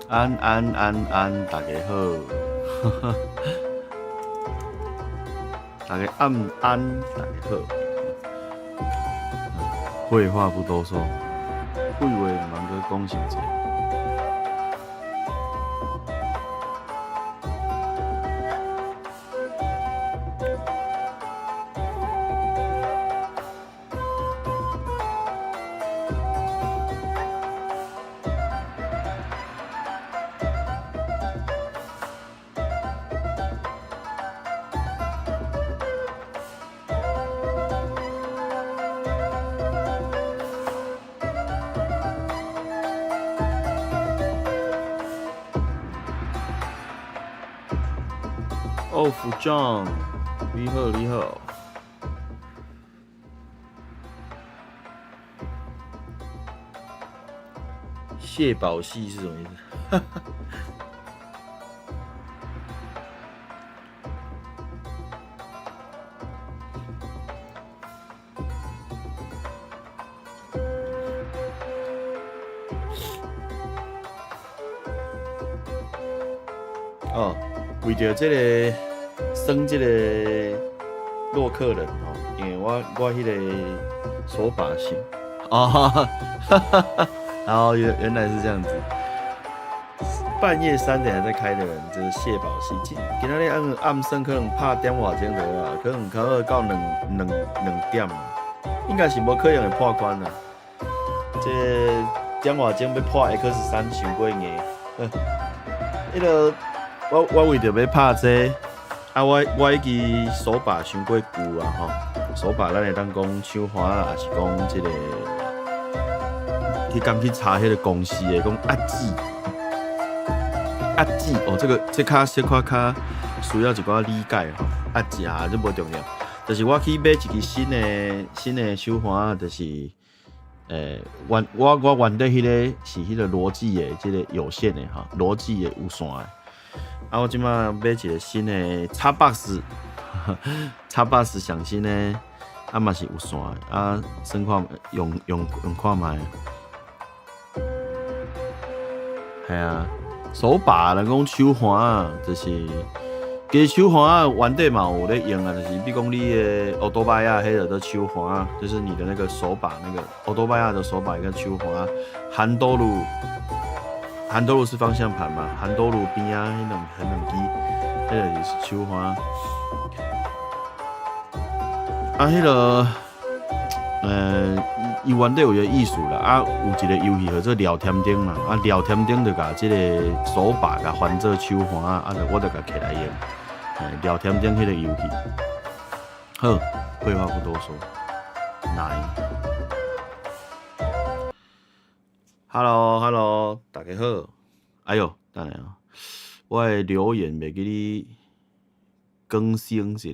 安安安安，大家好，大家暗安，大家好。廢話不多說，廢話毋通閣講傷濟。哦，副長，你好，你好。謝寶系是什麼意思？哦，為著這個耍這個洛克人吼，因為我彼個手把型，哦，哦，原來是這樣子。半夜3點還在開的人，就是謝寶系。今仔日暗暗算可能拍點外鐘就好啊，可能可能到兩點，應該是無可能會破關啦。這點外鐘欲破 X 3傷過硬。彼個我為著欲拍這個，啊我彼支手把傷過舊啊吼，手把咱會當講手環啊，抑是講這個，彼工去查彼個公司的講壓指。壓指哦，這個這較小可較需要一寡理解吼。壓指啊，這無重要。就是我去買一支新的手環，就是原我原底彼個是彼個羅技的這個有線的吼，羅技的有線的。啊，我這擺買一個新的 Xbox，Xbox 上新的，啊嘛是有線的，啊算看用用看覓。系啊。手把人講手環，就是其實手環原底嘛有咧用啊，就是比如講你的歐多拜啊，彼個做手環，就是你的那個手把，那個歐多拜啊的手把一個手環，handle，handle 是方向盤嘛，handle 邊仔彼兩支，彼個就是手環。啊，彼個，伊原底有一個意思啦，啊，有一個遊戲號做廖添丁嘛，啊，廖添丁就共這個手把共翻做手環，啊，就我就共摕來用，廖添丁彼個遊戲。好，廢話不多說，來。Hello，Hello，大家好。哎喲，等下啊，我的留言袂記得更新一下。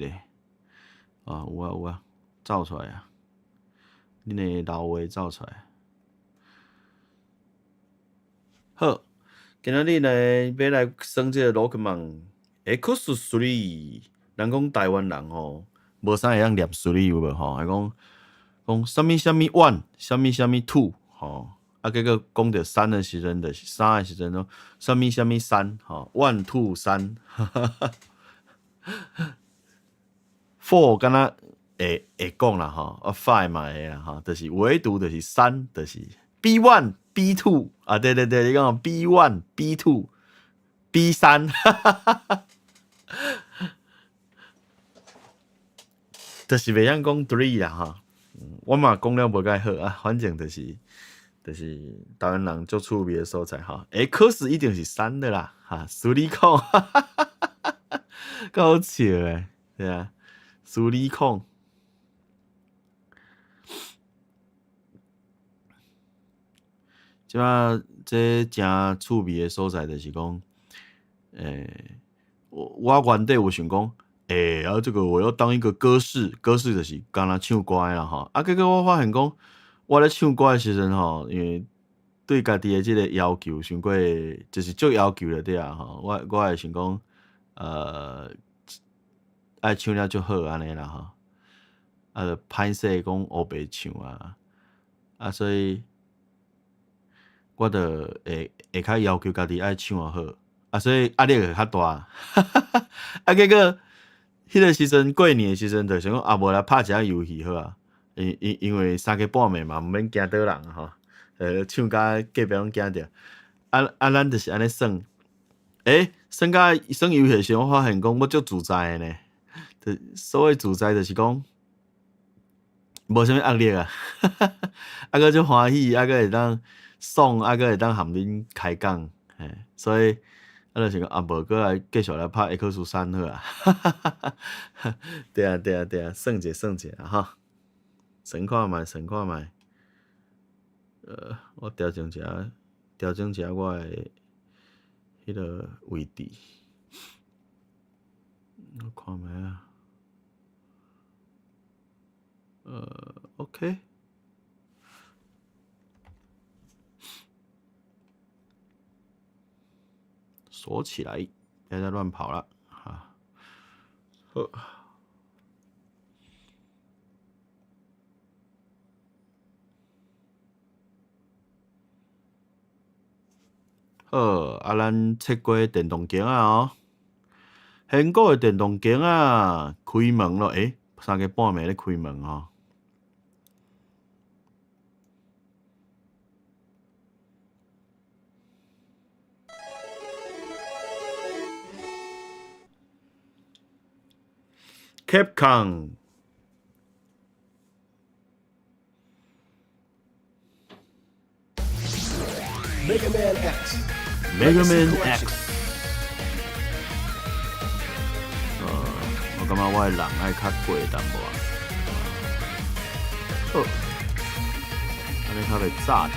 啊，有啊有啊，走出來啊。恁的老話走出來。好，今仔日呢，欲來耍這個 Rockman X3。人講台灣人吼，無啥會曉念 three 有無吼？還講講啥物啥物 one，啥物啥物 two 吼。啊，結果講著三的時陣，就是三的時陣咯，啥物啥物三吼，one two 三。four 敢若會講啦吼，啊 five 嘛會啦吼，就是唯獨就是三，就是 B one B two 啊，對對對，你講 B one B two B 三，就是袂曉講 three 啦吼。我嘛講了無蓋好啊，反正就是台灣人足趣味的所在吼。X 一定是三的啦，哈，three 空，夠好笑的，對啊，three 空。這擺這誠趣味的所在就是講，我原底有想講，啊，這個我要當一個歌士，歌士就是干焦唱歌的啦吼。啊，結果我發現講，我咧唱歌的時陣吼，因為對家己的這個要求傷過，就是足要求就對啊吼。我會想講，愛唱了足好按呢啦吼。啊，就歹勢講烏白唱啊，啊，所以。我就會較要求家己愛唱好，啊，所以壓力會較大。啊，結果彼個時陣過年的時陣，就想講啊，無來拍一下遊戲好啊。因為三更半暝嘛，毋免驚倒人吼，唱甲隔壁攏驚著。啊啊，咱就是按呢耍。耍甲耍遊戲的時陣，我發現講我足自在的呢。就所謂自在，就是講無啥物壓力啊，啊，閣足歡喜，啊，閣會當爽，啊，閣會當含恁開講，嘿，所以啊，就是講啊，無閣來繼續來拍 X 3好啊。對啊對啊對啊，耍者耍者啊吼，耍看覓，耍看覓。我調整一下，調整一下我的彼個位置。我看覓啊？OK。鎖起來，別再亂跑了，哈。好。好，啊，咱切過電動間仔哦。現古的電動間仔開門咯，三更半暝咧開門哦。Capcom Mega Man X Mega Man X。我感覺我的人愛較過淡薄仔。好，按呢較袂炸著。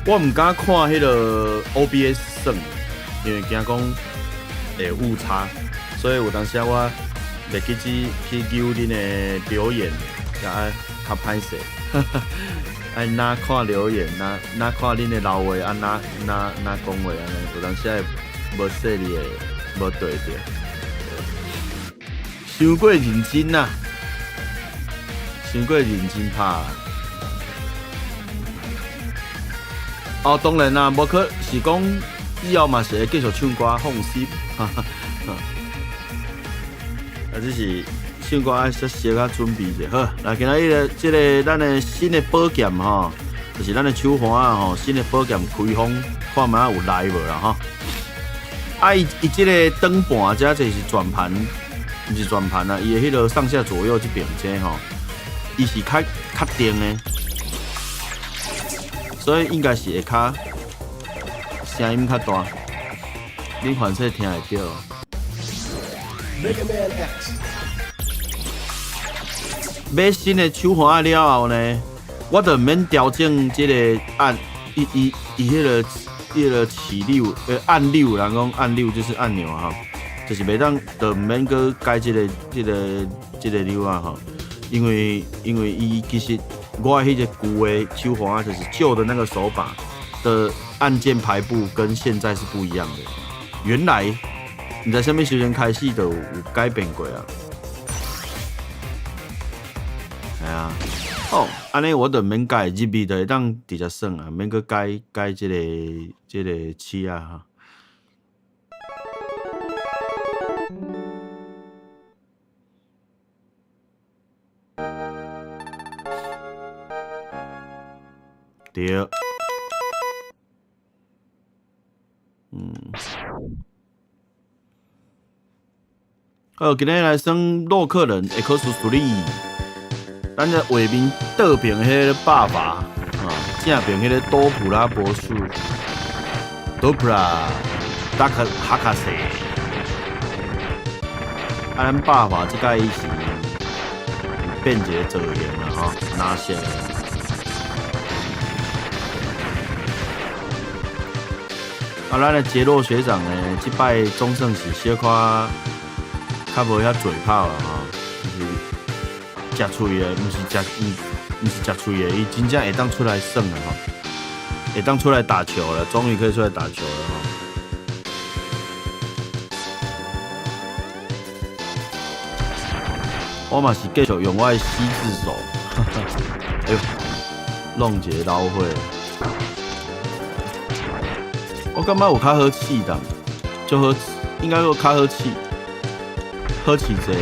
我毋敢看彼個 OBS 算，因為驚講會誤差，所以有當時我袂記去揪恁的留言，才較歹勢。愛哪看留言，哪哪看恁的留話，啊哪哪哪講話按呢，有當時會無細膩的，無對著。傷過認真啦，傷過認真拍啦。哦，當然啦，無可是講以後嘛是會繼續唱歌，放心。啊，只是唱歌愛小小可準備者。好，來今仔日這個咱的新的寶劍吼，就是咱的手環仔吼，新的寶劍開封，看覓有來無啦吼。啊，伊這個轉盤這就是轉盤，毋是轉盤啊，伊的彼個上下左右這邊這吼，伊是較確定的。所以應該是會較聲音較大，恁反正聽會著。 Mega Man X 買新的手環仔了後呢，我就毋免調整這個按伊伊伊彼個彼個起鈕按鈕，人講按鈕就是按鈕哈，就是袂當就毋免閣改這個這個這個鈕啊吼，因為伊其實。我彼個舊的手環就是舊的那個手把的按鍵排布跟現在是不一樣的。原來毋知啥物時陣開始就有改變過啊。係啊，哦，按呢我就毋免改，入去就會當直接耍啊，免閣改改這個這個齒啊哈。對，好，今日來耍洛克人 X3，咱這畫面倒爿彼個爸爸啊，正爿彼個多普拉博士，多普拉達克哈卡西，啊，咱爸爸這擺是變一個造型啦，吼，藍色的。啊，咱的傑洛學長呢，這擺總算是小可較無遐嘴炮啦吼，就是食喙的，毋是食毋是食喙的，伊真正會當出來耍了吼，會當出來打球了，終於可以出來打球了吼。我嘛是繼續用我的 C 字手，哎喲，弄一个老火。我感覺有較好試的，就好，應該說較好試，好試者。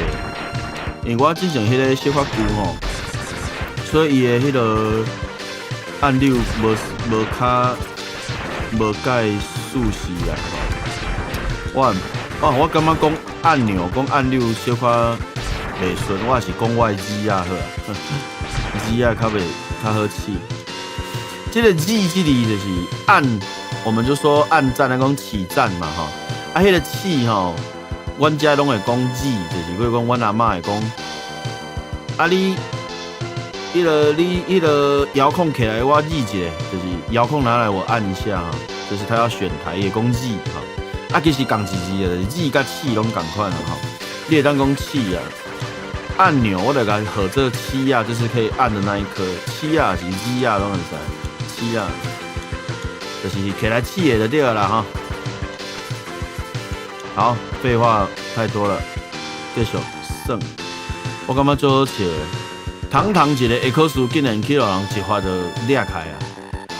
因為我之前彼个小可舊吼，所以伊的彼个按鈕無無較無蓋熟悉啊。我哦，我感覺講按鈕講按鈕小可袂順，我是講我的字仔好啊，字仔較袂較好試。這個字這裡就是按，我們就說按讚來講起讚嘛吼。啊，彼個起吼，阮遮攏會講字，就是比如講阮阿嬤會講，啊你，彼個你彼個遙控起來，我按一下，就是遙控拿來我按一下哈，就是他要選台會講字哈。啊，其實仝一字就是字佮起攏仝款啊吼。你會當講起啊，按鈕我就共號做起啊，就是可以按的那一顆，起啊是字啊攏會使，起啊，就是起來試的就對了啦吼。好，廢話太多了，繼續耍。我感覺足好笑的，堂堂一個 X 竟然去予人一發就掠開啊！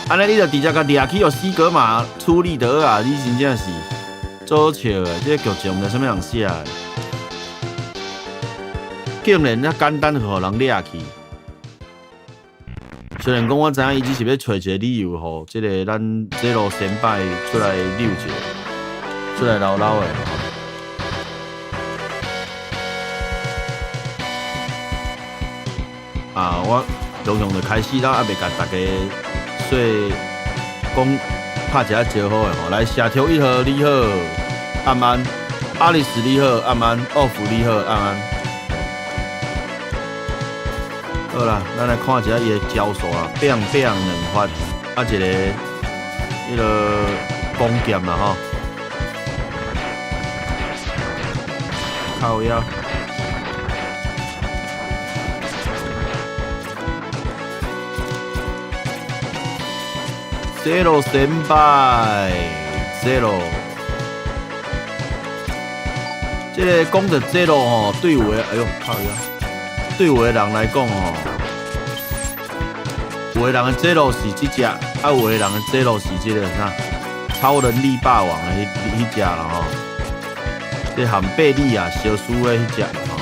按呢你就直接共掠去予西格瑪處理得啊！你真正是足好笑的，這個劇情毋知啥物人寫的，竟然遐簡單就予人掠去。雖然講我知影伊只是欲揣一個理由，予這个咱這路先輩出來溜一下，出來嘮嘮的。啊！我常常就開始了，猶未共大家說講拍一下招呼的吼。來，社長一號你好，暗安；阿麗絲你好，暗安；奧福你好，暗安。好啦，咱來看一下伊的招數啊，變變兩發，啊一个彼个弓劍啦吼，靠腰。ゼロ先輩，ゼロ。這个講著ゼロ吼，對有的，哎喲，靠腰。對有的人來講吼，有的人的ゼロ是這隻，啊有的人的ゼロ是這个啥？超能力霸王的彼彼隻啦吼。這含貝利亞相輸的彼隻吼。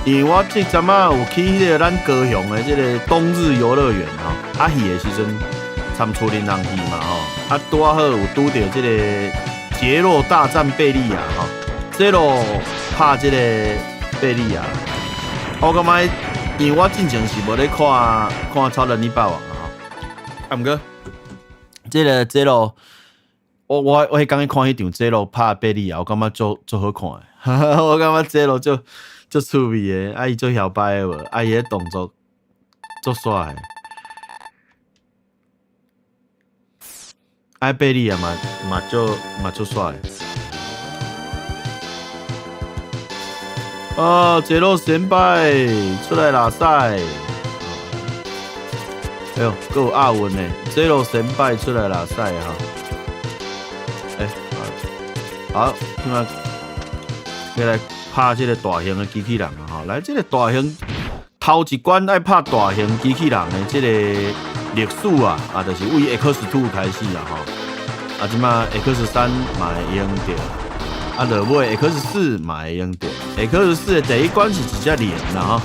因為我這陣仔有去彼個咱高雄的這个冬日遊樂園吼，啊去的時陣。參厝裡人去嘛吼，啊拄仔好有拄著這个傑洛大戰貝利亞吼，傑洛拍這个貝利亞，我感覺，因為我進前是無咧看看超能力霸王啊吼，啊毋過，這个傑洛，我我我彼工去看彼場傑洛拍貝利亞，我感覺足足好看的，我感覺傑洛足足趣味的，啊伊足囂擺的無，啊伊彼動作足帥的。艾貝利亞嘛嘛足嘛足帥。哦，傑洛先輩出來拉賽。哎喲，閣有押韻呢！傑洛先輩出來拉賽哈。欸，好，這擺過來拍這个大型的機器人啊！吼，來這个大型頭一關愛拍大型機器人的這个歷史啊，啊，就是為 X2 開始啊，吼，啊，這擺 X3嘛會用著，啊，落尾 X4嘛會用著。X4的第一關是一隻龍啦，吼。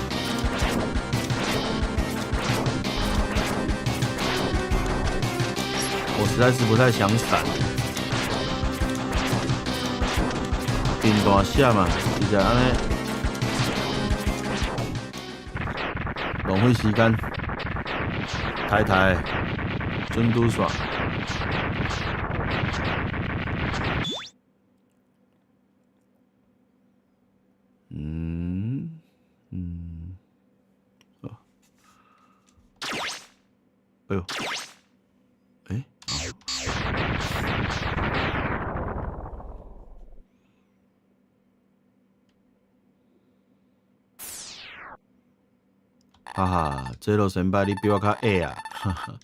我實在是不太想閃，變大聲嘛，直接按呢，浪費時間。太太，準拄煞。嗯嗯，哎喲，欸，哈哈，這路先輩你比我較矮啊！哈哈。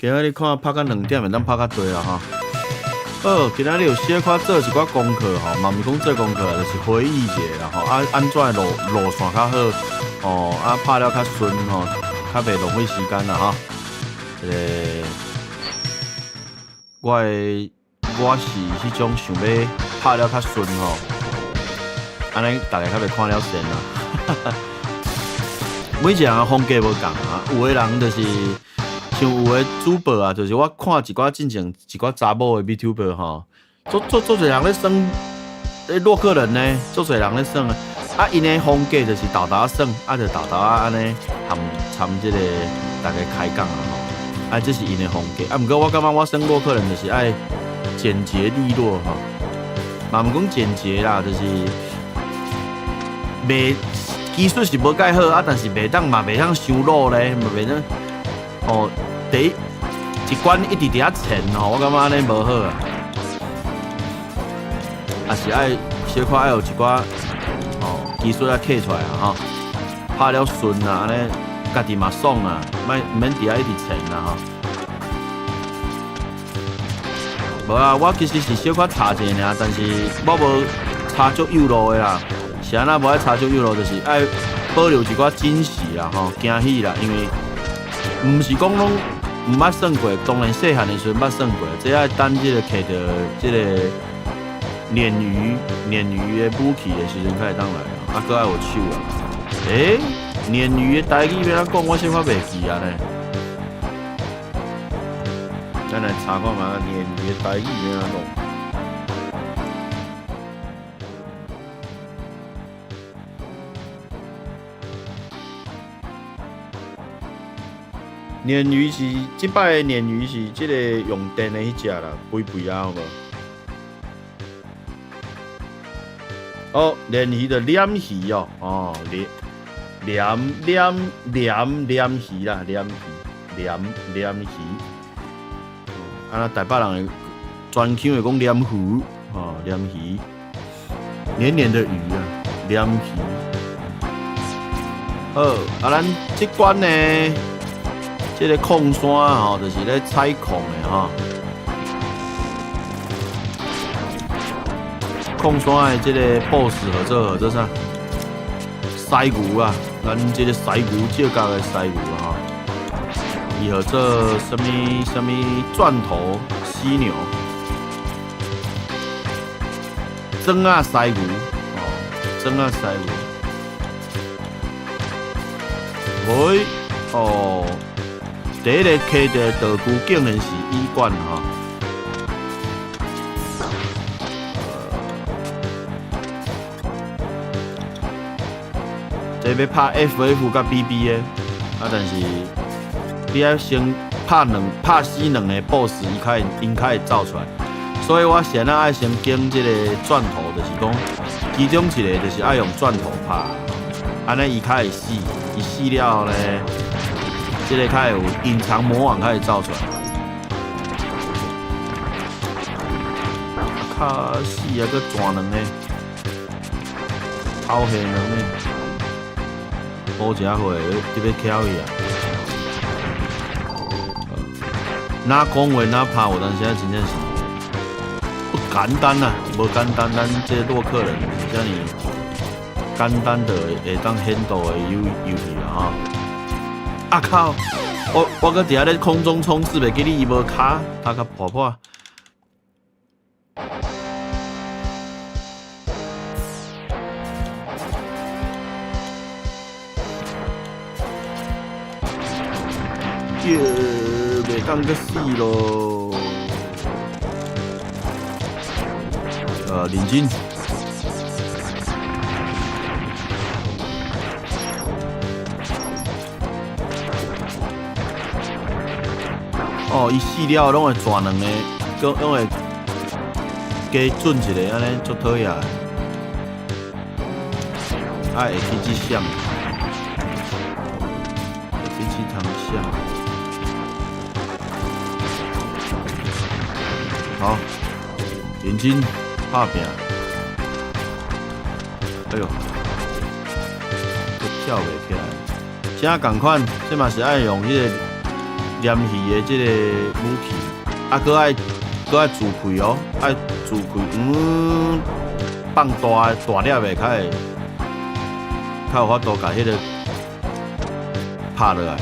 今仔日看拍到2點，會當拍較濟啦吼。好，今仔日有小可做一寡功課吼，嘛毋是講做功課，就是回憶一下啦吼。啊，按怎路線較好？哦，啊，拍了較順吼，較袂浪費時間啦吼。這个，我是彼種想欲拍了較順吼，按呢逐家較袂看了神啦。每一个人的風格無仝啊，有的人就是像有的主播啊，就是我看一寡進前一寡查某的 VTuber 吼，足濟人咧耍，咧洛克人呢，足濟人咧耍啊。啊，𪜶的風格就是沓沓耍，啊，就沓沓仔按呢含參這个逐家開講啊吼。啊，這是𪜶的風格。啊，毋過我感覺我耍洛克人就是愛簡潔利落吼，嘛毋講簡潔啦，就是袂技術是無蓋好啊，但是袂當嘛袂當傷老咧，嘛袂當哦。第一一關一直佇遐纏吼，我感覺按呢無好啊。也是愛小可愛有一寡哦技術仔刻出來啊吼，拍了順啊，按呢家己嘛爽啊，莫毋免佇遐一直纏啊吼。無啊，我其實是小可查者爾，但是我無查足幼路的啦。是按怎無愛查足幼路，就是愛保留一寡驚喜啦吼，驚喜啦，因為毋是講攏毋捌耍過，當然細漢的時陣捌耍過，這愛等這个摕著這个鯰魚的武器的時陣才會當來啊，啊，閣愛有手啊。欸，鯰魚的台語欲按怎講？我小可袂記啊呢。咱來查看覓鯰魚的台語欲按怎講。鯰魚是這擺的鯰魚是這个用電的彼隻啦，肥肥仔有無？哦，鯰魚就鯰魚哦，哦，鯰鯰鯰鯰鯰魚啦，鯰魚鯰鯰魚。啊，台北人會專腔會講鯰魚，吼，鯰魚，黏黏的魚啊，鯰魚。好，啊，咱這關呢，這个礦山吼，就是咧採礦的吼。礦山的這个 BOSS 號做啥？犀牛啊，咱這个犀牛借角的犀牛啊，吼，伊號做啥物啥物鑽頭犀牛，庄仔犀牛，哦，庄仔犀牛。喂，哦，第一个揢著道具竟然是羽管吼。這欲拍 FF 佮 BB 的，啊，但是你愛先拍死兩个 BOSS，𪜶較會走出來。所以我現在愛先揀這个鑽頭，就是講其中一个就是愛用鑽頭拍，按呢伊較會死，伊死了後呢，這个較會有隱藏魔網較會走出來。較死啊，閣撞兩个，頭下兩个。烏食血，特別巧去啊！哪講話哪拍，有當時真正是不簡單啊，無簡單。咱這洛克人毋是遮爾簡單的會當 handle 的遊戲啊！吼！啊靠！我閣佇遐咧空中衝刺，袂記得伊無跤，頭殼破破。耶，袂當閣死咯！認真。哦，伊死了攏會轉兩个，閣攏會加準一个，按呢足討厭。啊，會去這閃，會去這通閃。好，認真拍拚。哎喲，閣跳袂起來。啥仝款？這嘛是愛用彼个鯰魚的這个武器，啊，閣愛自開哦，愛自開，放大大粒的，較會較有法度共彼个拍落來，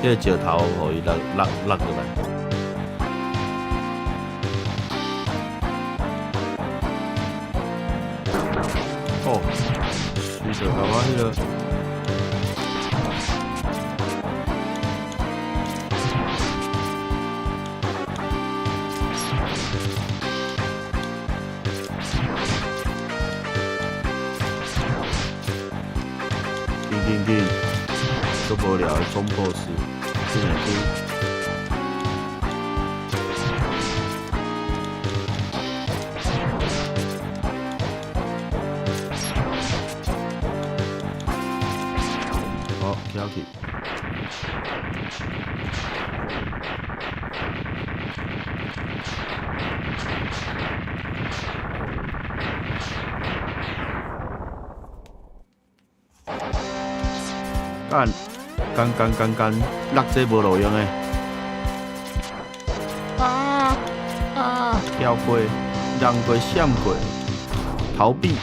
彼个石頭予伊落落落落來。哦，輸著共我彼个。緊緊緊，足無聊的總 boss，竟然去。好，跳去。幹，幹幹幹幹，落這無路用的。啊啊！跳過，讓過，閃過，逃避。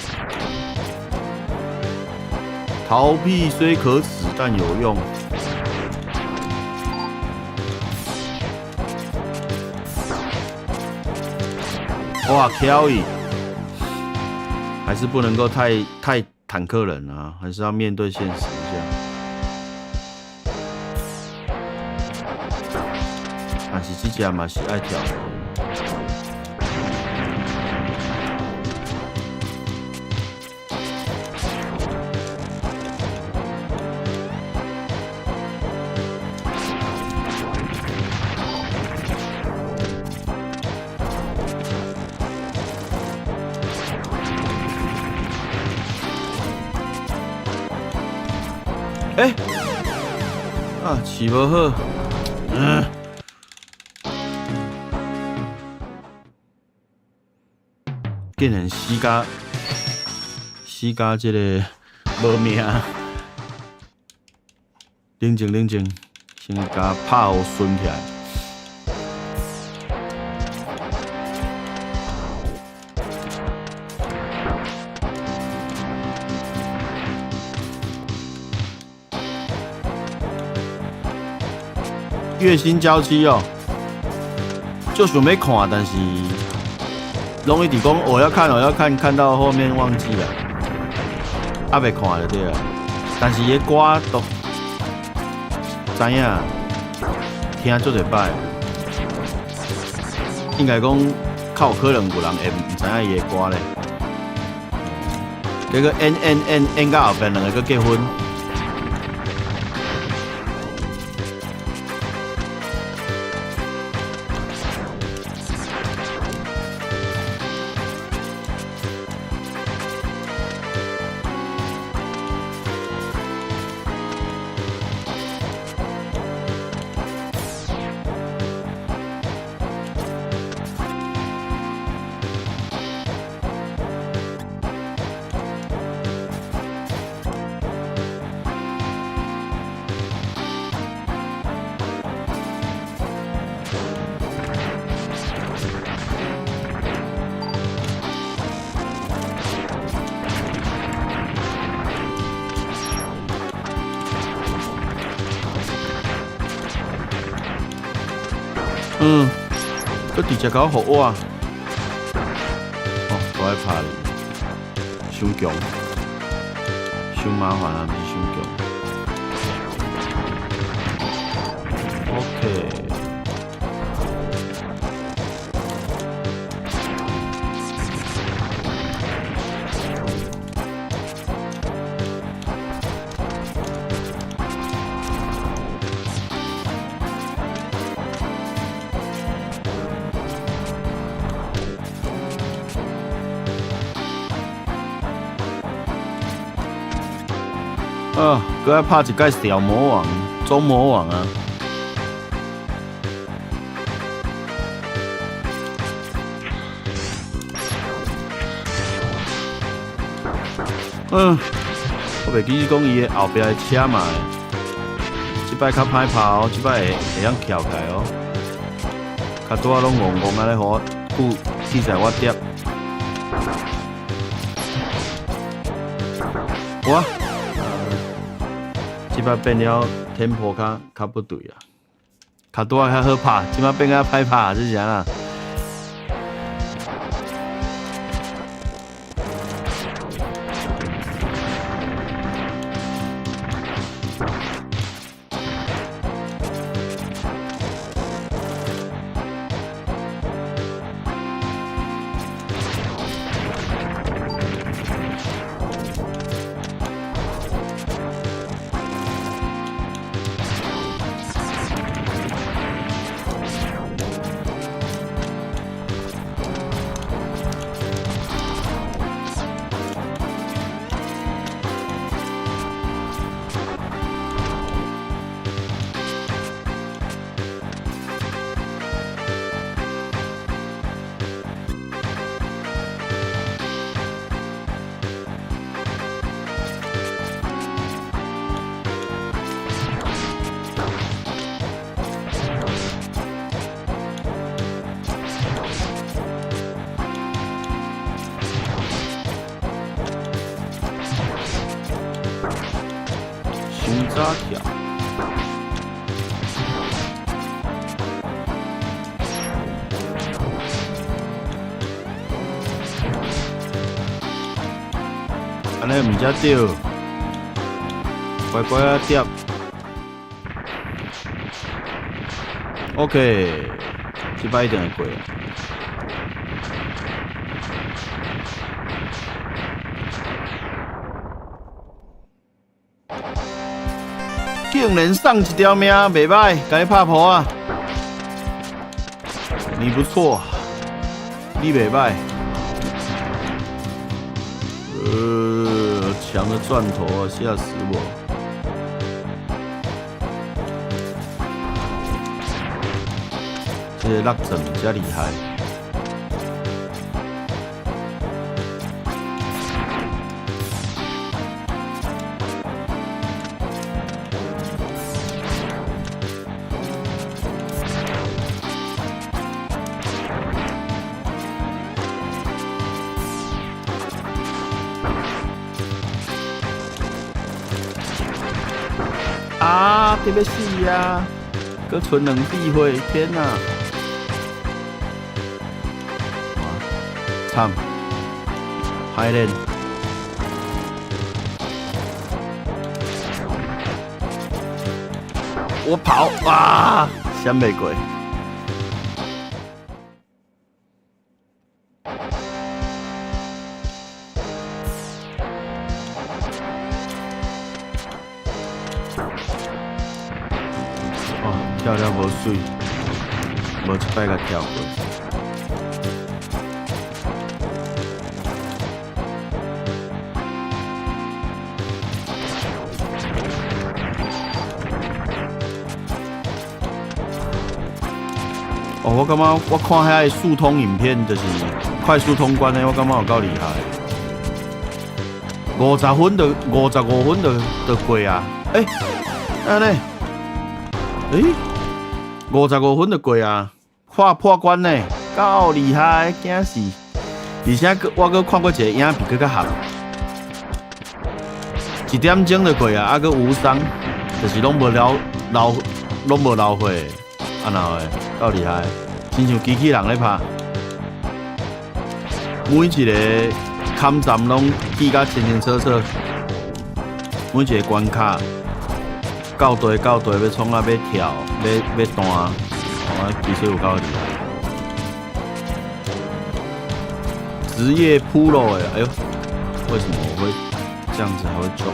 逃避雖可恥，但有用。哇，挑伊，還是不能夠太坦克人啊，還是要面對現實一下。但是這隻嘛是愛跳。欸，啊，飼無好，竟然死甲這个無命。冷靜冷靜，先共拍予順起來。月薪嬌妻哦，就想欲看，但是攏一直講我要看，我要看，看到後面忘記了，猶未看就對了。但是伊的歌都知影，聽足濟擺，應該講較有可能有人會毋知影伊的歌咧。結果演演演演到後邊兩个閣結婚。閣直接共我予我，哦，我愛拍你，傷強，傷麻煩啊，毋是傷強。OK。啊，閣愛拍一擺小魔王、中魔王啊！我袂記講伊的後壁的車嘛，這擺較歹拍哦，這擺會會曉翹起來哦。較拄仔攏戇戇按呢，予我顧記在我疊。哇！這擺變了 tempo 較較不對啊，較拄仔較好拍，這擺變較歹拍，這是按怎？傷早跳。按呢毋才對，乖乖仔疊。OK，這擺一定會過。竟然送一條命，袂䆀，共你拍噗仔！你不錯，你袂䆀。強的鑽頭啊，嚇死我！這個落鑽遮厲害。啊！得欲死啊！閣賰兩滴血，天哪！哇，慘，歹練。我跑啊！閃袂過。哦，跳了無媠，無一擺共跳過。哦，我感覺我看遐个速通影片，就是快速通關的，我感覺有夠厲害。50分就55分就過啊！欸，按呢？欸，55分就過啊，破破關呢，夠厲害，驚死！而且閣我閣看過一個影片，閣較合，一點鐘就過啊，啊閣無傷，就是攏無流流，攏無流血，按怎的？夠厲害，親像機器人咧拍，每一個坎站攏記甲清清楚楚，每一個關卡。到地到地欲創啊，欲跳，欲彈，哦，其實有夠厲害。職業 Pro 的，哎呦，為什麼我會這樣子還會中？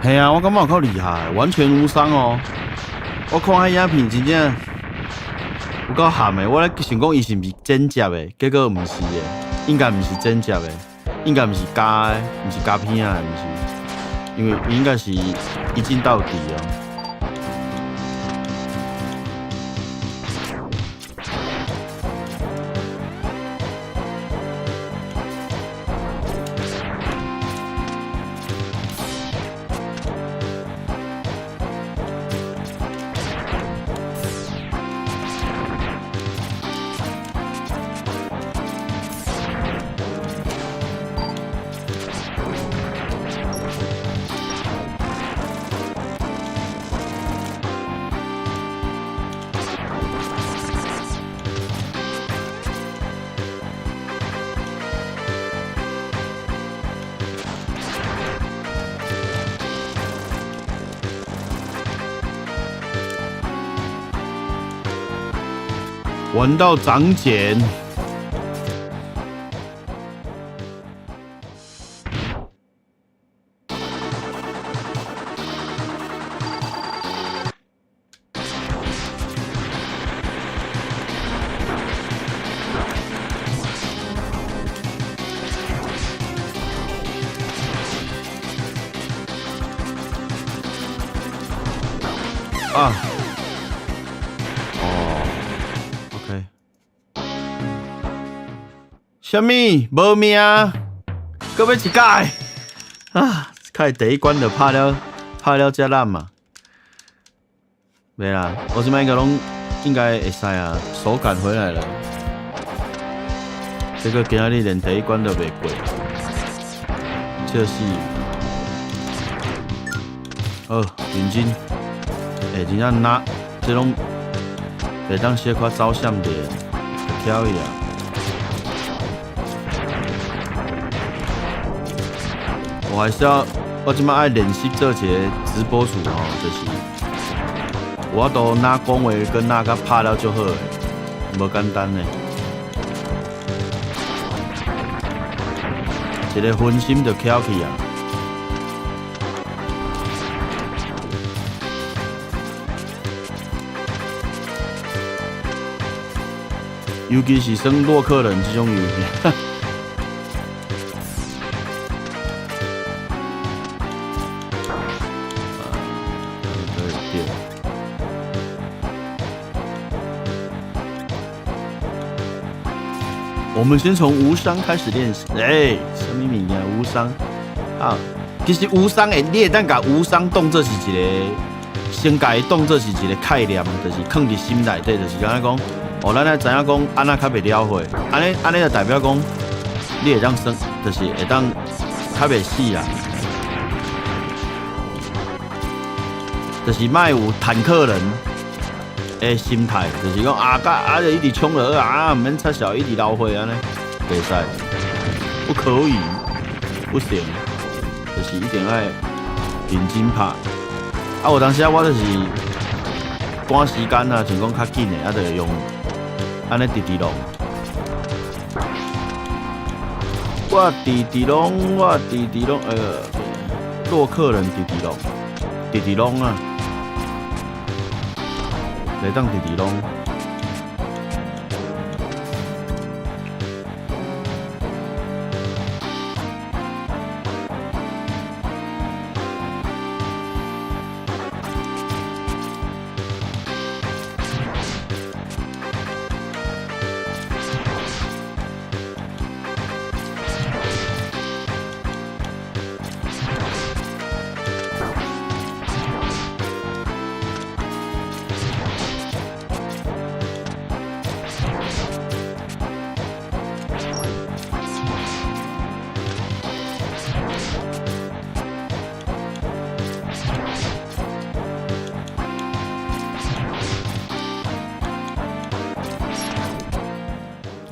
係啊，我感覺有夠厲害，完全無傷哦。我看彼影片真正有夠譀的，我咧想講伊是毋是剪接的，結果毋是的，應該毋是剪接的，應該毋是加的，毋是加片的，毋是，因為應該是一鏡到底哦。玩到長繭。啊！哦，OK。啥物？無命？閣欲一改？啊！開第一關就拍了，拍了遮爛嘛。袂啦，我這擺應該攏應該會使啊，手感回來了。這個今仔日連第一關都袂過，笑死！好，認真。欸，真正若這攏袂當小可走閃著，就翹伊啊！我還是要，我這擺愛練習做一個直播主吼，就是有法度若講話跟若甲拍了足好的，無簡單的。一個分心就翹去啊！尤其是耍洛克人這種遊戲。對對。我們先從無傷開始練習。欸，啥物物件？無傷啊，其實無傷欸，你會當共無傷當做是一個，先共伊當做是一個概念，就是囥佇心內底，就是按呢講，哦，咱愛知影講按怎較袂了血，按呢按呢就代表講，你會當耍，就是會當較袂死啦。就是莫有坦克人的心態，就是講啊，甲啊就一直衝落去啊，毋免插潲，一直流血按呢，袂使，不可以，不行，就是一定愛認真拍。啊，有當時啊，我就是趕時間啊，想講較緊的，啊，就會用按呢直直弄。我直直弄，我直直弄，洛克人直直弄，直直弄啊，袂當直直弄。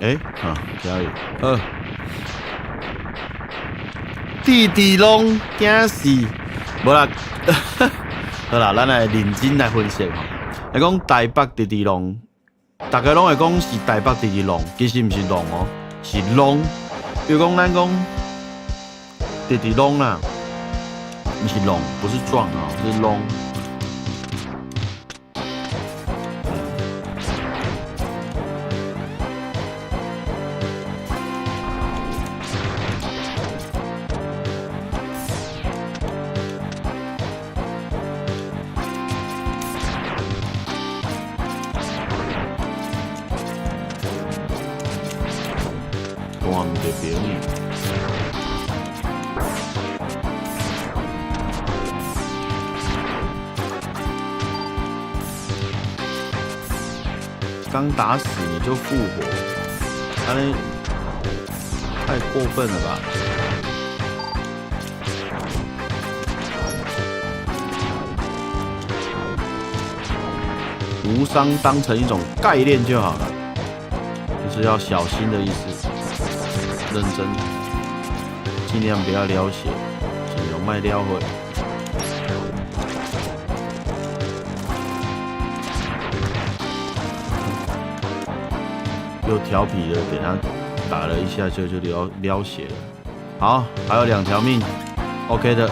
欸，好，加油！好，弟弟攏驚死，無啦，好啦，咱來認真來分析吼。來講台北直直弄，逐家攏會講是台北直直弄，其實毋是弄哦，是弄。比如講，咱講直直弄啦，毋是弄，不是撞啊，是弄。斷著朋友。剛打死你就復活，按呢太過分了吧？無傷當成一種概念就好了，就是要小心的意思，認真，盡量不要撩血，盡量莫撩血。又調皮的給他打了一下就撩撩血了。好，還有兩條命，OK 的。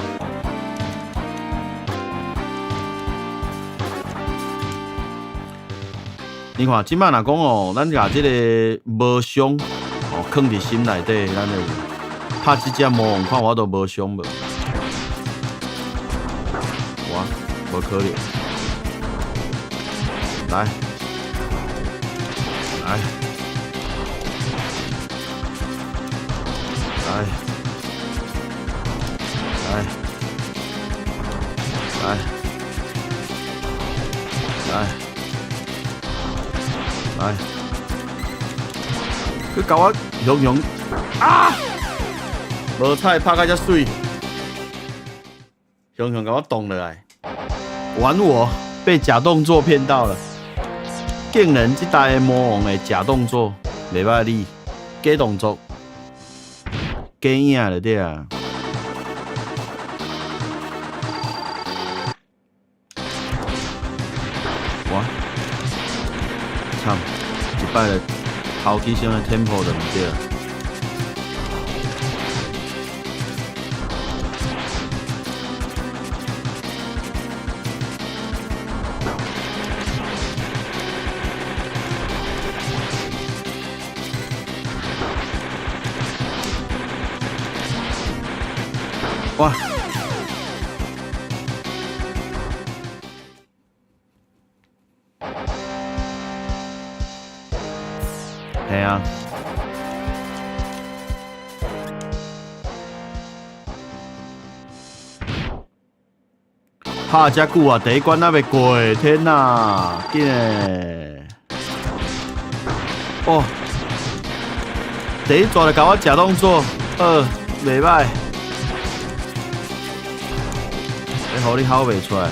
你看，這擺若講哦，咱共這個無傷哦，囥佇心內底，咱會拍這隻魔王，看有法度無傷無？哇，無可能！來，來，來，來，來，來，來，閣共我雄雄啊！無彩拍甲遮媠，雄雄共我擋落來，玩我被假動作騙到了，竟然這代魔王的假動作袂歹哩，假動作。假影就對啊！哇！慘，一擺就頭起先的 tempo 就毋對。哇！嘿啊！拍遮久啊，第一關還袂過，天哪！緊嘞！哦，第一逝就共我假動作，好，袂歹。予你吼袂出來。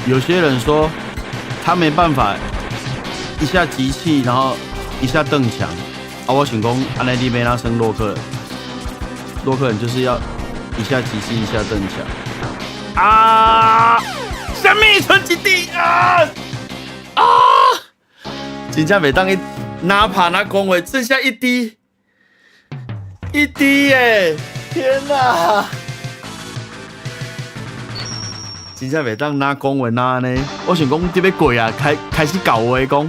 有些人說他沒辦法一下集氣，然後一下蹬牆。啊，我想講，按呢你欲按怎耍洛克人，洛克人就是要一下集氣，一下蹬牆。啊！啥物賰一滴啊！啊！真正袂當去哪拍哪講話，剩下一滴，一滴耶！天哪！真正袂當哪講話哪按呢？我想講這欲過啊，開開始搞話講。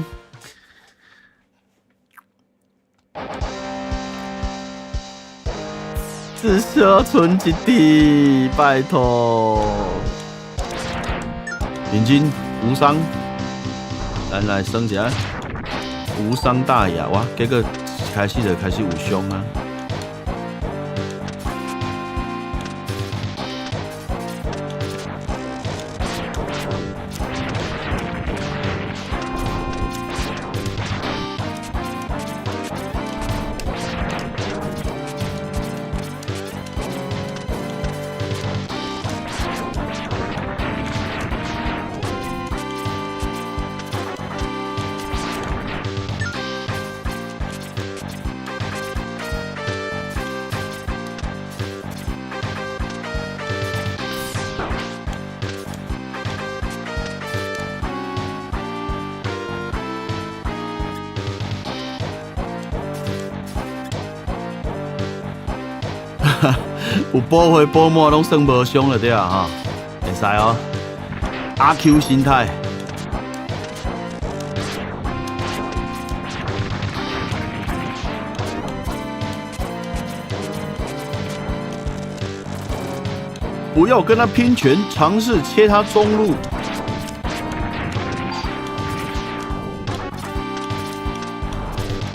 至少賰一滴，拜託。認真無傷，咱來耍一下無傷大雅。哇，結果一開始就開始有傷啊！有補血補滿攏算無傷了對啊吼，會使哦。阿 Q 心態。不要跟他拼拳，嘗試切他中路。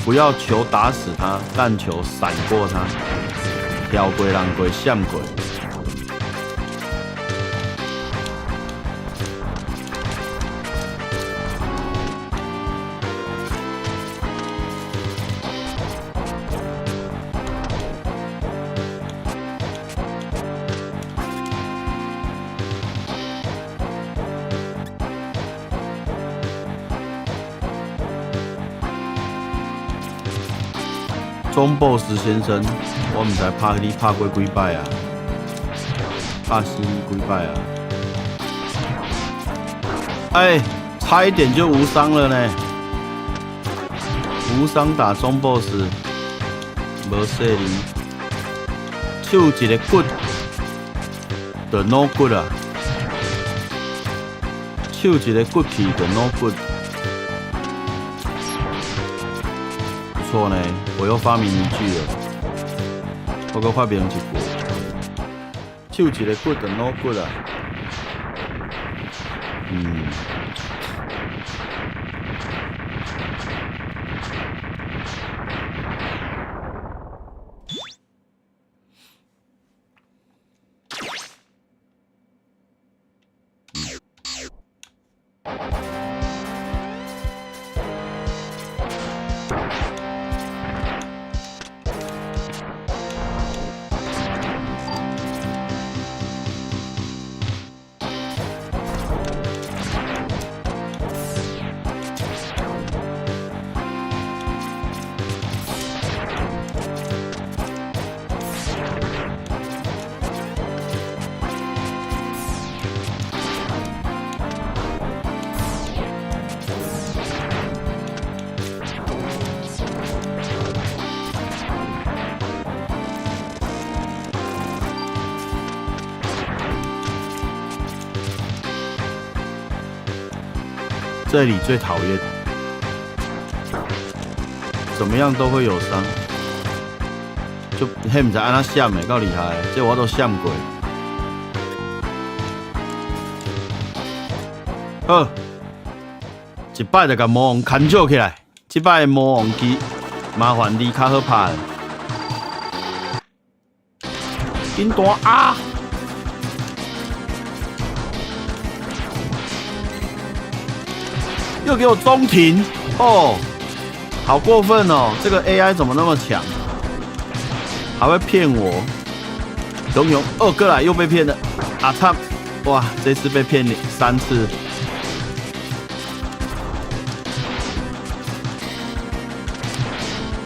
不要求打死他，但求閃過他，跳過人過，閃過。中 boss 先生，我毋知拍你拍過幾擺啊，拍死你幾擺啊！哎，差一點就無傷了呢，無傷打中 boss，無勢力，手一个骨就 no good 啊，手一个骨氣就 no good。不錯呢，我又發明一句了，我閣發明一句，手一个骨就 no good 啊，嗯。這裡最討厭，怎麼樣都會有傷，就彼毋知按怎閃的，夠厲害，這我都閃過。好，一擺就共魔王牽招起來，這擺魔王機麻煩你較好拍。緊彈啊！又給我中停哦，好過分哦！這個 AI 怎麼那麼強，還會騙我？熊熊二哥來又被騙了，阿慘！哇，這次被騙3次。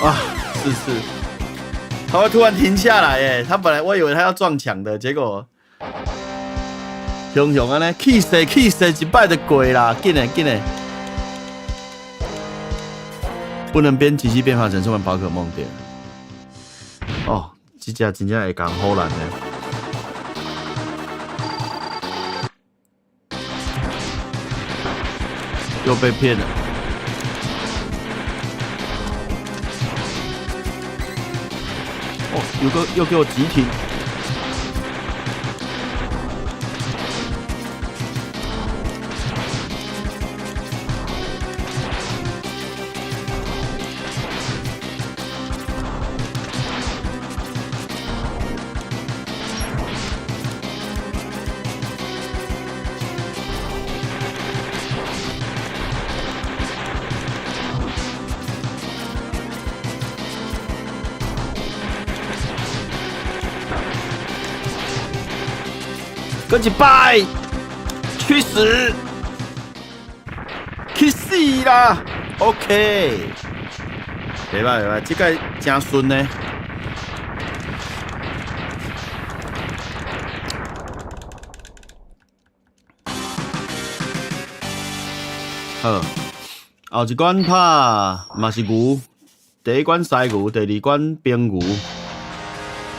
啊，4次，他會突然停下來，哎，他本來我以為他要撞牆的，結果熊熊按呢，氣勢氣勢一擺就過啦，緊嘞緊嘞。不能邊機器變法，只是玩寶可夢點。哦，這隻真正會講好難的。又被騙了。哦，有個又給我急停。跟一擺，去死！去死啦！OK，袂歹袂歹，這個真順呢。好，後一關拍嘛是牛，第一關犀牛，第二關冰牛。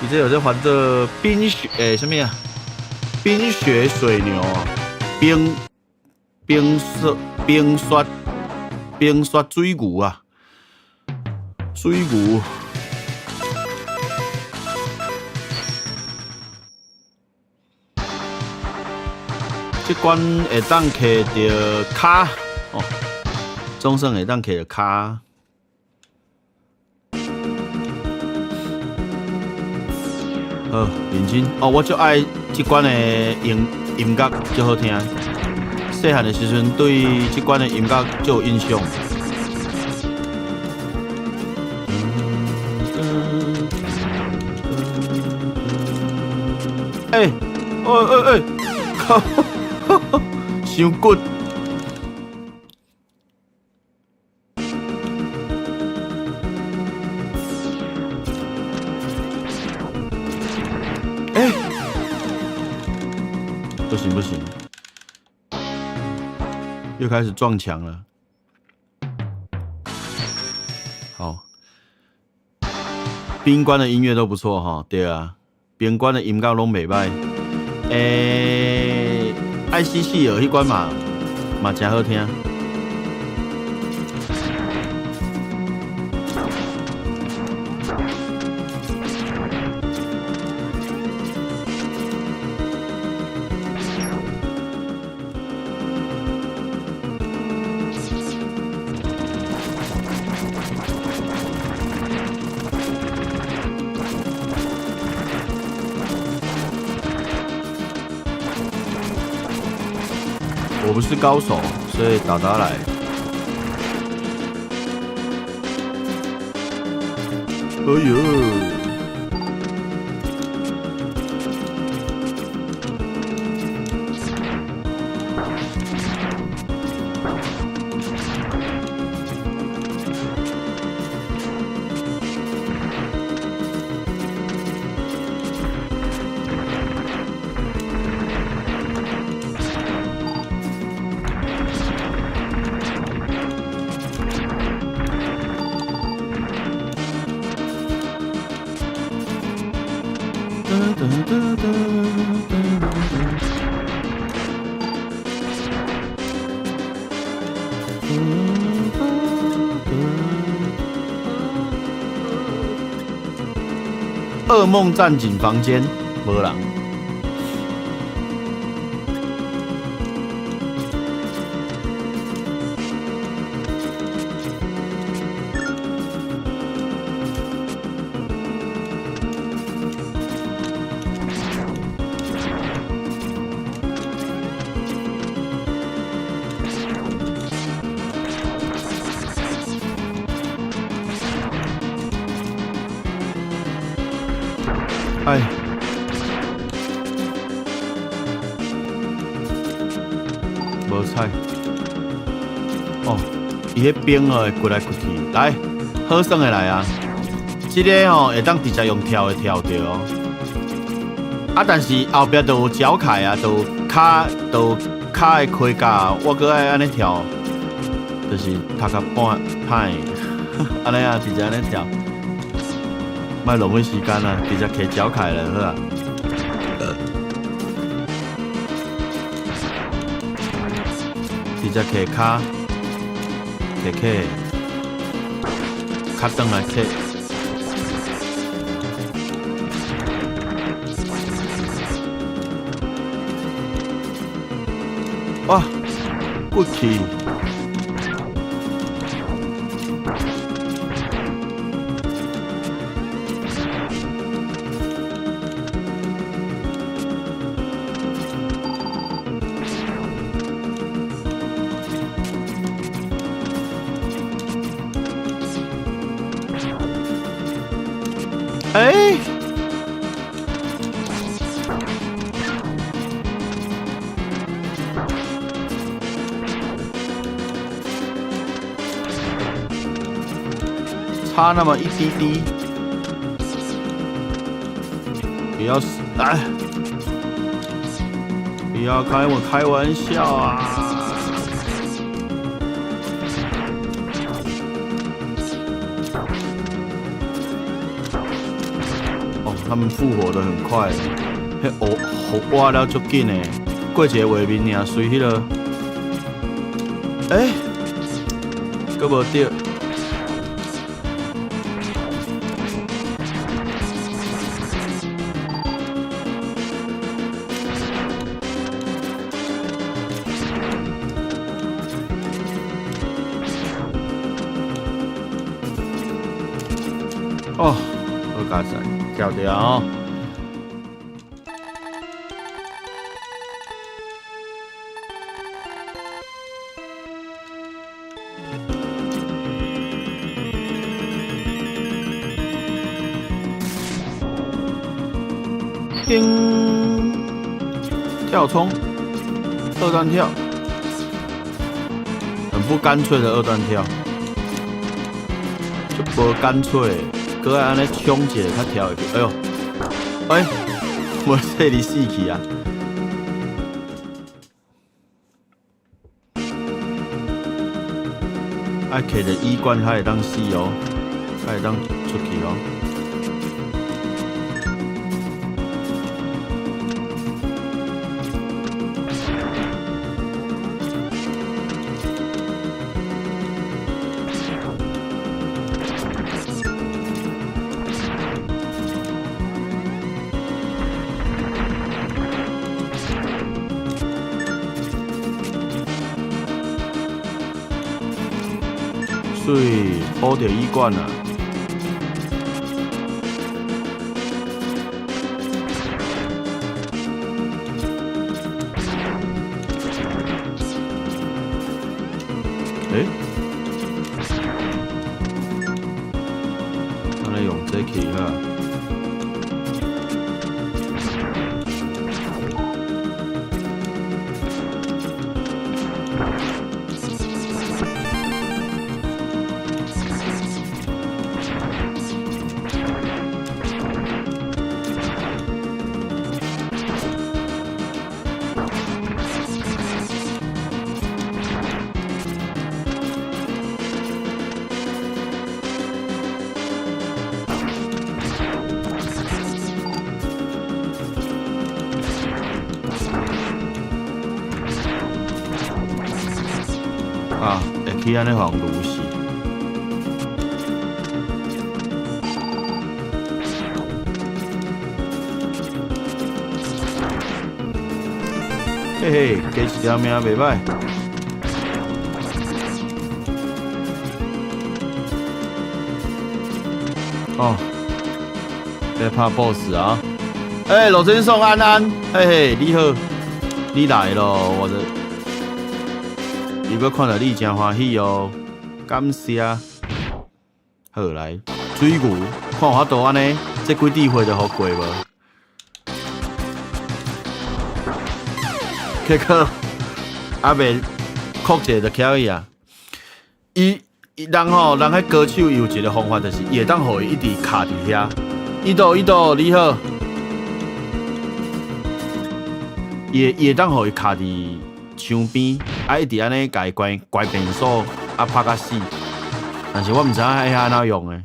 伊這有這翻做冰雪欸，啥物啊？冰雪水牛啊，冰雪水牛啊，水牛。這關會當揢著跤哦，總算會當揢著跤。好，認真哦，我足愛這關的音樂足好聽。細漢的時陣對這關的音樂足有印象。欸，欸欸欸，靠！傷骨！欸，不行不行，又開始撞牆了。好，冰關的音樂都不錯哈，對啊，冰關的音樂攏袂䆀。欸，愛死死爾彼關嘛誠好聽。我不是高手，所以打打來。哎呦！噩夢戰警房間，無人。哎，無彩。哦，伊彼冰哦會掘來掘去，來，好耍的來啊！這个吼會當直接用跳的跳著哦。啊，但是後壁就有腳鎧啊，就有跤，就有跤的盔甲，我閣愛按呢跳，就是讀較半歹，按呢啊，直接按呢跳。莫浪費時間啊，直接揢腳鎧就好啊。直接揢跤，揢揢，較轉來揢。哇，骨氣！欸！差那麼一滴滴，不要死！來，不要開我開玩笑啊！哦，他們復活得很快，彼復活了足緊的，過一个畫面爾，隨彼个，欸，閣無著。哦，好佳哉，跳著哦。叮，跳衝，二段跳，很不乾脆的二段跳，就無乾脆。閣愛按呢衝一下，較跳會去。哎喲，欸，無說你死去啊！愛揢著醫館才會當死哦，才會當出去哦。媠，補著醫館啊！欸？按呢用這去哈。啊，會去按呢予人擄死。嘿嘿，加一條命袂䆀。哦，在拍 BOSS 啊！欸，羅真送安安，嘿嘿，你好，你來咯，我的。如果看著你誠歡喜哦，感謝。好來，水牛，看有法度按呢，這幾滴血就予過無？結果猶未哭一下就徛去啊！伊人吼，人彼高手伊有一个方法，就是伊會當予伊一直卡佇遐。伊度伊度你好，伊會當予伊卡佇牆邊，啊一直按呢共伊關關變數，啊拍甲死。但是我毋知影彼遐按怎用的。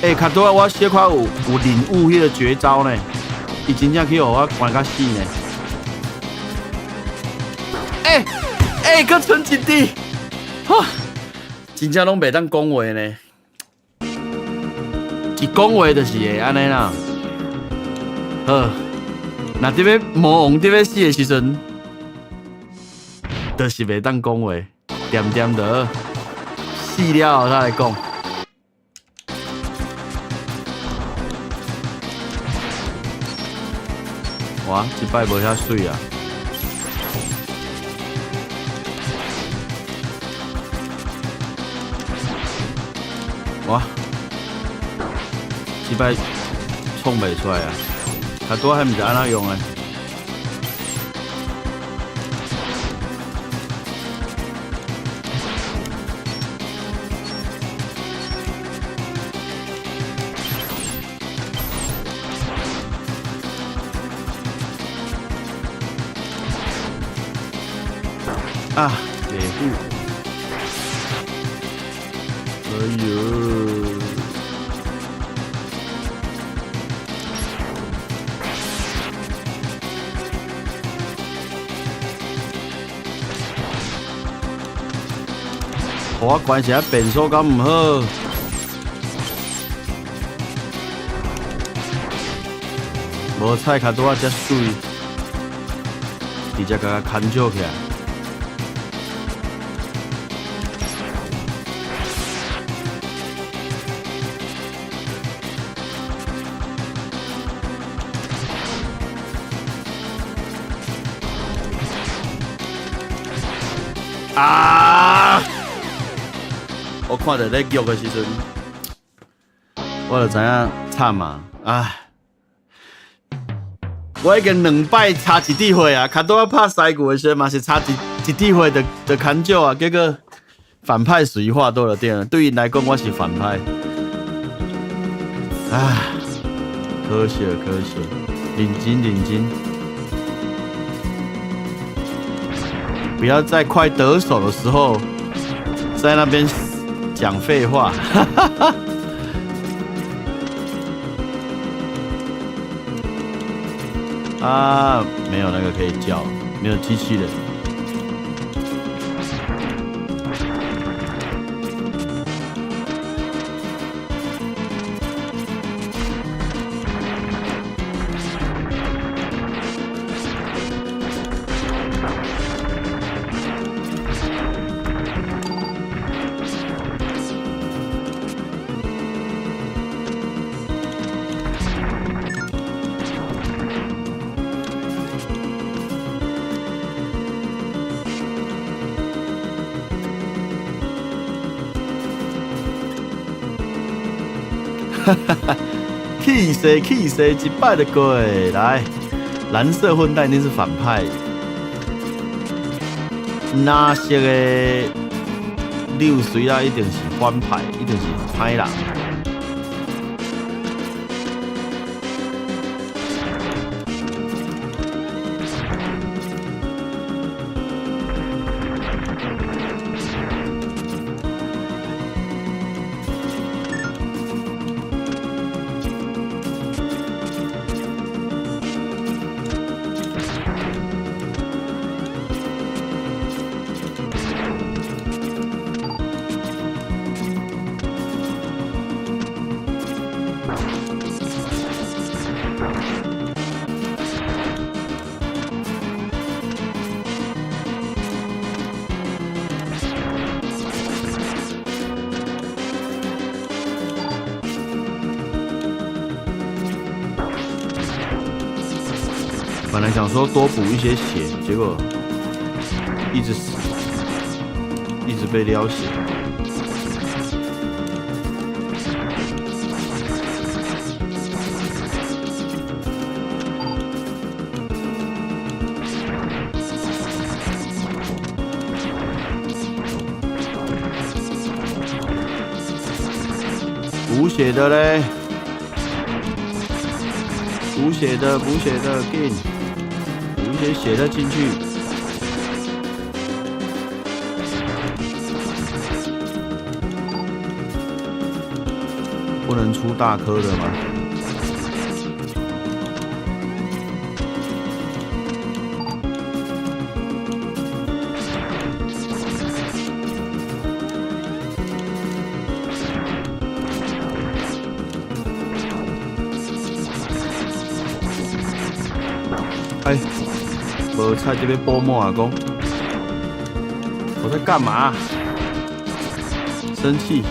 欸，較拄仔我小可有領悟彼个絕招呢，伊真正去予我關甲死呢。欸欸，閣賰一滴，哈，真正攏袂當講話呢。一講話就是會按呢啦。好，若佇欲魔王佇欲死的時陣，就是袂當講話，恬恬就好，死了後才來講。哇，這擺無遐媠啊！哇，這這擺創袂出來啊！較拄仔彼毋是按怎用的？啊，袂赴。哎呦！我關係變速敢毋好，無彩較拄仔遮媠，直接共𪜶牽招起來。啊！我看著咧玉的時陣，我就知影慘啊！唉，我已經兩擺差一滴血啊，較拄仔拍西牛的時陣嘛是差一滴血就牽招啊，結果反派屬於話多了點，對𪜶來講我是反派。唉，可惜可惜，認真認真，不要在快得手的時候在那邊講廢話。啊，沒有那個可以叫，沒有機器人。哈哈哈，氣死氣死，一擺就過。來，藍色混蛋一定是反派。藍色的六水啊，一定是反派，一定是歹人。本來想說多補一些血，結果一直死，一直被撩血。補血的嘞，補血的，補血的，緊。補一些血的進去，不能出大顆的嗎？哎。無菜這邊波莫阿公，我在幹嘛？生氣。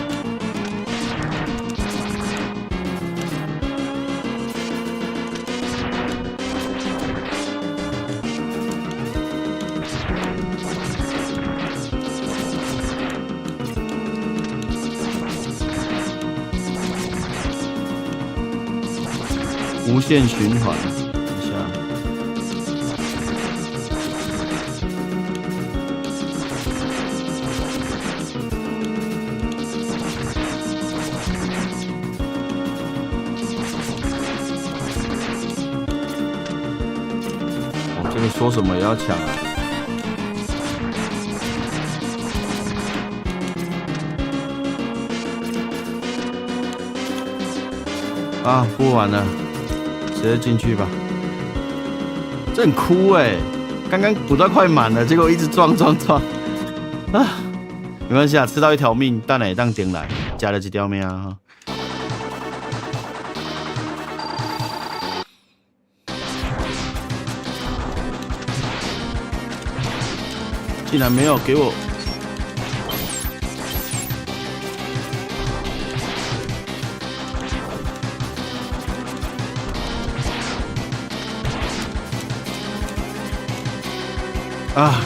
無限循環。等一下。哦，這個說什麼也要搶啊！啊，不玩了，直接進去吧。這很酷欸，剛剛補到快滿了，結果一直撞撞撞。啊，沒關係啊，吃到一條命，等下會當重來，食了一條命啊。竟然沒有給我。啊！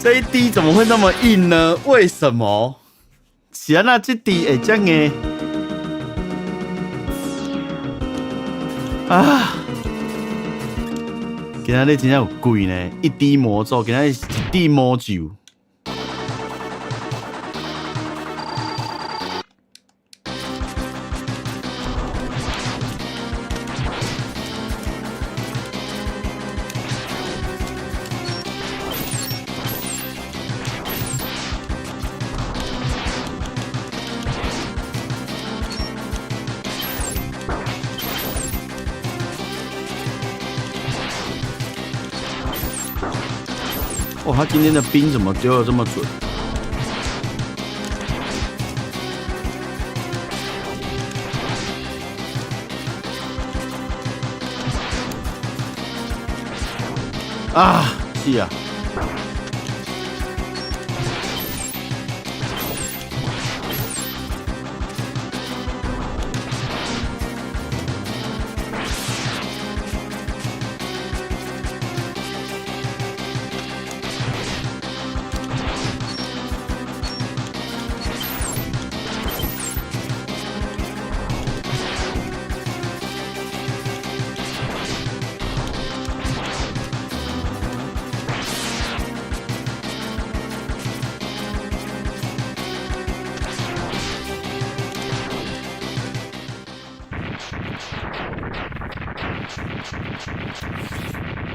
這一滴怎麼會那麼硬呢？為什麼？是按怎這滴會遮硬？啊！今仔日真正有鬼呢！一滴魔咒，今仔日是一滴魔咒。哇，他今天的兵怎麼丟得這麼準？啊，是啊。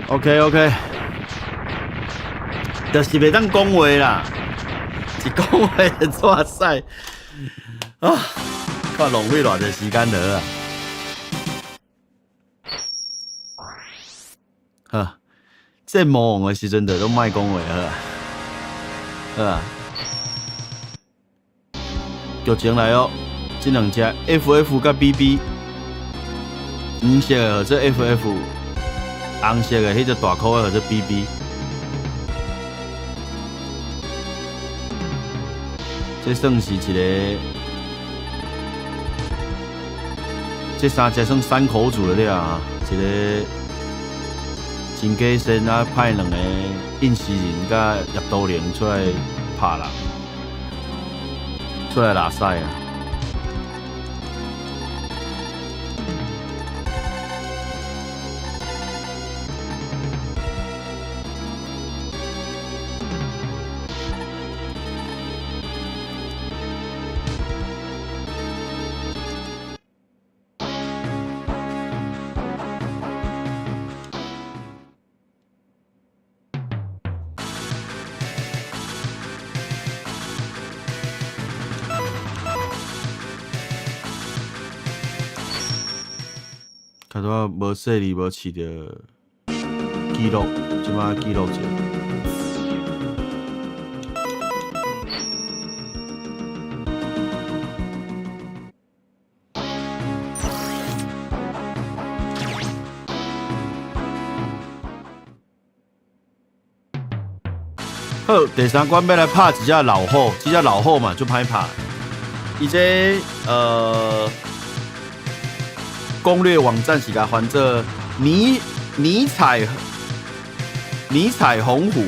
OK OK，就是袂當講話啦，一講話就掣屎啊！看浪費偌濟時間就好啊。好，這魔王的時陣就攏莫講話好啊，好啊。劇情來哦，這兩隻 FF 佮 BB，黃色的號做 FF。紅色的彼隻大箍的號做 BB，這算是一個，這三隻算三口組的了啊，一個真假仙啊派兩个印西人佮葉多玲出來拍人，出來拉屎啊！較拄仔無細膩無試著記錄，這擺記錄者。好，第三關欲來拍一隻老虎，這隻老虎嘛足歹拍。伊這攻略網站是共翻做迷彩紅虎。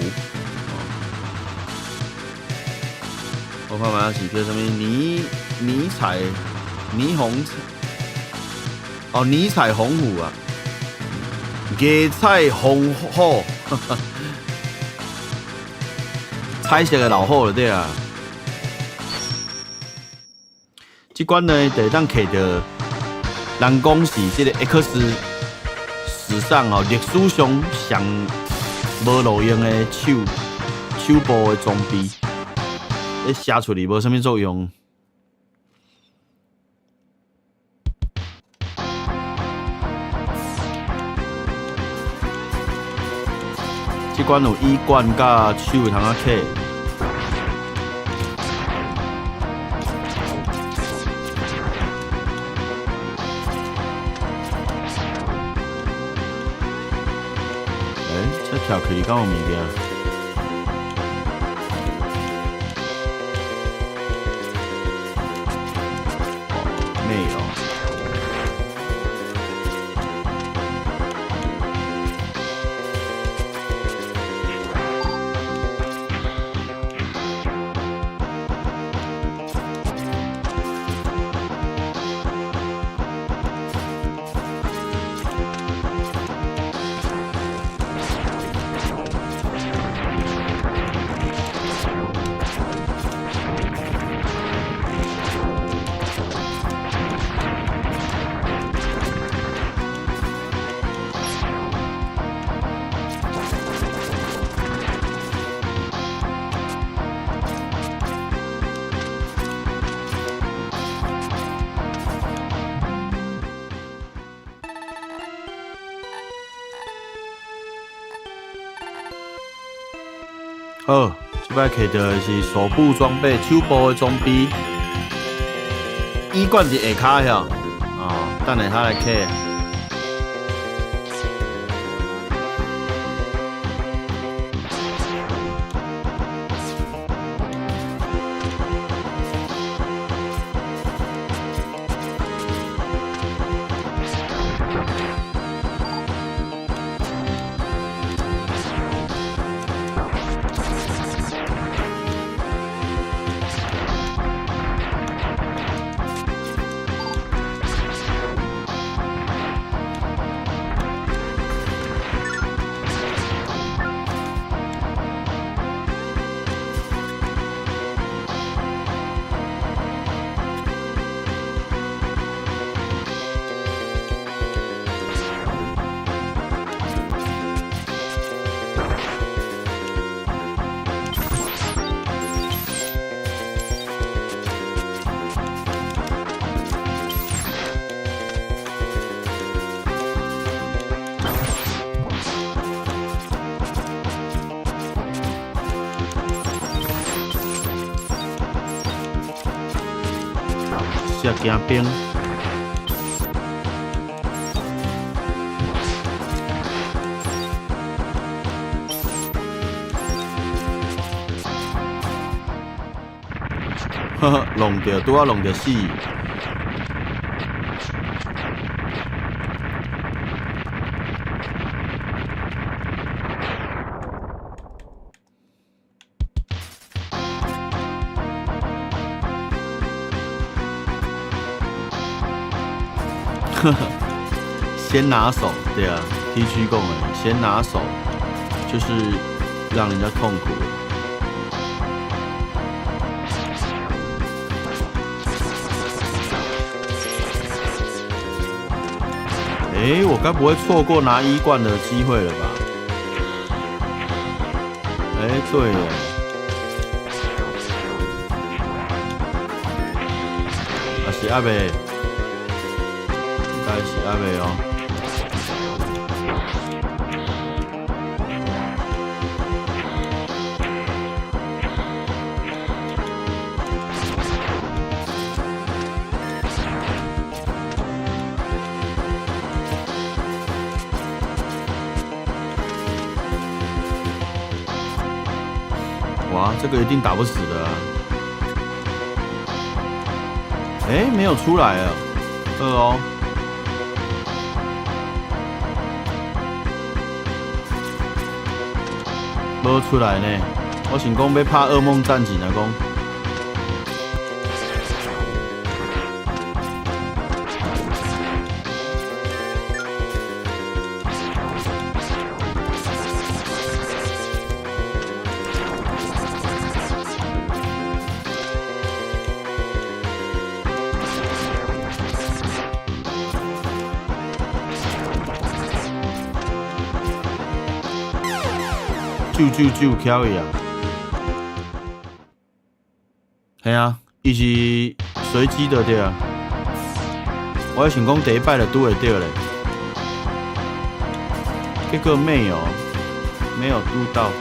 我看覓是叫啥物迷彩霓虹哦，迷彩紅虎啊，迷彩紅虎。彩色的老虎就對啊。這關呢，就會當摕著，人講是這個 X 史上哦歷史上上無路用的手部的裝備，咧寫出來無啥物作用。這關有椅罐佮手會通仔揢。欸，這跳起來敢有物件？哦，沒有。好，這擺摕著的是手部裝備，手部的裝備。椅罐佇下跤遐，哦，等下下來揢。食驚兵。呵呵，弄著拄仔弄著死。呵呵，先拿手，對啊，T 區講的，先拿手就是讓人家痛苦。欸，我該不會錯過拿一冠的機會了吧？欸，對耶，啊是阿伯。應該是阿未哦。哇，這個一定打不死的啊！欸，沒有出來啊，二哦。無出來呢，我想講欲拍噩夢戰警啊，講。救救救，巧伊啊！係啊，伊是隨機的對啊。我還想講第一擺就拄會著咧，結果沒有，沒有拄到。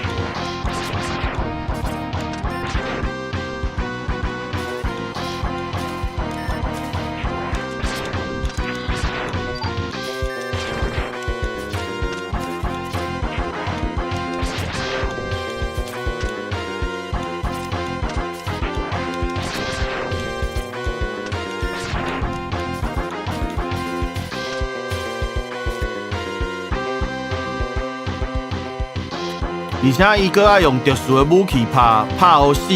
而且伊閣愛用特殊的武器拍拍予死，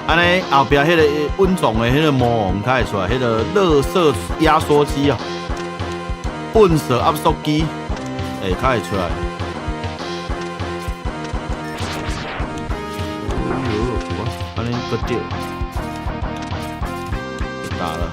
按呢後壁彼个穩重的彼个魔王才會出來，彼个垃圾壓縮機啊，糞掃壓縮機會較會出來。哎喲，哇，按呢閣著，打了。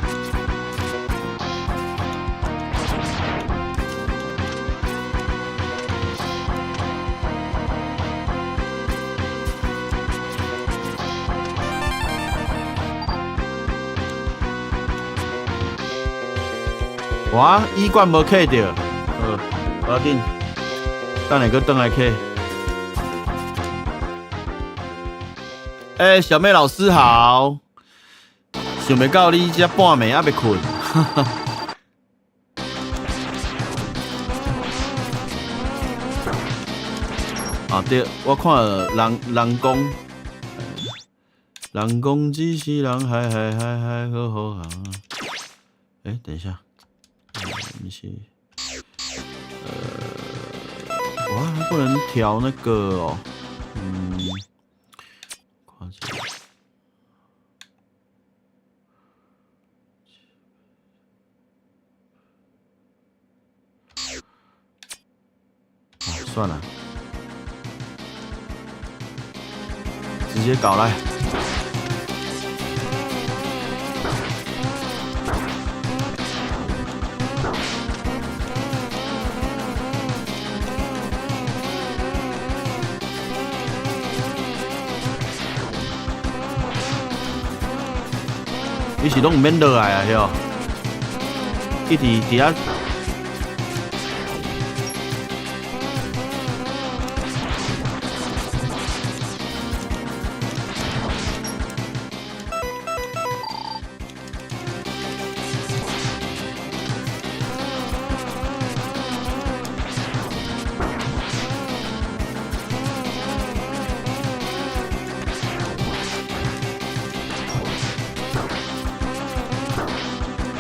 哇！醫館無客著，好，無要緊，等下閣轉來客。欸，小妹老師好，想袂到你這半暝猶未睏。啊對，我看人人講，人講只是人海海海海好好啊。欸，等一下。不是，哇，不能調那個哦，嗯，看一下，啊，算了，直接搞來。你是攏毋免落來啊，遐，一直佇遐。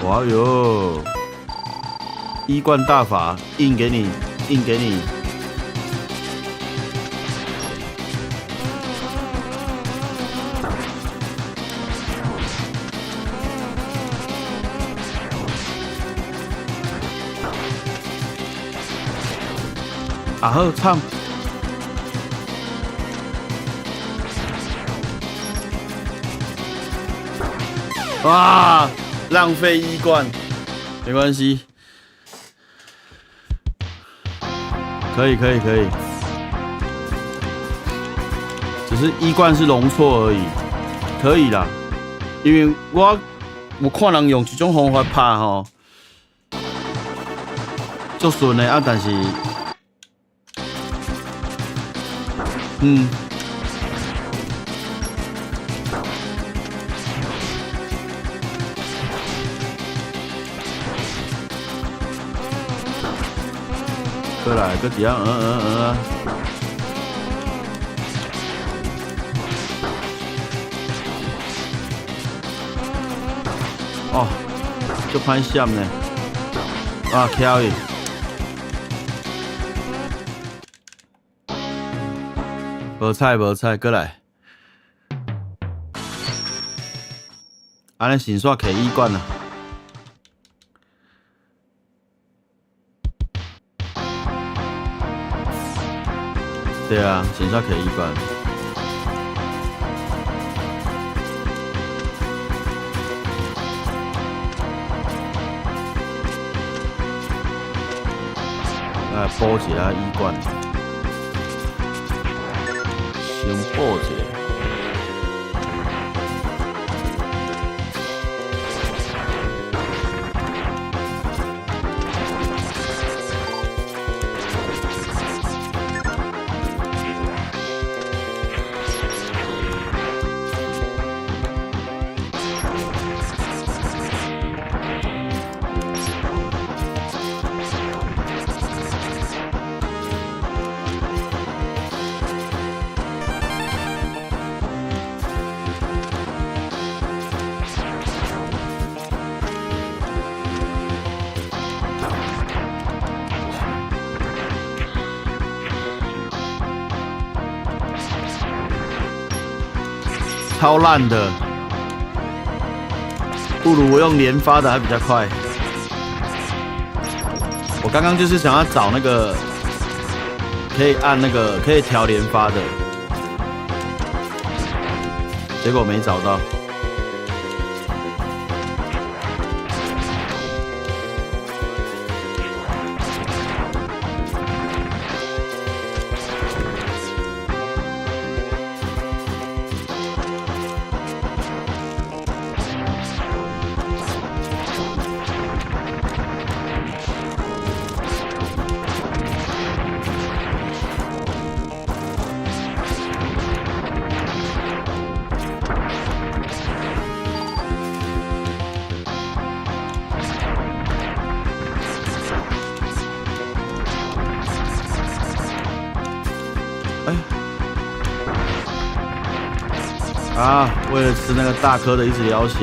哇喲！一貫大法印給你，印給你。啊好，慘！哇！浪費一貫，沒關係，可以可以可以，只是一貫是容錯而已，可以啦。因為我有看人用這種方法拍吼，足順的啊，但是，嗯。過來，閣佇遐，嗯嗯嗯啊！哦，足歹閃呢，啊，翹伊，無彩無彩，閣來，按呢先煞揢醫館啊。對啊，先煞揢醫館。來補一下醫館，先補一下。超爛的，不如我用連發的還比較快。我剛剛就是想要找那個可以按那個可以調連發的，結果沒找到。哎，啊！為了吃那個大顆的，一直流血。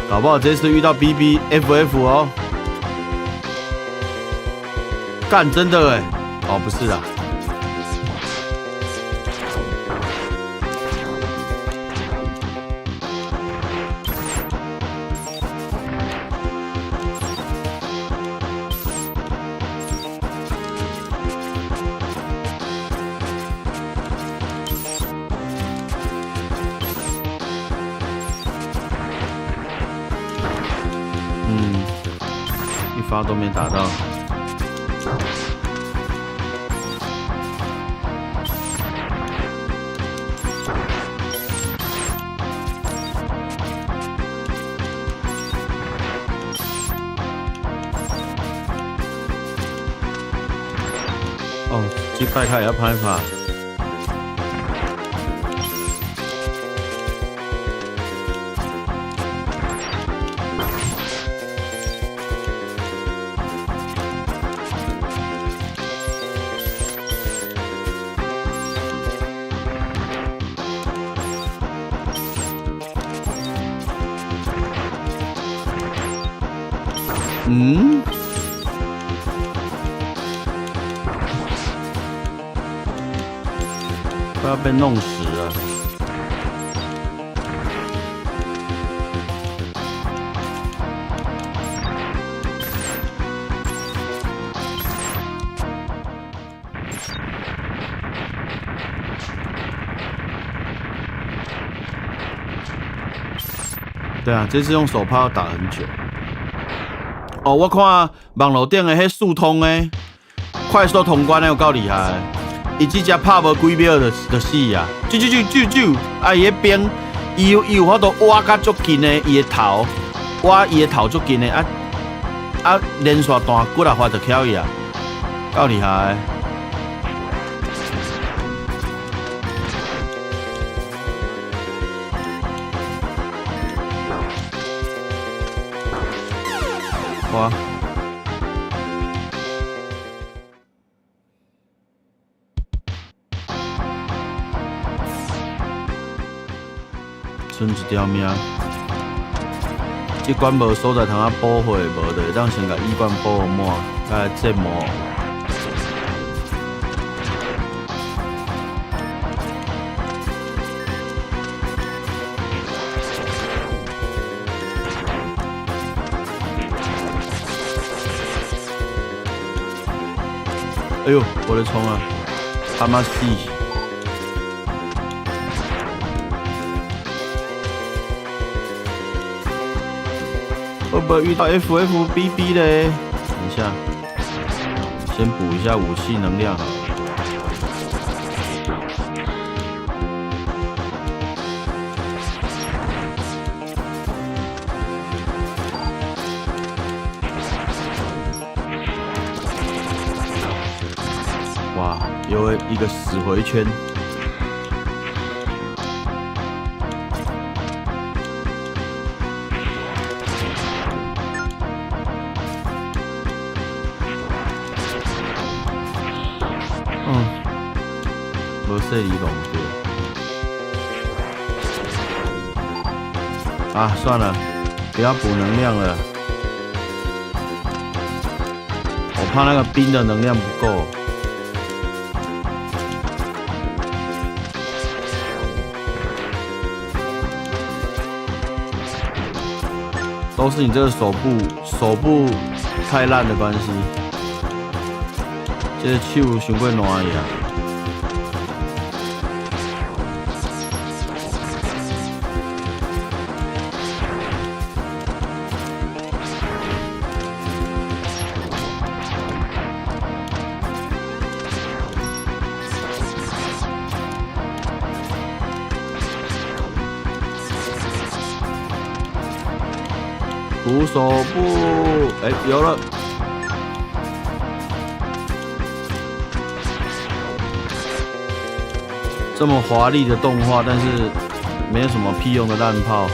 搞不好這次遇到 BBFF 哦，幹真的哎！哦，不是啊。嗯，一發都沒打到。哦，這擺較會曉歹拍。嗯？快要被弄死了。對啊，這次用手帕要打很久。哦，我看網路頂的彼速通的，快速通關的有夠厲害。伊只只拍無幾秒就死啊！啾啾啾啾啾！啊，伊彼邊，伊有法度挖甲足近的，伊的頭，挖伊的頭足近的，啊啊，連續彈幾若發就翹伊啊，夠厲害！哇！剩一條命。這關無所在通啊補血，無就會當先共醫罐補滿，再來折磨。哎呦，我咧創啊！他媽死！會不會遇到 FFBB 嘞？等一下，先補一下武器能量好了。哇，又一個死回圈。嗯，無細膩弄著。啊，算了，不要補能量了，我怕那個冰的能量不夠。都是你這個手部太爛的關係，這個手傷過爛去啊！補手部，哎，有了！這麼華麗的動畫，但是沒有什麼屁用的爛炮。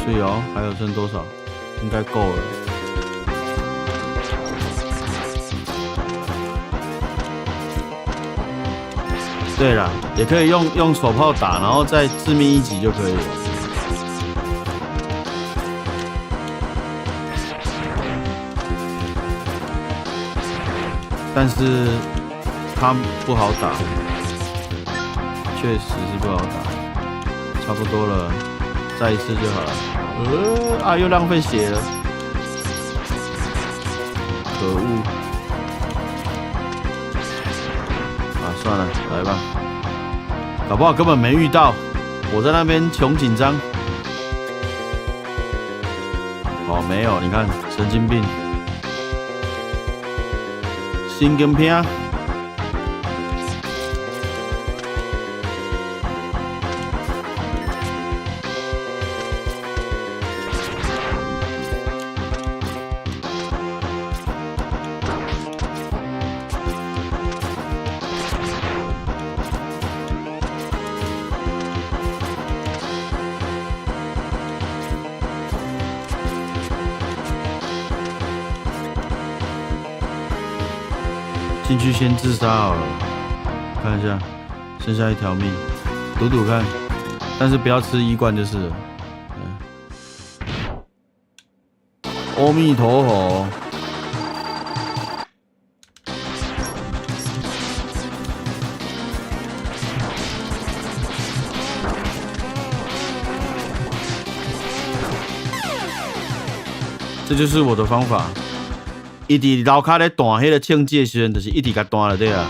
所以哦，還有剩多少？應該夠了。對了，也可以用手炮打，然後再致命一擊就可以了。但是它不好打，確實是不好打。差不多了，再一次就好了。啊，又浪費血了，可惡！啊，算了，來吧。搞不好根本沒遇到，我在那邊窮緊張。哦，沒有，你看，神經病，神經病。進去先自殺好了，看一下，剩下一條命，賭賭看，但是不要吃醫罐就是了。嗯，阿彌陀佛，這就是我的方法。伊佇樓跤咧彈彼個槍支的時陣，就是一直共彈就對啊。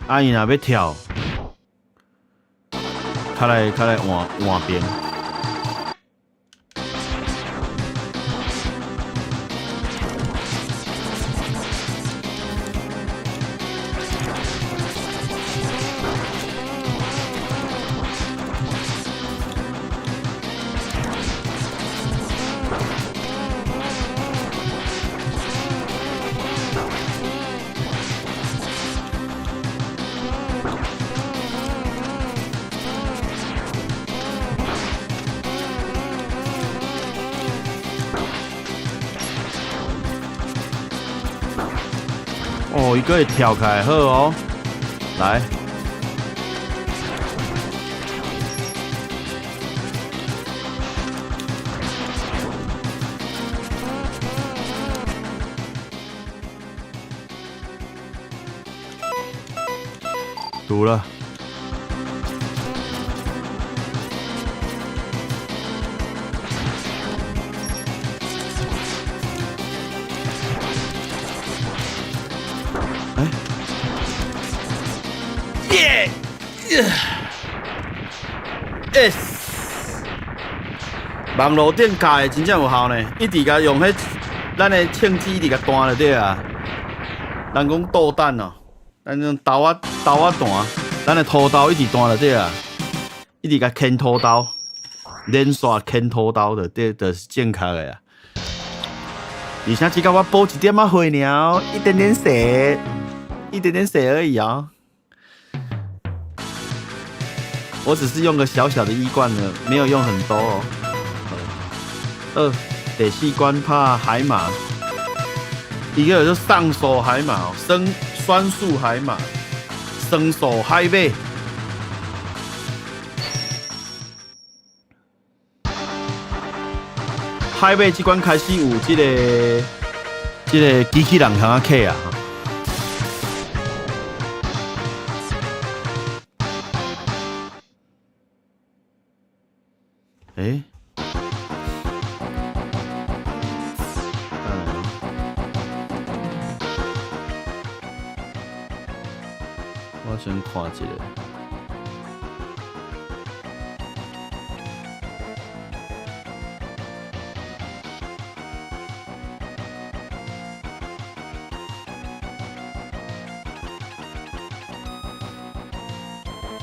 啊，伊若欲跳，較來換換邊。哦，伊閣會跳起來，好哦，來。賭了。哎，耶，yes，網路頂教的真正有效呢，一直共用彼咱的槍支一直共彈就對啊。人講導彈哦，咱種刀仔刀仔彈，咱的屠刀一直彈就對啊，一直共牽屠刀，連續牽屠刀就對，就是正確的啊。而且只共我補一點仔血爾，一點點血，一點點血而已啊。我只是用個小小的醫罐呢，沒有用很多哦。第四關拍海馬，一個叫做上手海馬，生酸素海馬，生素海馬。海馬這關開始有這個機器人通仔客啊。欸？我先看一下。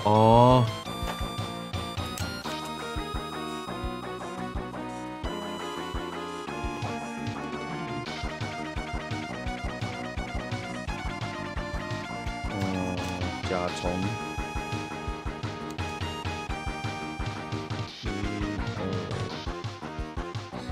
哦。甲蟲。一、二、三，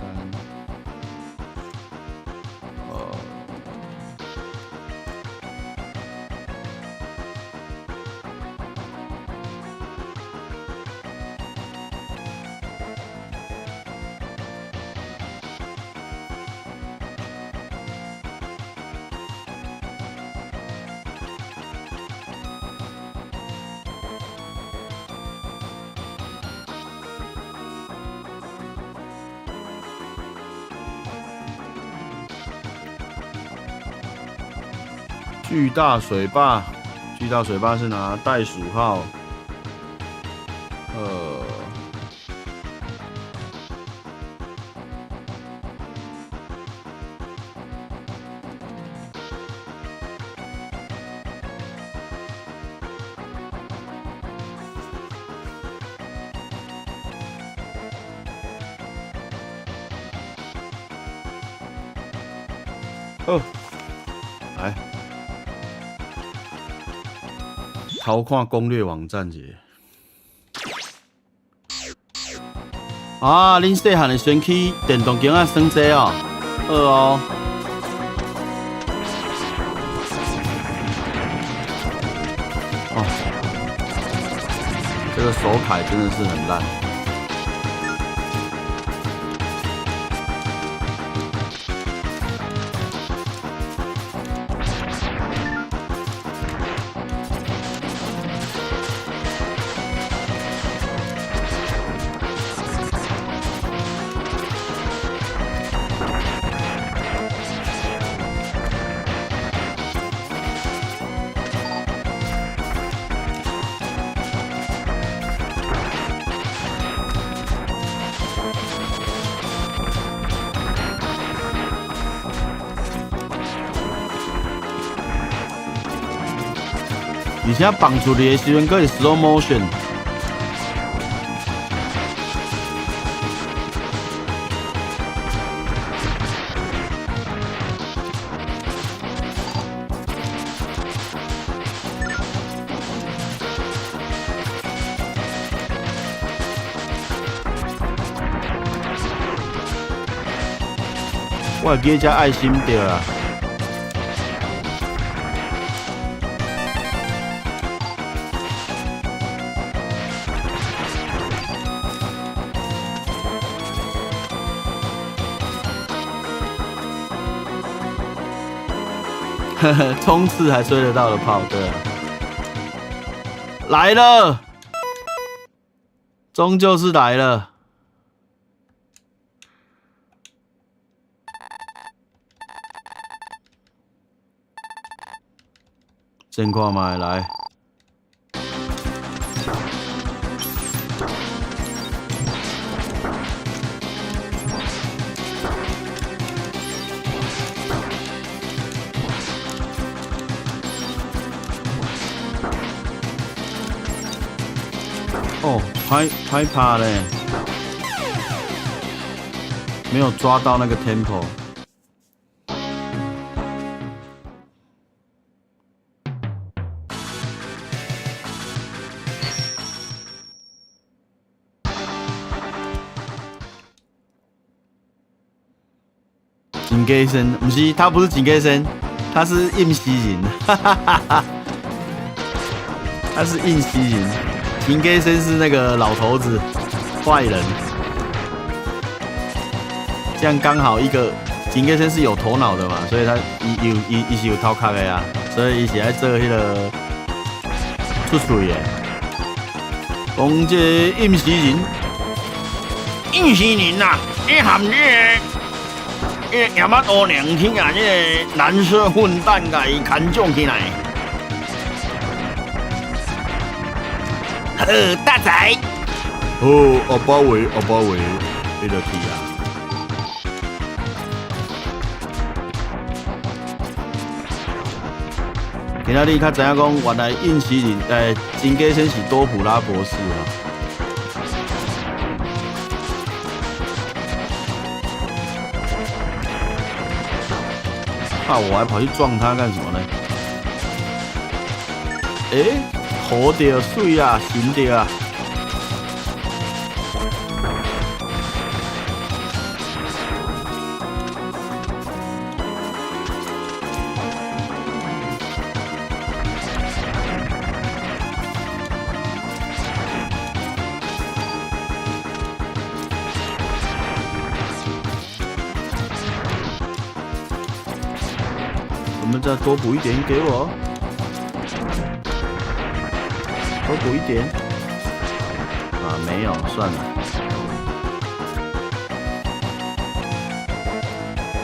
巨大水壩，巨大水壩是拿袋鼠號，好，來。偷看攻略網站者。啊，恁細漢會先去電動間仔耍這哦，好哦。哦，這個手鎧真的是很爛。而且放出去的時陣，閣是 slow motion。我會記這愛心對啦。衝刺還追得到的炮，對啊，來了，終究是來了。先看覓來。哦，拍拍趴嘞，沒有抓到那個 tempo。井蓋森不是，他不是井蓋森，他是應西人，哈哈哈哈，他是應西人。井蓋森是那個老頭子，壞人。這樣剛好一個井蓋森是有頭腦的嘛，所以他伊有伊伊是有頭殼的啊，所以伊是愛做彼個出喙的。講這個應西人，應西人啊，伊含這個。亞馬多年去啊，這個藍色混蛋共伊牽掌起來。好大仔，好阿爸偉，阿爸偉，彼就去啊。今仔日較知影講，原來應西人，金雞先是多普拉博士啊。怕我還跑去撞他幹什麼呢？欸，好著媠啊，神著啊！我們再多補一點給我，多補一點。啊，沒有，算了。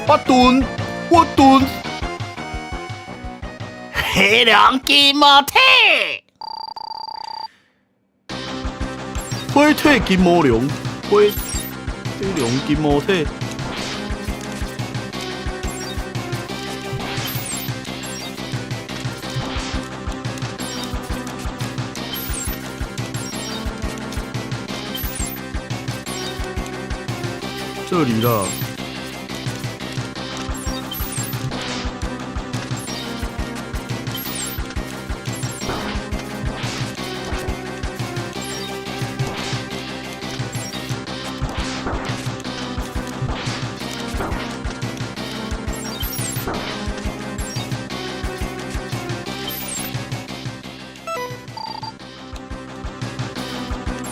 我遁，我遁，黑龍金毛體，火腿金毛龍，火黑龍金毛體。這裡了。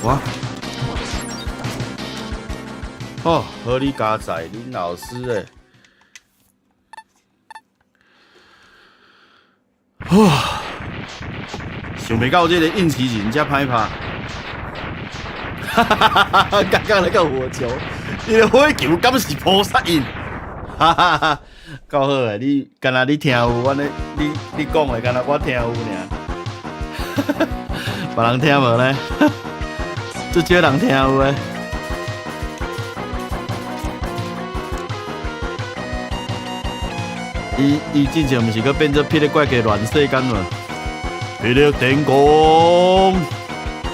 哇！哦，好你佳哉，林老師欸。哇！想袂到這個應西人遮歹拍。哈哈哈哈哈！剛剛那個火球，伊个火球敢是菩薩印？哈哈哈，夠好欸！你敢若你聽有，我咧你你講的敢若我聽有爾。別人聽無呢？足少人聽有的。伊伊之前毋是閣變做霹靂怪客亂世間無？霹靂電光，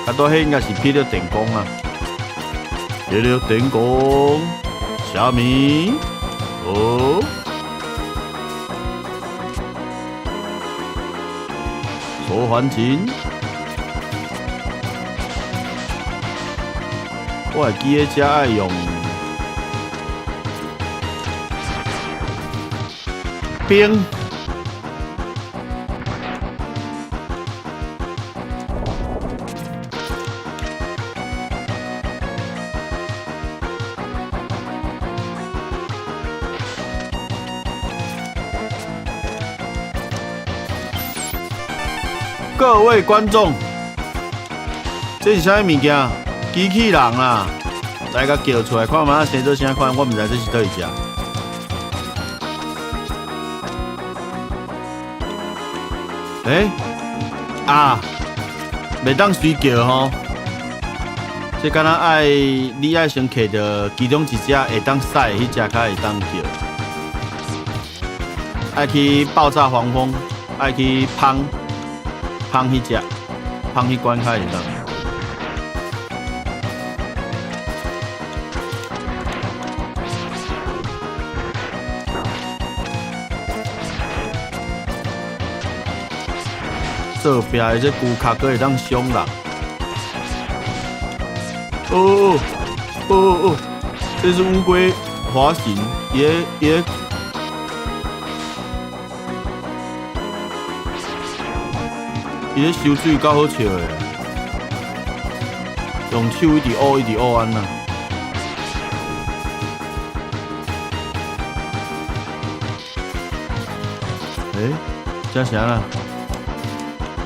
啊，拄彼應該是霹靂電光啊！霹靂電光，啥物？哦，索環琴，我會記得遮愛用冰。各位觀眾，這是啥物件？機器人啦，來共叫出來看覓，生做啥款？我毋知這是佗一隻。欸，啊，袂當隨叫吼，這敢若愛你愛先揢著其中一隻會當使的彼隻較會當叫。愛去爆炸黃蜂，愛去芳芳彼隻，芳彼關較會當。做壁的這龜殼閣會當傷人。哦哦哦，這是烏龜滑行，也也。伊咧收水夠好笑的，用手一直挖一直挖按呢。欸，這啥啦？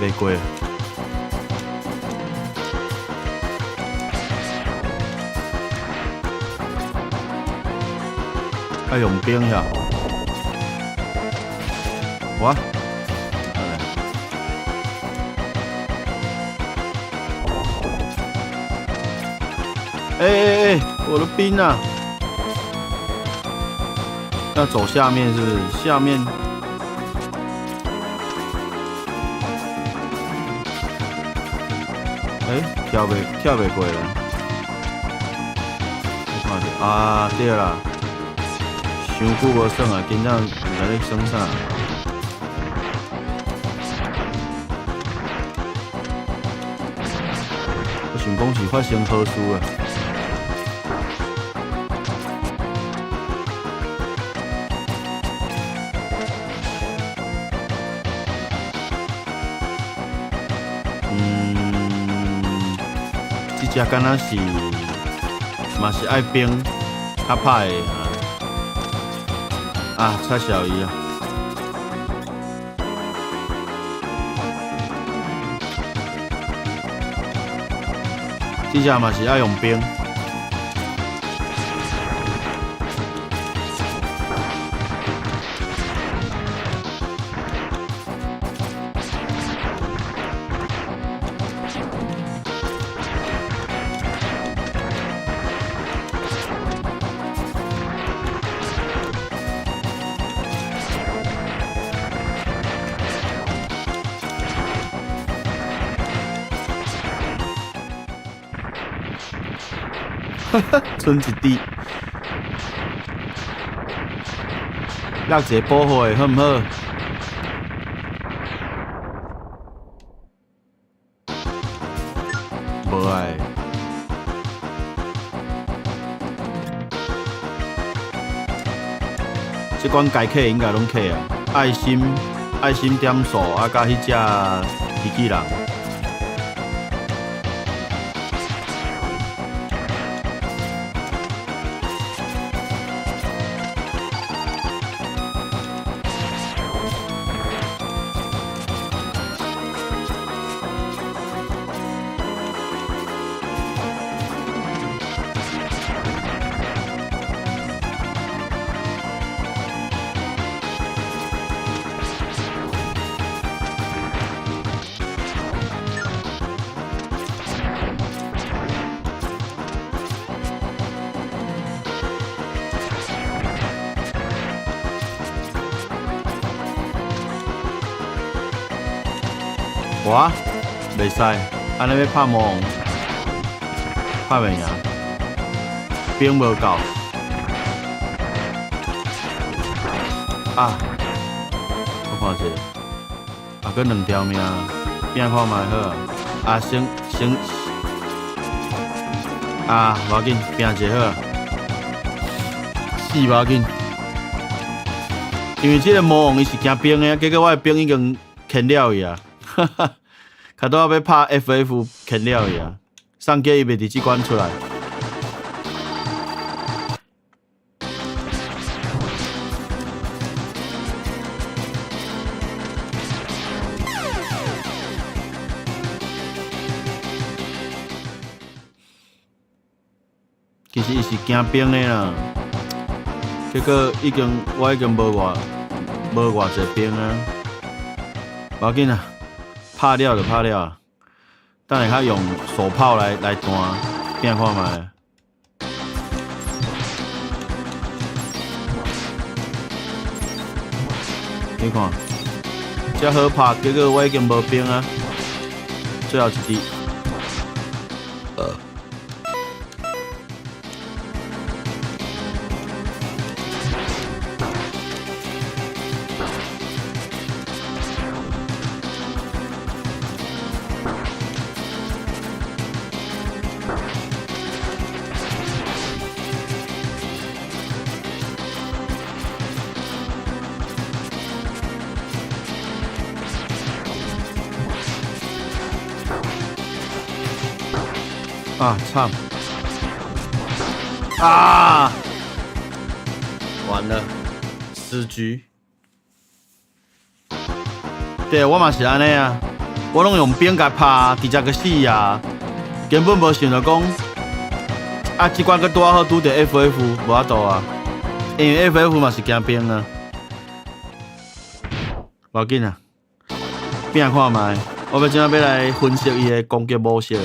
袂過。愛用冰呀？我。欸欸欸！我的兵啊！要走下面是不是？下面。欸，跳袂過啦！我看著啊，對啦，傷久無耍啊，真正毋知咧耍啥。我想講是發生何事啊？這隻敢若是，嘛是愛冰較歹的啊！啊，插小伊啊！這隻嘛是愛用冰。賰一滴，落一个保護的好毋好？無愛。這關該課應該攏課啊！愛心愛心點數啊，佮彼隻機器人。哇，袂使，按呢欲拍魔王，拍袂贏，兵無夠。啊，我看一下，啊，閣兩條命，拼看覓好啊。啊，先先，啊，無要緊，拼一下好啊。死無要緊，因為這个魔王伊是驚冰的，結果我的冰已經牽了伊啊。哈哈，較拄仔欲拍 FF 牽了伊啊，送叫伊袂佇這關出來。其實伊是驚冰的啦，結果已經我已經無偌濟冰啊，無要緊啊，拍了就拍了，等下較用手炮來彈，變看覓。你看，遮好拍，結果我已經無兵啊，最後一支。啊，慘！啊，完了，死局。對，我嘛是按呢啊，我攏用兵共拍，直接去死啊！根本無想著講，啊，這關閣拄好拄著 FF，無法度啊，因為 FF 嘛是驚兵啊。無要緊啊，拼看覓，我欲這擺欲來分析伊的攻擊模式啊。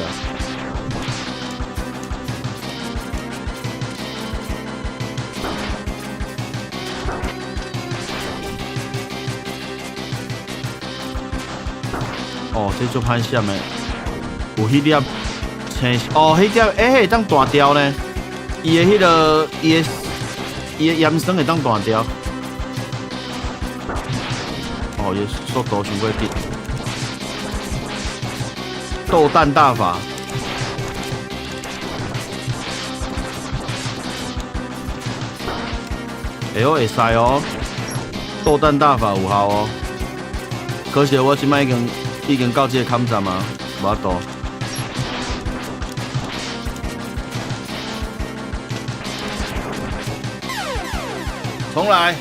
哦，這足歹閃的，有彼粒青，哦，彼粒欸，會當彈掉呢？伊的彼个，伊的岩霜會當彈掉。哦，伊速度傷過急。鬥彈大法。會哦，會使哦，鬥彈大法有效哦。可惜我這擺已經到這個坎站啊，無法度。重來，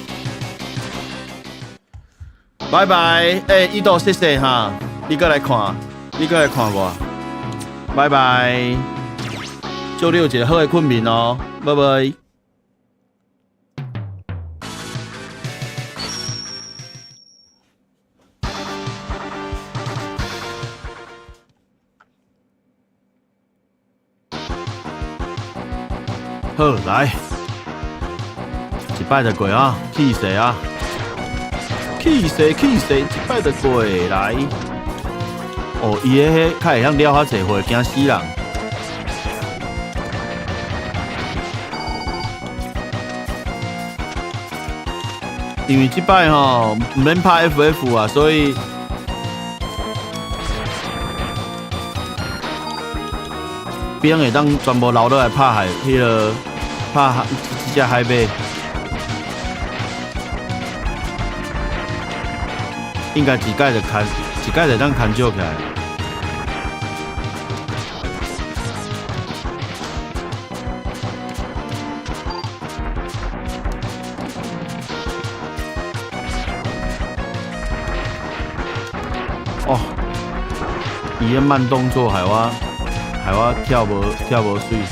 拜拜。欸，伊都謝謝哈，你閣來看，你閣來看我，拜拜。祝你有一个好的睏眠哦，拜拜。好，來，一擺就過啊，氣勢啊，氣勢氣勢，一擺就過來。哦，伊的彼較會曉掠較濟貨，驚死人。因為這擺吼毋免拍 FF 啊，所以兵會當全部留落來拍海，彼个拍海這隻海馬，應該一擺就牽，一擺就當牽少起來。哦，伊的慢動作害我。害我跳無媠。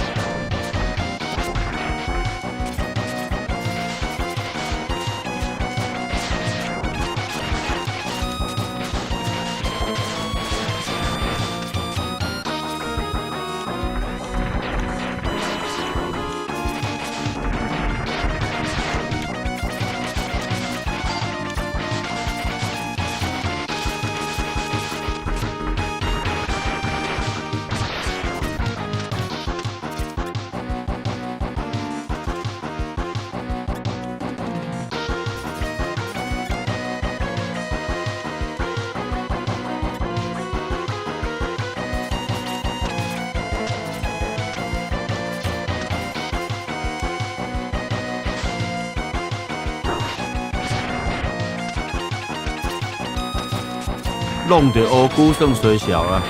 弄著烏龜算衰小啊！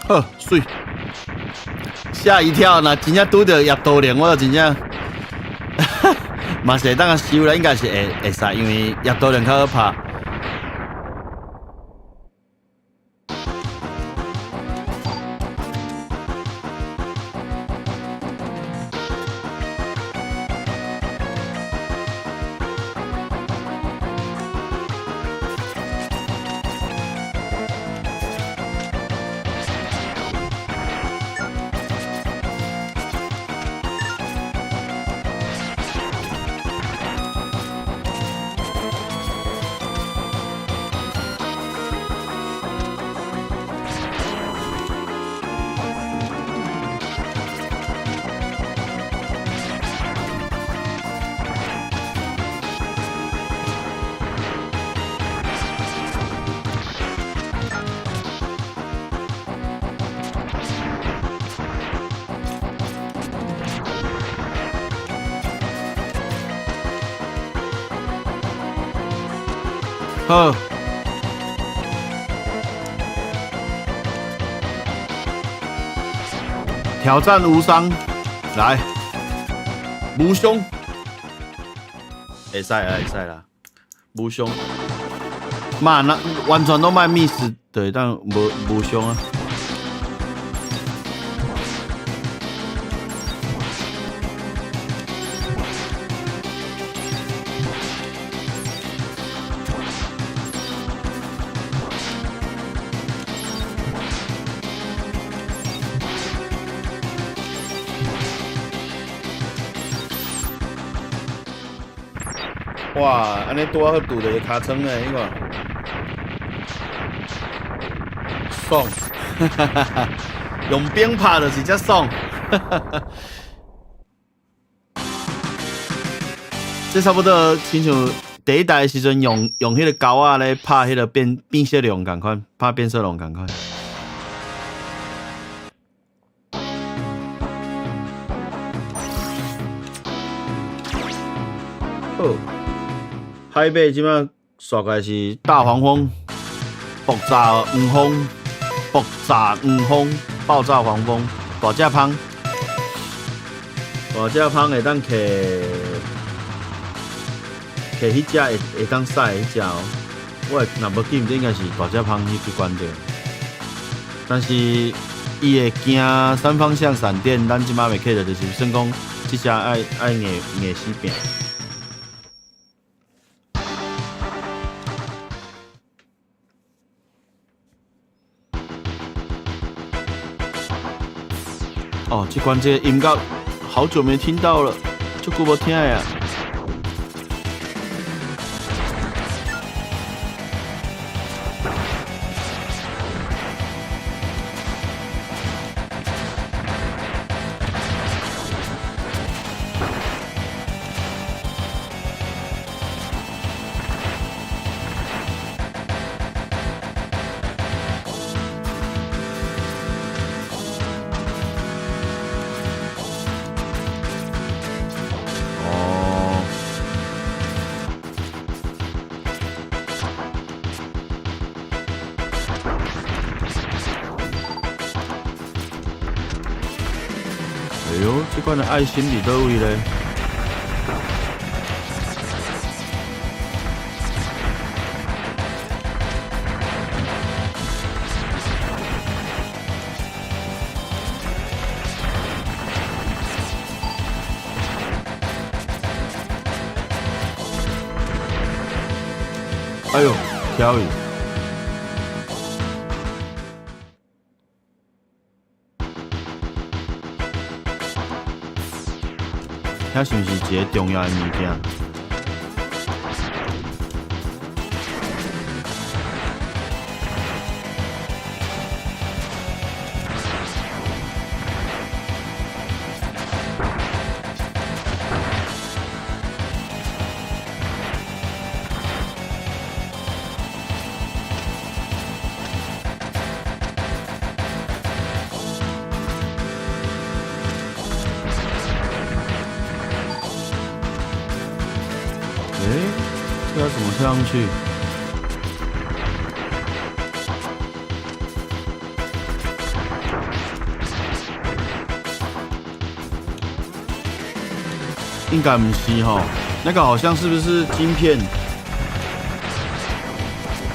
好，媠，嚇一跳，若真正拄著葉多靈，我就真正嘛是會當收啦，應該是會使，因為葉多靈較好拍。好，挑戰無傷，來，無傷，會使啦，會使啦，無傷，嘛那完全攏莫 miss，就會當無傷啊。哇，按呢拄仔好拄著伊尻川咧，你看，爽，用冰拍就是遮爽，這差不多親像第一代的時陣用彼個鉤仔咧拍彼個變色龍仝款，拍變色龍仝款。好。海馬這擺煞過來是大黃蜂，爆炸黃蜂，爆炸黃蜂，爆炸黃蜂，大隻蜂，大隻蜂會當揢揢彼隻會當使的彼隻哦。我若無記毋對，應該是大隻蜂去關掉。但是伊會驚三方向閃電，咱這擺袂揢著，就是算講這隻愛硬死拼。哦，這關這個音樂好久沒聽到了，足久無聽啊。哦。哎喲，這款的愛心佇佗位咧？哎喲，挑伊！遐是毋是一個重要的物件？欸，這要怎麼跳上去？應該毋是吼，那個好像是不是晶片？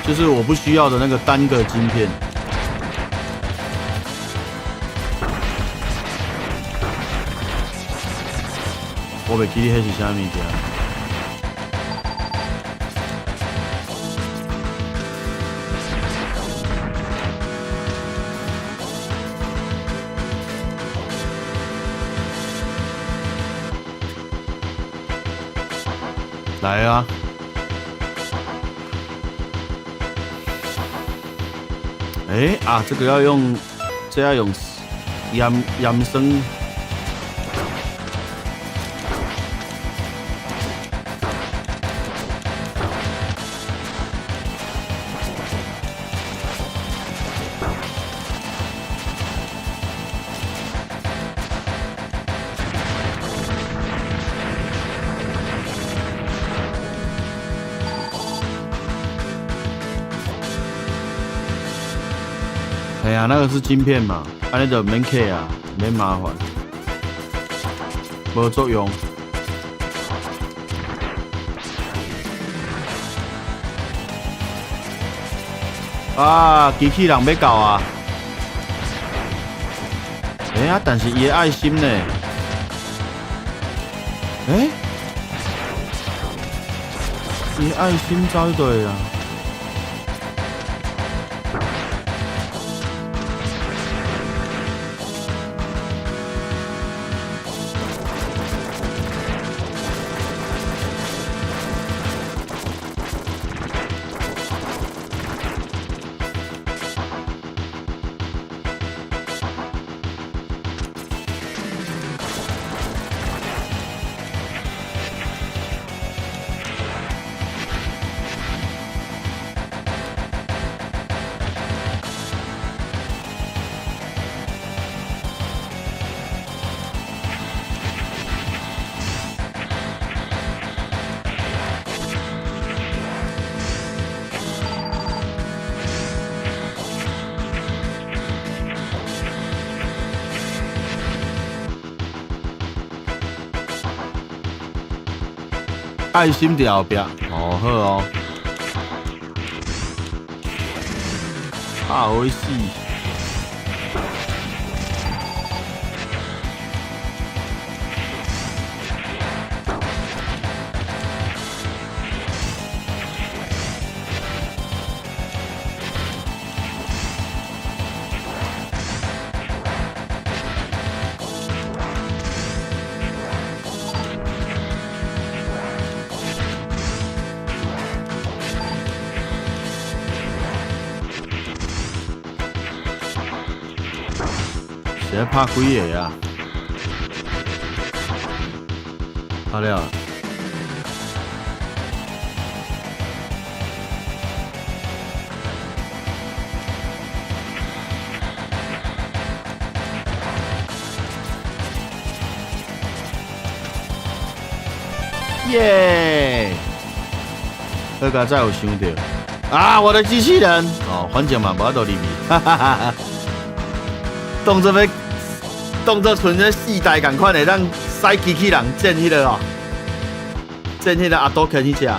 就是我不需要的那個單個晶片。我袂記得彼是啥物件。來啊！欸啊，這個要用，這要用鹽鹽酸。哎呀，那個是晶片嘛，按呢就毋免客啊，免麻煩，無作用。啊，機器人欲到啊！欸啊，但是伊的愛心呢？欸？伊的愛心走去佗啊？愛心佇後壁，哦好哦，啊予伊死！是咧拍幾个啊？拍了。耶！好佳哉有想著啊！我的機器人哦，反正嘛無法度入去，哈哈哈哈！當作欲，當作賰這四代仝款會當使機器人戰彼个哦，戰彼个阿多肯彼隻，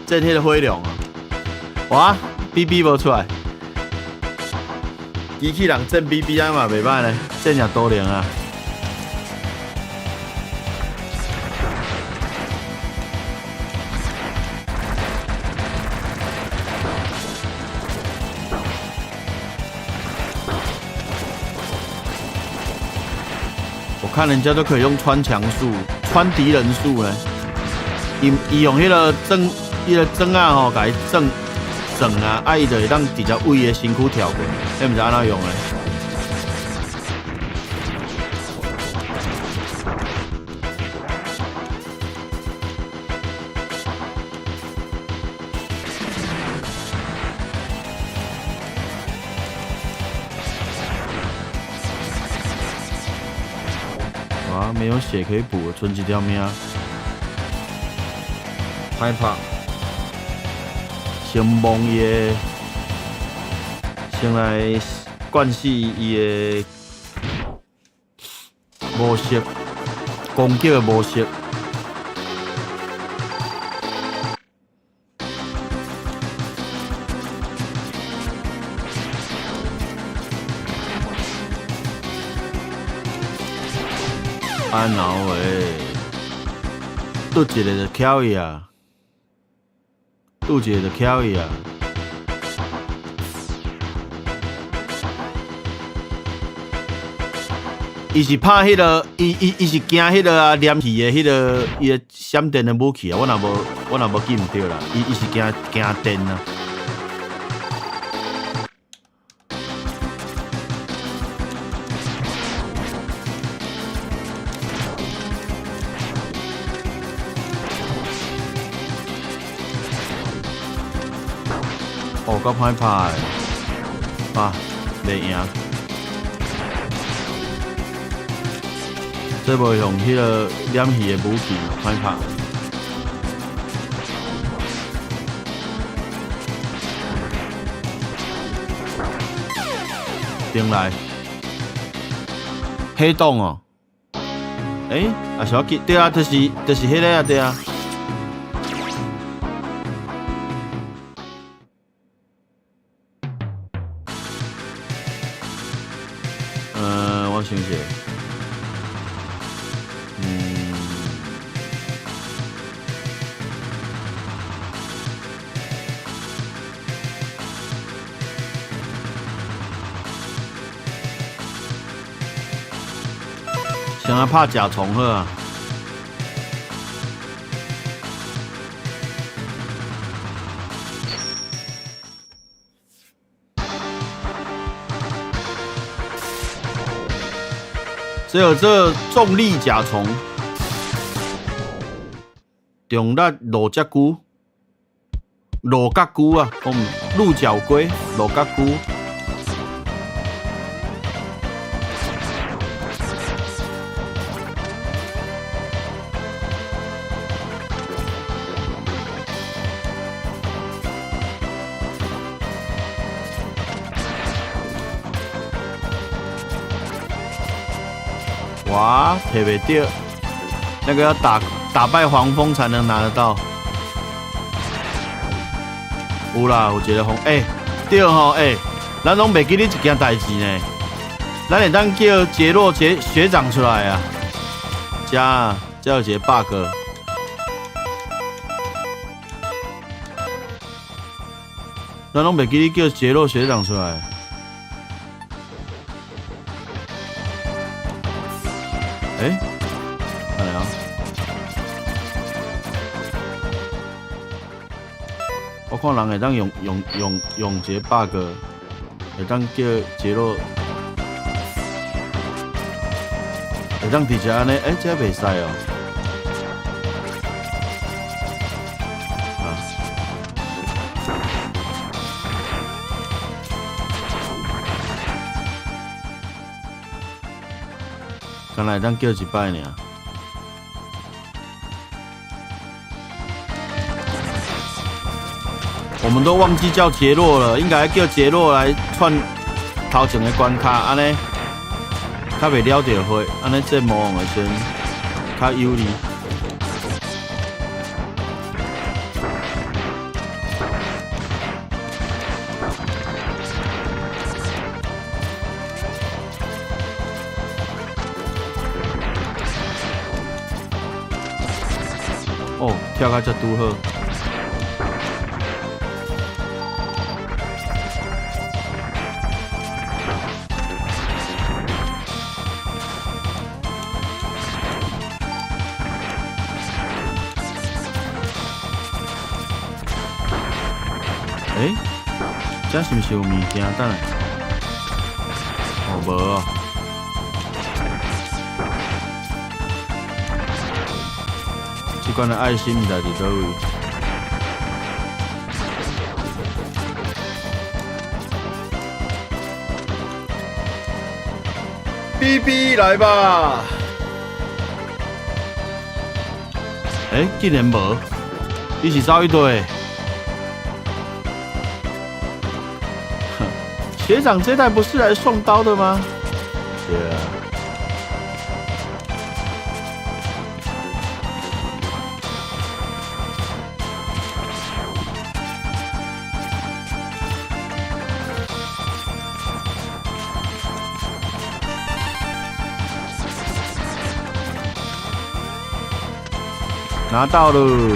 戰彼个火龍啊！哇，BB 無出來，機器人戰 BB 啊嘛袂䆀呢，戰也多靈啊！我看人家都可以用穿牆術、穿敵人術呢。伊伊用彼个裝，彼个裝仔吼，共伊裝裝啊，啊伊就會當直接對伊的身軀跳過，彼毋知按怎用的。哇，沒有血可以補，賰一條命。歹拍，先摸伊的，先來灌死伊的模式，攻擊的模式。啊，然後喂，拄一个就翘伊啊，拄一个就翹伊啊。伊是拍彼个，伊是驚彼个啊，連氣的彼个，伊的閃電的武器啊，我若無記毋著啦，伊是驚驚電啊。哦，夠歹拍的，啊，袂贏。這無用彼个染魚的武器，歹拍。頂來，黑洞哦，欸，啊是我記，對啊，就是彼个啊，對啊。我想者。先來拍甲蟲好啊！只有這重力甲蟲，重力鹿角龜，鹿角龜啊，講鹿角龜，鹿角龜。哇，提袂著，那個要打敗黃蜂才能拿得到。有啦，有一個黃，欸，對吼，欸，咱攏袂記得一件代誌呢。咱會當叫傑洛傑學長出來啊。遮遮有一個 bug。咱攏袂記得叫傑洛學長出來。欸，來啊！我看人會當用一個 bug，會當叫傑洛，會當直接按呢？欸，這袂使哦。啊！敢若會當叫一擺爾。我們都忘記叫傑洛了，應該叫傑洛來串頭前的關卡，按呢較袂了著血，按呢這魔王的時陣較有利。哦，跳甲遮拄好。欸，這是毋是有物件？等下，哦，無哦。這款的愛心毋知佇佗位。BB 來吧！欸，竟然無，伊是走去佗？學長這代不是來送刀的嗎？對啊。拿到了。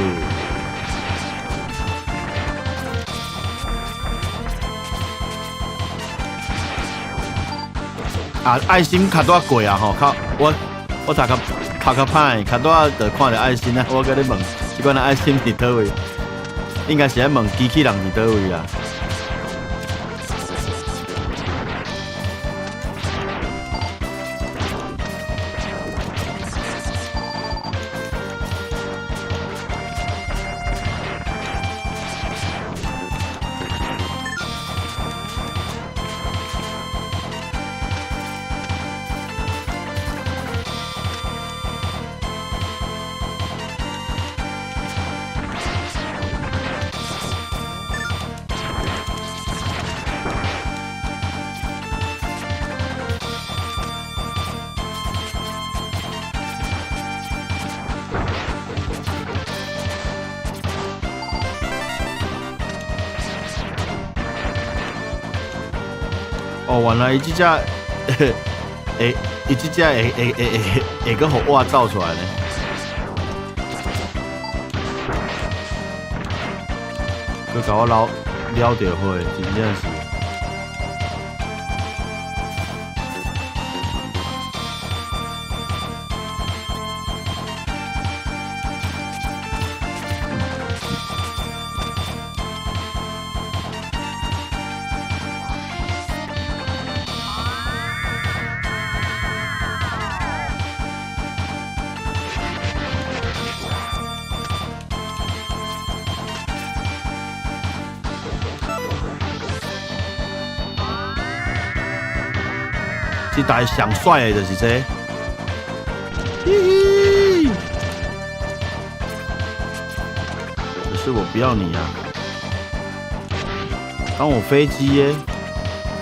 啊，愛心較拄仔過啊吼，較我讀較歹，較拄仔就看著愛心啊。我共你問，這款的愛心佇佗位？應該是愛問機器人佇佗位啊？哦，原來伊這隻會，伊這隻會閣予活走出來呢。閣共我撈撩著火，真正是。這台上帥的就是這個，嘻嘻。可是我不要你啊！當我飛機耶，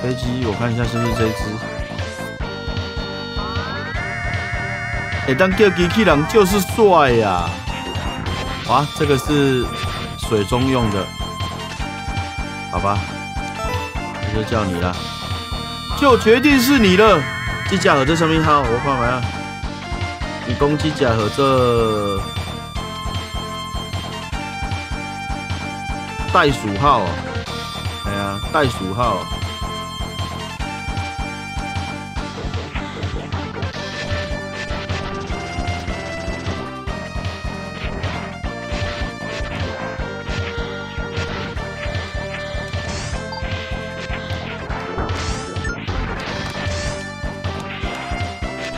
飛機，我看一下是不是這隻。欸，當叫機器人就是帥呀！哇，這個是水中用的，好吧，這就叫你了。就決定是你了。這隻號做啥物號？我看覓啊。伊講這隻號做袋鼠號。哎呀，袋鼠號。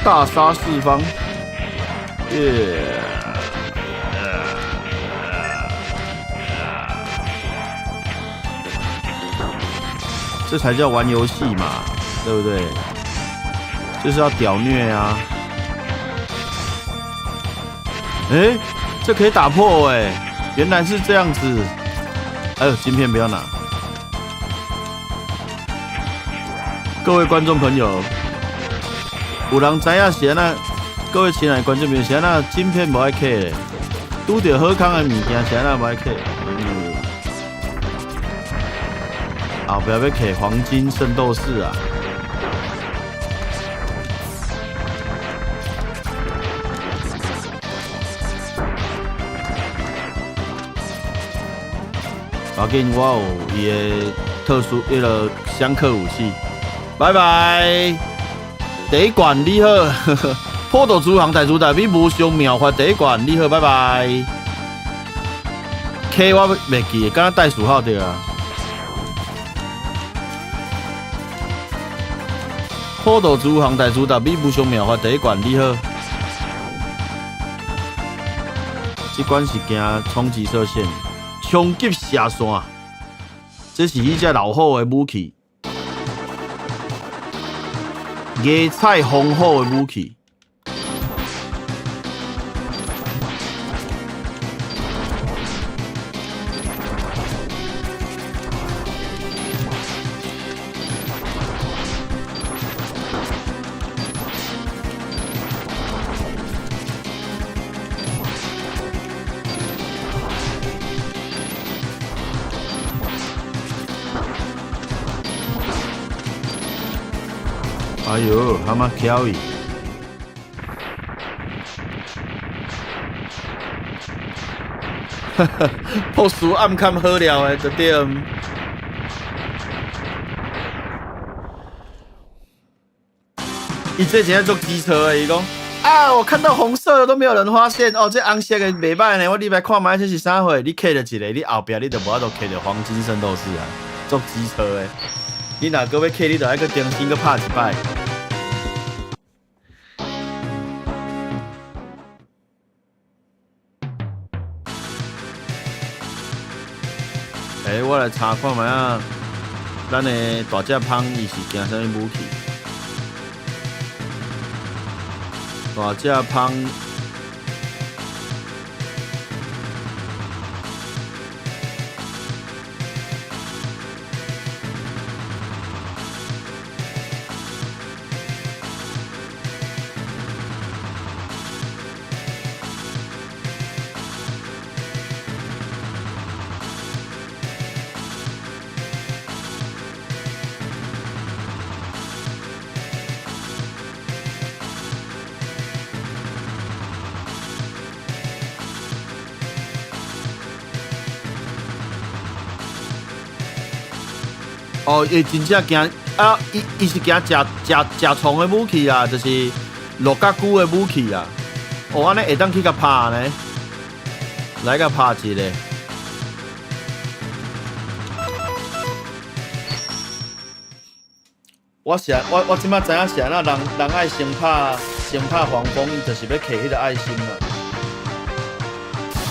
大殺四方，耶！這才叫玩遊戲嘛，對不對？就是要屌虐啊！欸，這可以打破欸，原來是這樣子。哎呦，晶片不要拿！各位觀眾朋友。有人知影是按怎？各位親愛的觀眾朋友是按怎？晶片無愛揢的，拄著好康的物件是按怎無愛揢？後壁欲揢黃金聖鬥士啊！無要緊，我有伊的特殊彼个相克武器。拜拜。第一關你好，普渡諸行大慈大悲無上妙法第一關你好，拜拜。K 我袂記，敢若袋鼠號對啊。普渡諸行大慈大悲無上妙法第一關你好。這關是驚衝擊射線，衝擊射線，這是彼隻老虎的武器。芽菜風虎的武器。哎呦，他媽巧伊！博士暗崁好料的，就對。伊這真正足機車的，伊講啊，我看到紅色的都沒有人發現，哦，這紅色的袂䆀呢，我入來看覓這是啥貨？你揢著一个，你後壁你就無法度揢著黃金聖鬥士啊，足機車的。你若閣欲揢，你就愛閣重新閣拍一擺。欸，我來查看覓仔，咱的大隻蜂伊是驚啥物武器？大隻蜂。哦，伊真正驚啊！伊是驚食食食蟲的武器啊，就是鹿角龜的武器啊。哦，按呢會當去共拍呢？來共拍一个。我是我我這擺知影是按怎人人愛先拍黃蜂，伊就是欲揢彼个愛心啦。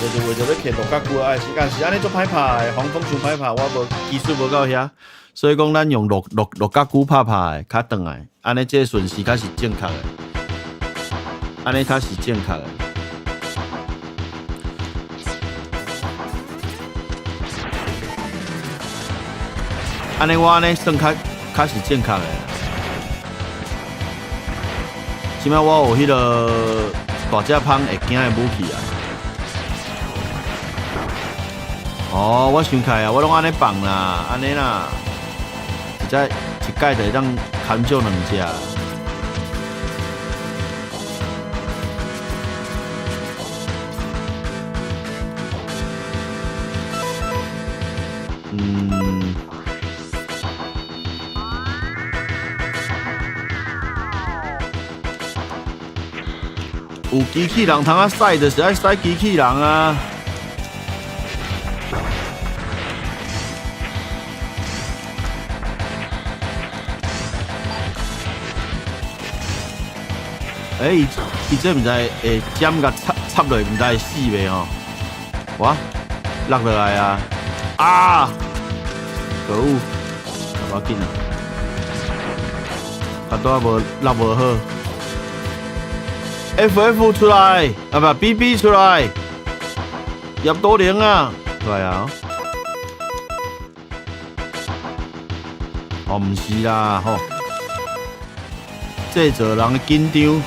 就是為著欲揢鹿角龜的愛心，但是按呢足歹拍的，黃蜂傷歹拍，我無技術無夠遐。所以講，咱用鹿角龜拍拍的較轉來，按呢這个順序較是正確的，按呢較是正確的。按呢我按呢算較是正確的。這擺我有彼个大隻蜂會驚的武器啊！哦，我想起來啊，我攏按呢放啦，按呢啦。一只一擺就會當牽少兩隻。嗯。有機器人通啊駛，就是愛駛機器人啊。欸，伊這毋知會尖共插插落，毋知會死袂吼？哇，落落來啊！啊！可惡！無要緊啊，較拄仔無落無好。FF 出來，啊不，BB 出來，葉多玲啊，出來啊！哦，毋是啦，吼，製造人緊張。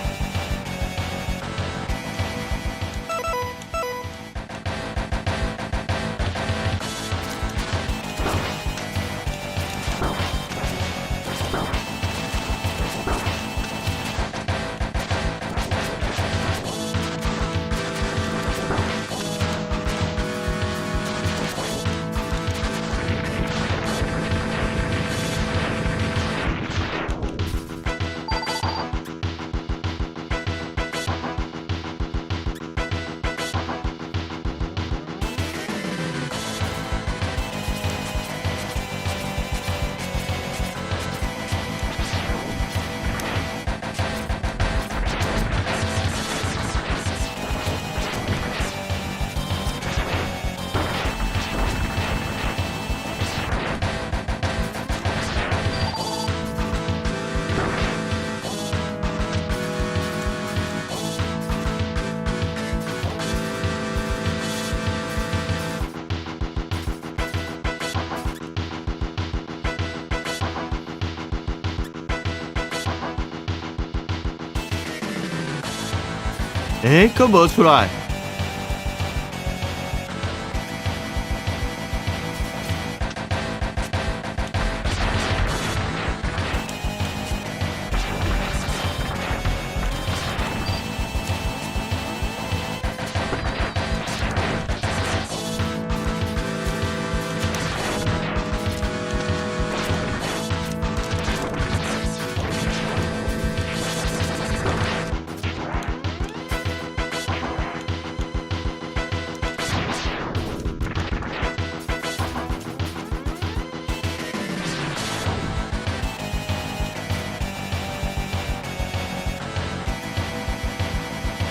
欸，閣無出來。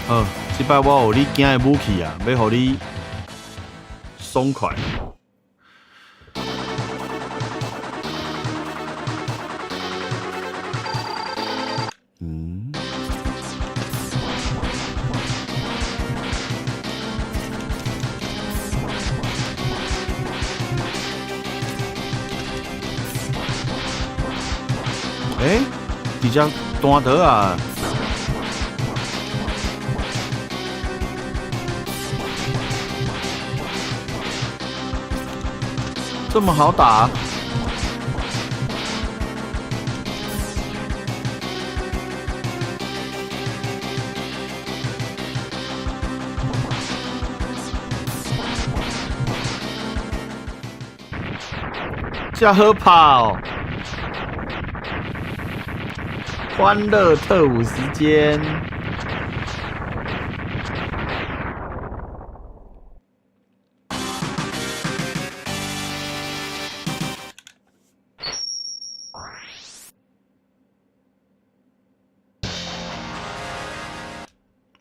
好，這擺我有你驚的武器啊，欲予你爽快。嗯。欸，直接彈倒啊！這麼好打？這好拍哦！歡樂特務時間。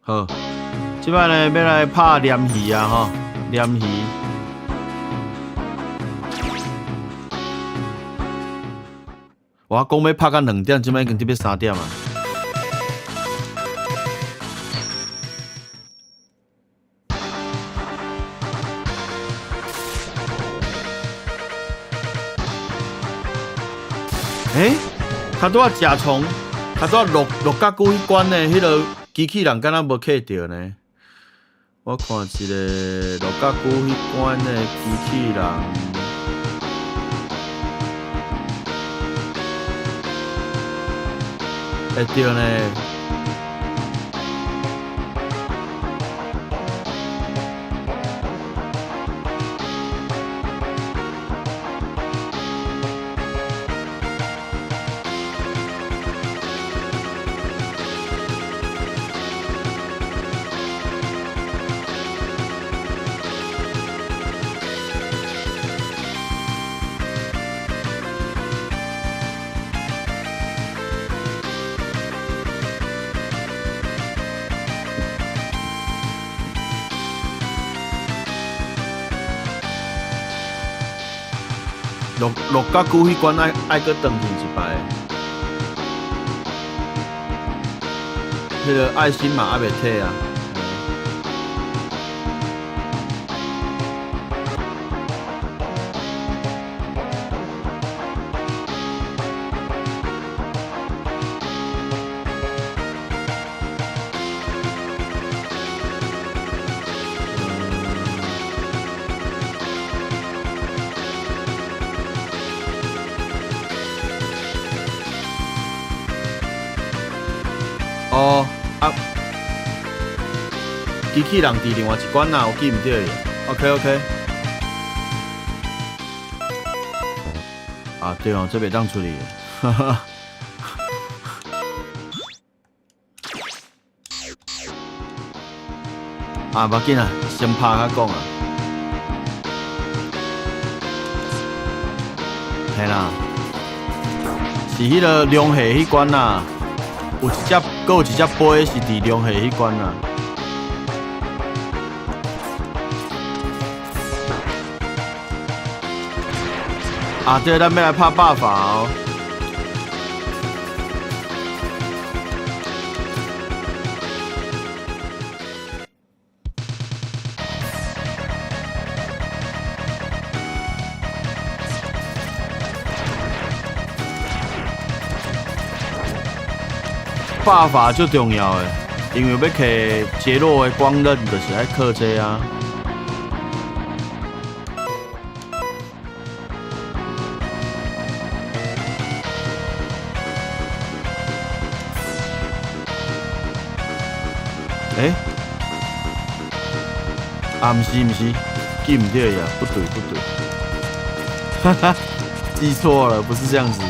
好，這擺呢欲來拍鯰魚啊吼，鯰魚。我講欲拍到2點，這擺已經欲3點啊。欸，較拄仔食蟲，較拄仔鹿鹿角龜彼關的彼个機器人敢若無客著呢？我看一下鹿角龜彼關的機器人。會著呢。鹿鹿角龜彼關愛閣轉去一擺，彼个愛心嘛猶未退啊。哦，啊，機器人佇另外一關啊，我記毋對去。OK OK。啊對哦，這袂當出去。哈哈。啊，無要緊啊，先拍較講啊。嘿啦，是彼个龍蝦彼關啊。有一隻，閣有一隻杯是佇龍蝦彼關啊。啊對，咱欲來拍爆法哦。爆法最重要的，因為欲摕傑洛的光刃，就是愛靠這啊。欸？啊，毋是毋是，記毋對呀，不對不對，哈哈，記錯了，不是這樣子，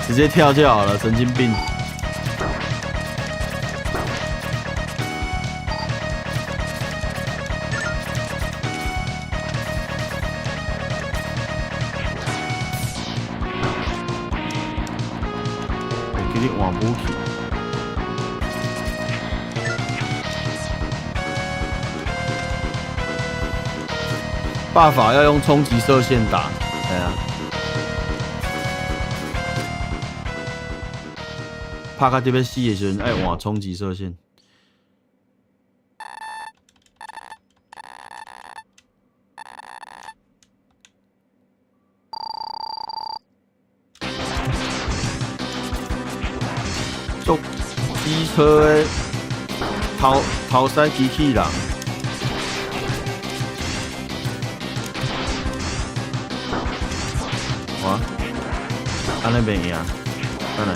直接跳就好了，神經病。給你換武器。辦法要用衝擊射線打，對啊。拍甲這欲死的時陣，愛換衝擊射線。做機車的頭頭西機器人。哇！按呢袂贏，等下。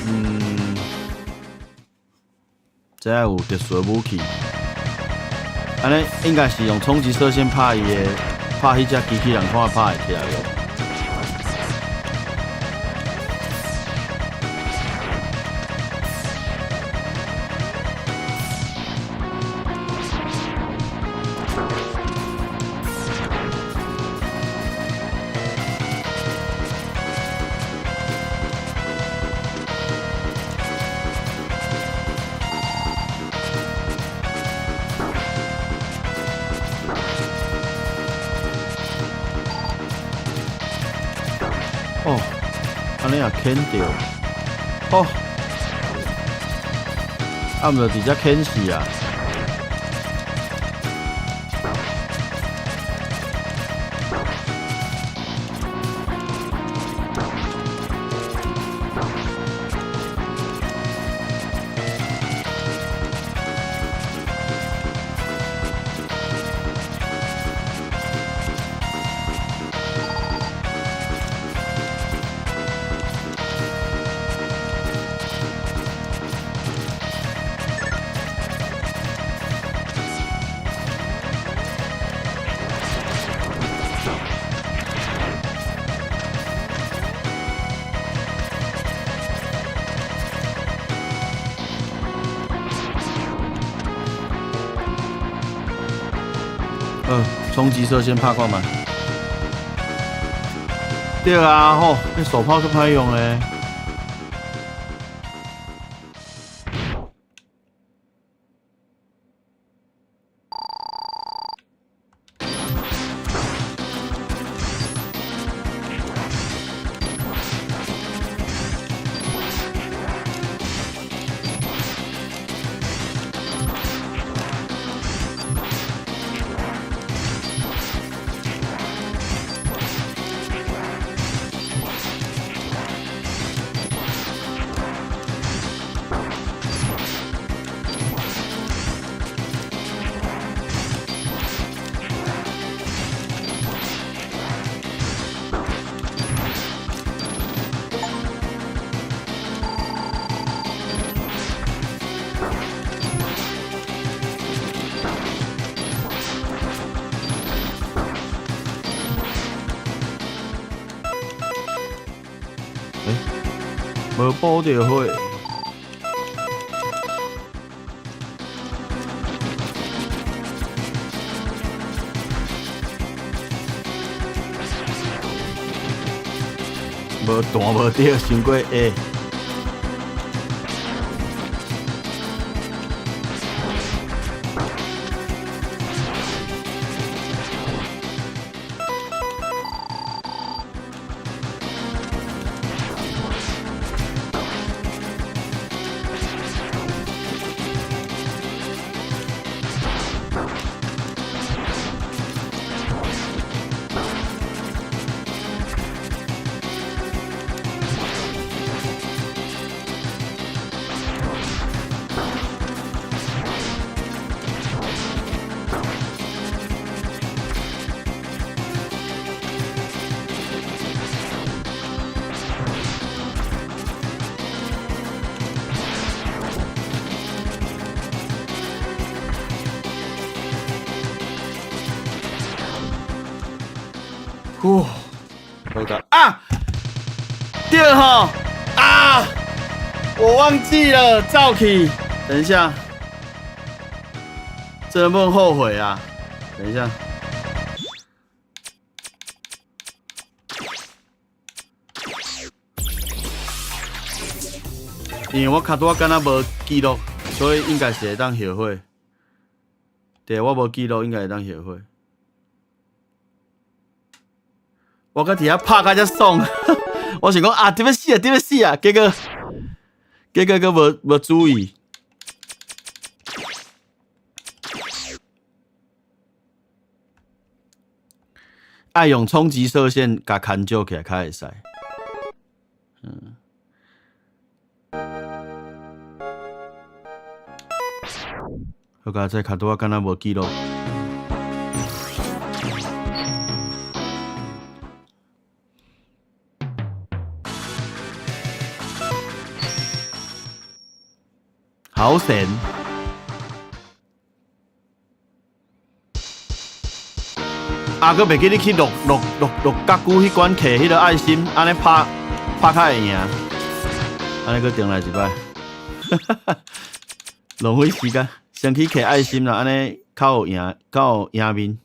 嗯，這有特殊的武器，按呢應該是用衝擊射線拍伊的，拍彼隻機器人，看拍會起來無？哦，按呢也牽著，哦，啊毋就佇遮牽死啊！衝擊射線拍看覓。對啊，吼，這手炮足歹用的。欸，無補著血。無彈無著，傷過矮。呼，好的啊，對吼啊，我忘記了，走去，等一下，真的不能後悔啊！等一下，因為我跤拄仔敢若無記錄，所以應該是會當後悔。對，我無記錄，應該會當後悔。我閣佇遐拍甲遮爽，我想講啊，得欲死啊，得欲死啊！結果閣無注意。愛用衝擊射線共牽招起來較會使。嗯。好佳哉，跤拄仔敢若無記錄。好神！啊，閣袂記你去鹿鹿鹿鹿角龜彼關摕彼个愛心，按呢拍拍較會贏，按呢閣重來一擺，浪費時間，先去摕愛心啦，按呢較有贏，較有贏面。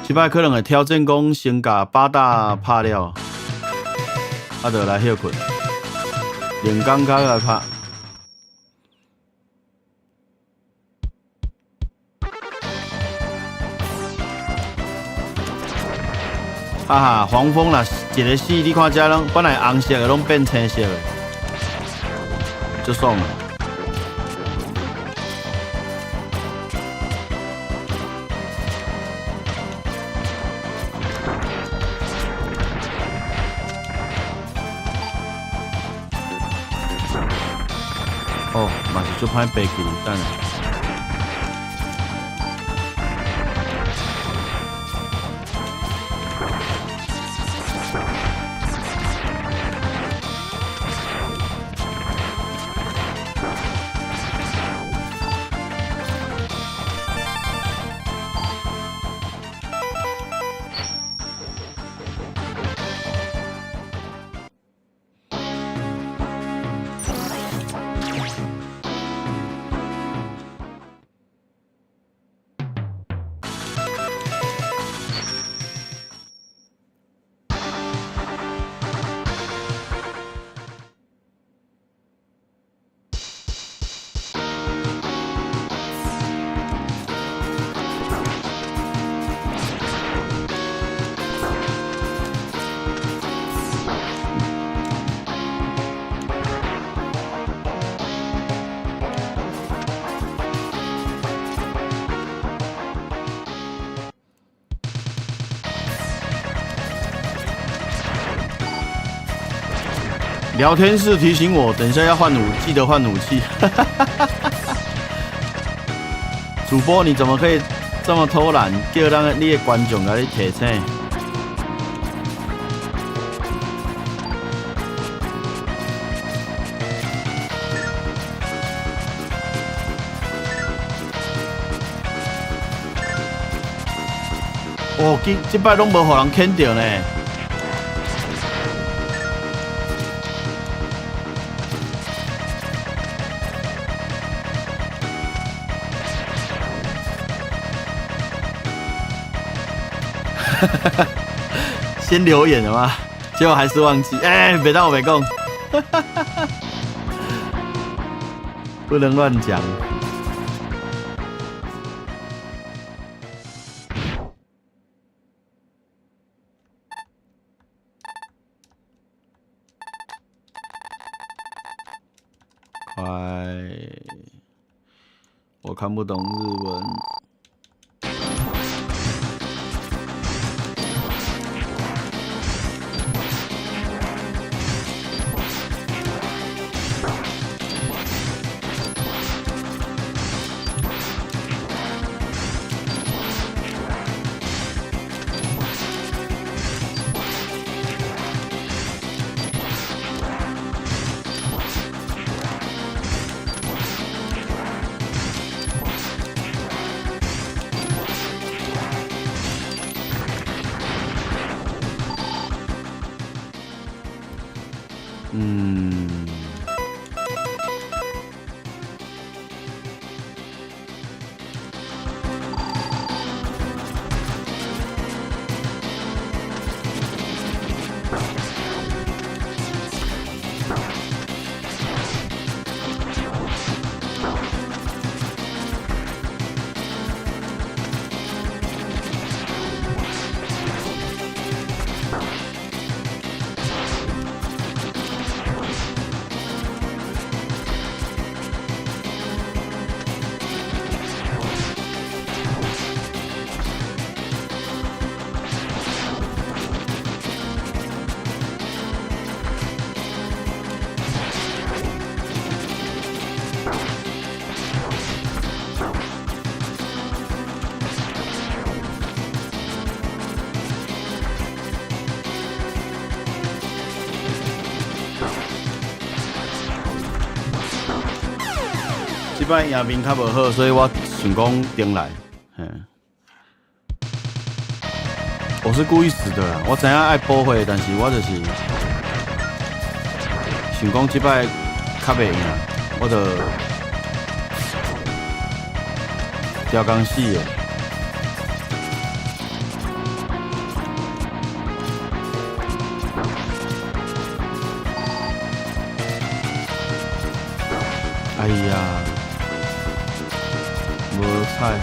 這擺可能會挑戰講先共八大拍了，啊，就來歇睏，連工較來拍。哈哈，黃蜂若一个死，你看這攏本來紅色的攏變青色的，足爽的。哦，嘛是足歹爬起，等下。聊天室提醒我，等一下要換武，記得換武器。主播，你怎麼可以這麼偷懶？叫咱你的觀眾來你提醒。哦，這擺攏無予人牽著呢。先留言了嗎？結果還是忘記。哎，別當我沒講，不能亂講。快，我看不懂日文。這擺贏面較無好，所以我想講重來。嘿，我是故意死的啦，我知影愛補血，但是我就是想講這擺較袂贏，我就刁工死的。哎呀，無彩。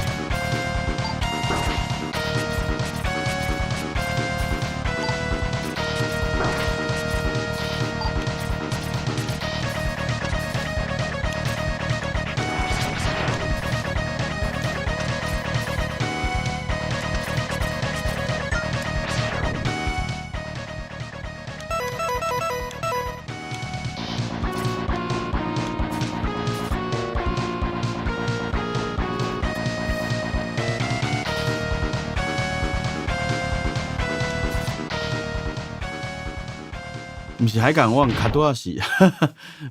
毋是海港灣，較拄仔是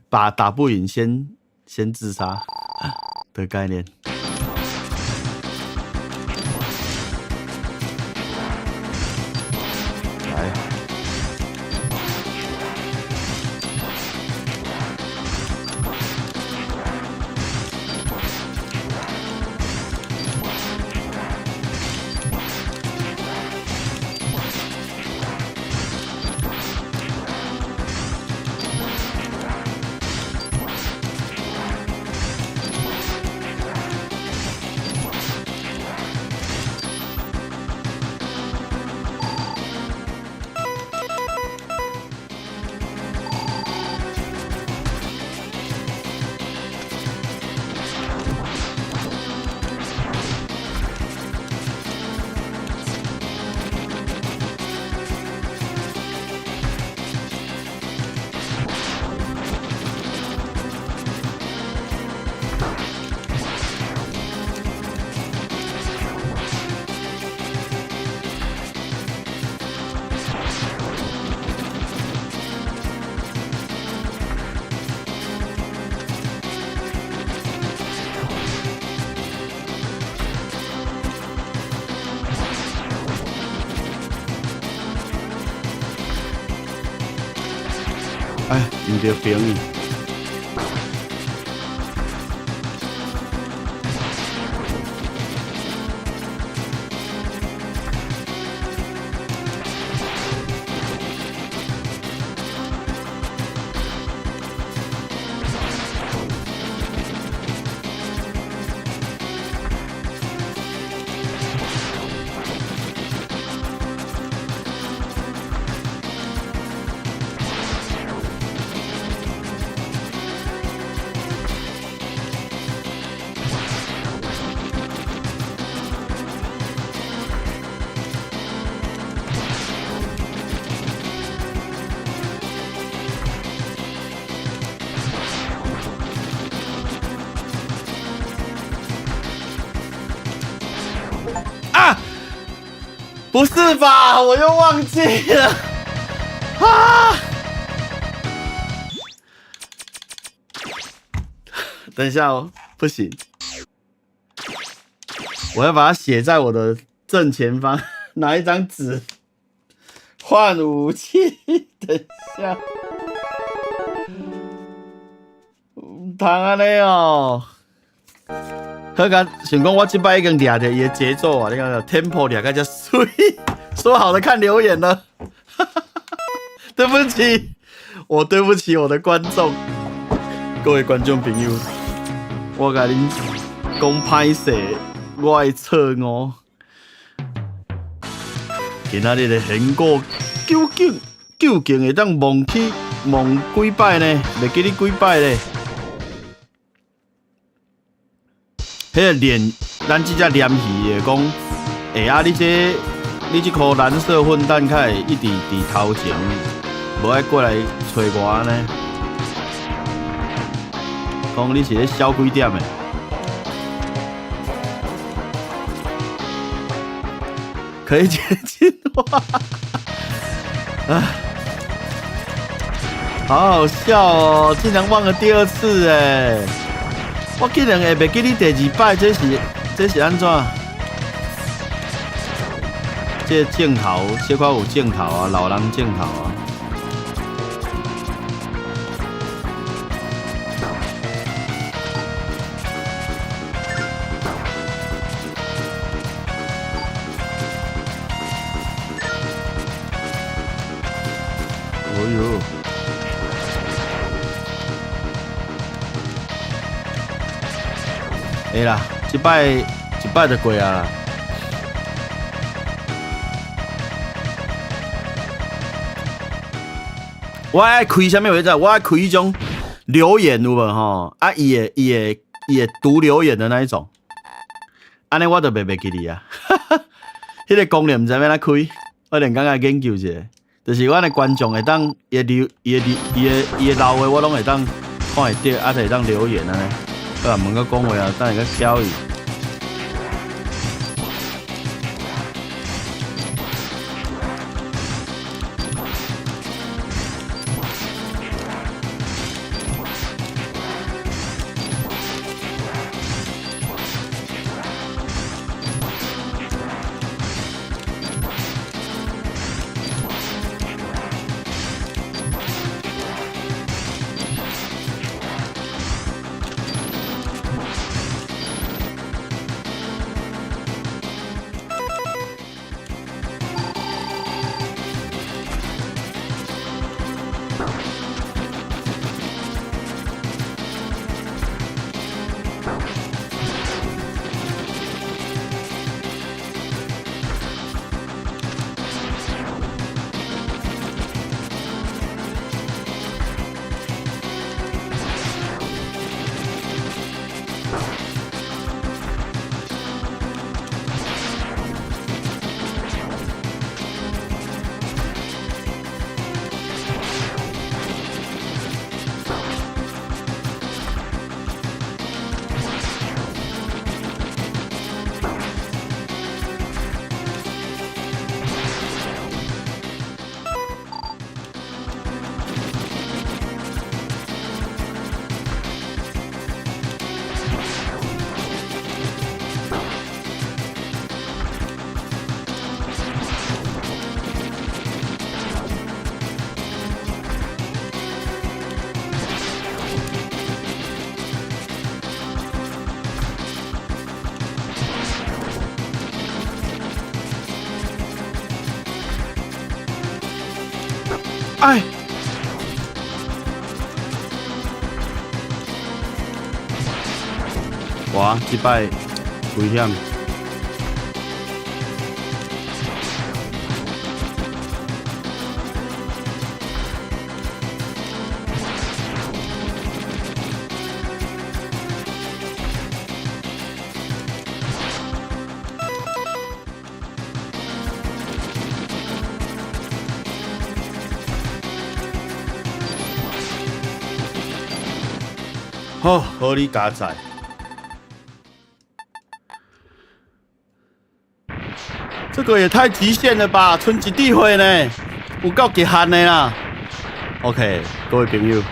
把打不贏先自殺的概念。來。哎，毋著平伊。啊！不是吧？我又忘記了啊！等一下哦，不行，我要把它寫在我的正前方，拿一張紙換武器。等一下。通按呢哦！好甲想講我這擺已經掠著伊的節奏啊，你看 tempo 掠甲遮媠，說好的看留言呢？對不起，我對不起我的觀眾，各位觀眾朋友，我共恁講歹勢，我的錯誤。今仔日的現果究竟會當忘去忘幾擺呢？袂記得幾擺咧？彼個鯰，咱這隻鯰魚會講，欸啊！你這箍藍色混蛋，較會一直佇頭前，無愛過來揣我按呢？講你是咧痟幾點的？可以接進話，啊，好好笑哦！竟然忘了第二次哎！我竟然會袂記得第二擺，這是按怎？這個鏡頭小可有鏡頭啊，老人鏡頭啊。哎喲！會啦，這擺一擺就過啊啦。我愛開啥物話？我愛開彼種留言有無吼？啊，伊會讀留言的那一種，按呢我就袂袂記得啊。彼個功能毋知欲按怎開，我連講來研究一下。就是阮的觀眾會當伊的留伊的留伊的伊的留話，我攏會當看會著，啊，就會當留言按呢。好啊，問佮講話啊，等下閣敲伊。哎！哇，這擺危險。好，好你加載。這個也太極限了吧！賰一滴血呢，有夠極限的啦。OK，各位朋友，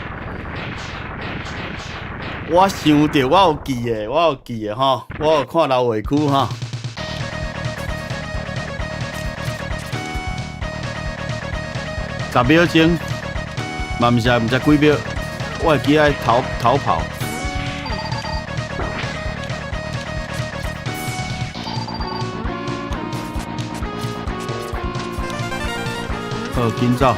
我想著我有記的，我有記的吼，我有看老話區吼。10秒鐘，嘛毋是，毋知幾秒，我會記愛逃跑。好，緊走。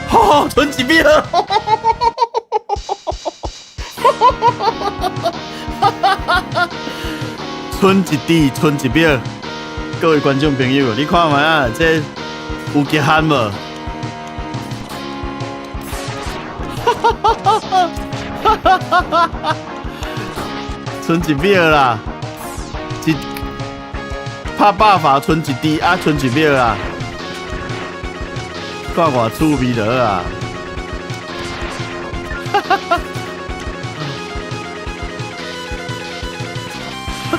吼，賰一秒！賰一滴，賰一秒。各位觀眾朋友，你看覓啊？這有極限無？賰一秒啦！一拍百發賰一滴啊，賰一秒啦！看偌趣味就好啊！哈哈哈！哈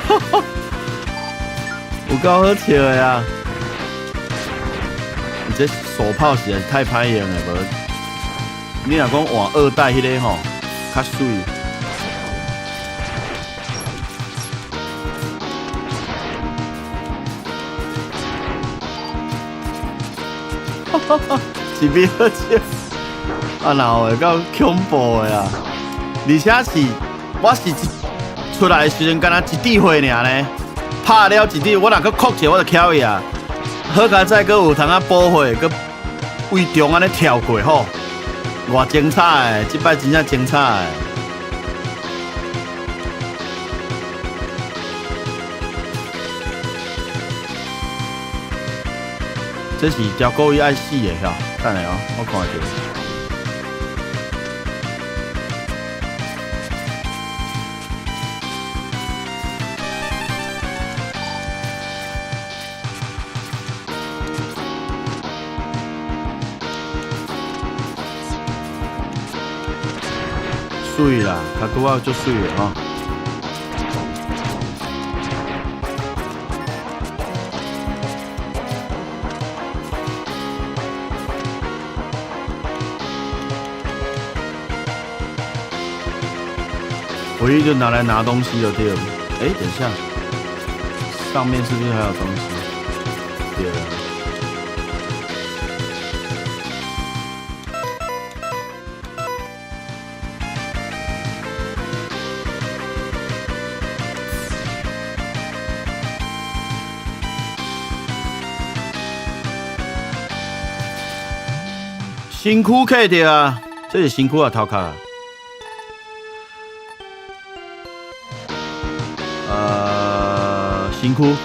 哈哈！有夠好笑的啊！你這手炮實在是太歹用了，無？你若講換二代彼个吼，較媠。哈哈哈！一秒鐘，啊，鬧會夠恐怖的啊！而且是，我是一出來的時陣，敢若一滴血爾呢，拍了一滴，我若閣哭一下，我就翹去啊。好佳哉，閣有通啊補血，閣為中按呢跳過吼，偌精彩的，這擺真正精彩的。這是條故意愛死的吼，等下哦，我看一下。媠啦，較拄仔足媠的吼。回憶就拿來拿東西就對了。欸，等一下，上面是不是還有東西？對了。身軀客著啊，這是身軀啊，頭殼啊。身軀。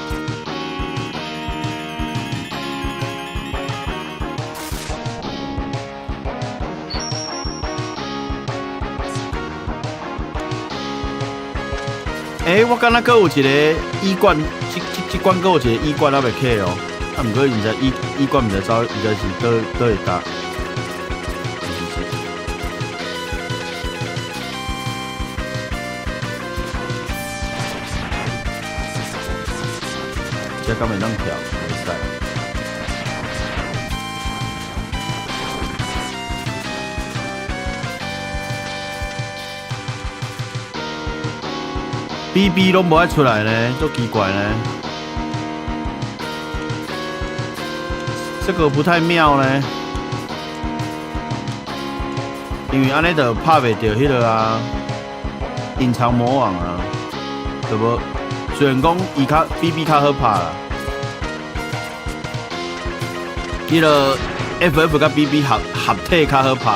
欸，我敢若閣有一個醫館，這這關閣有一個醫館猶未開哦。啊，毋過毋知醫館毋知走，毋知是佗會搭。這敢會當跳？袂使。BB 攏無愛出來呢，足奇怪呢。這個不太妙呢，因為按呢就拍袂著彼个啊，隱藏魔王啊，對無？雖然講伊較 BB 較好拍啦，彼个 FF 佮 BB 合體較好拍。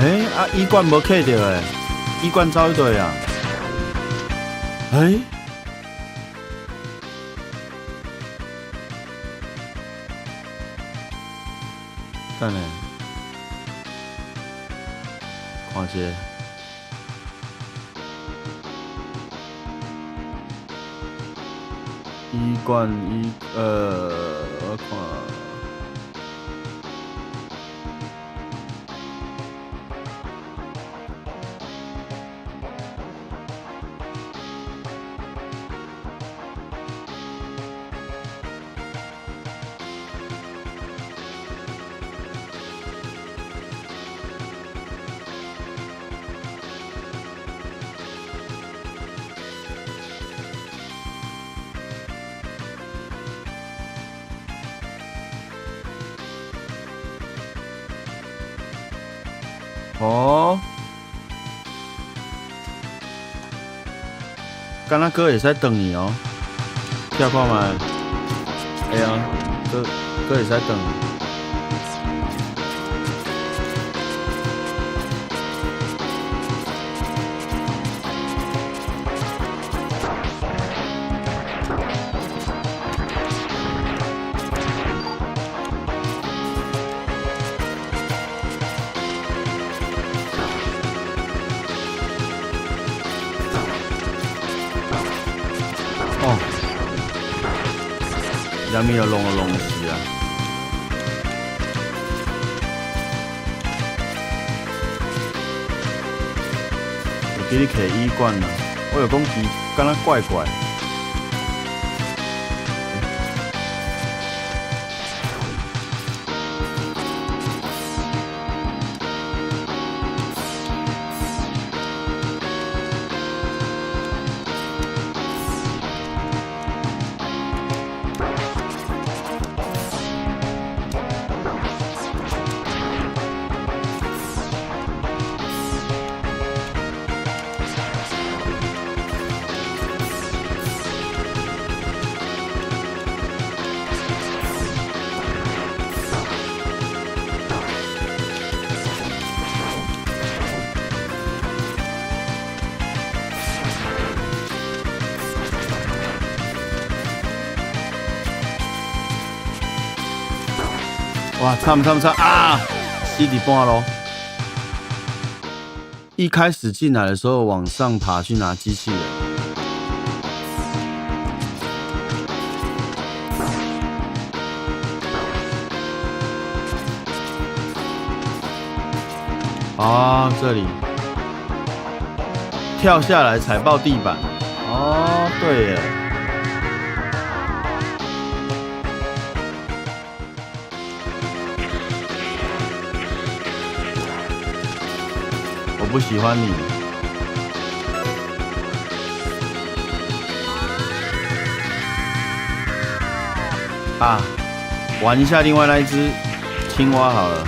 欸，啊，醫館無客著欸，醫館走佗啊？欸？等下，看一下。醫館醫，我看。哦，敢若閣會使轉去哦，跳看覓，會啊，閣會使轉。哦，啥物又弄就弄死啊！會記你摕醫館啊，我就講伊敢若怪怪。哇，慘慘慘啊！死佇半路。一開始進來的時候，往上爬去拿機器人。啊，這裡跳下來踩爆地板。哦，對耶。我不喜歡你。啊，玩一下另外那一隻青蛙好了。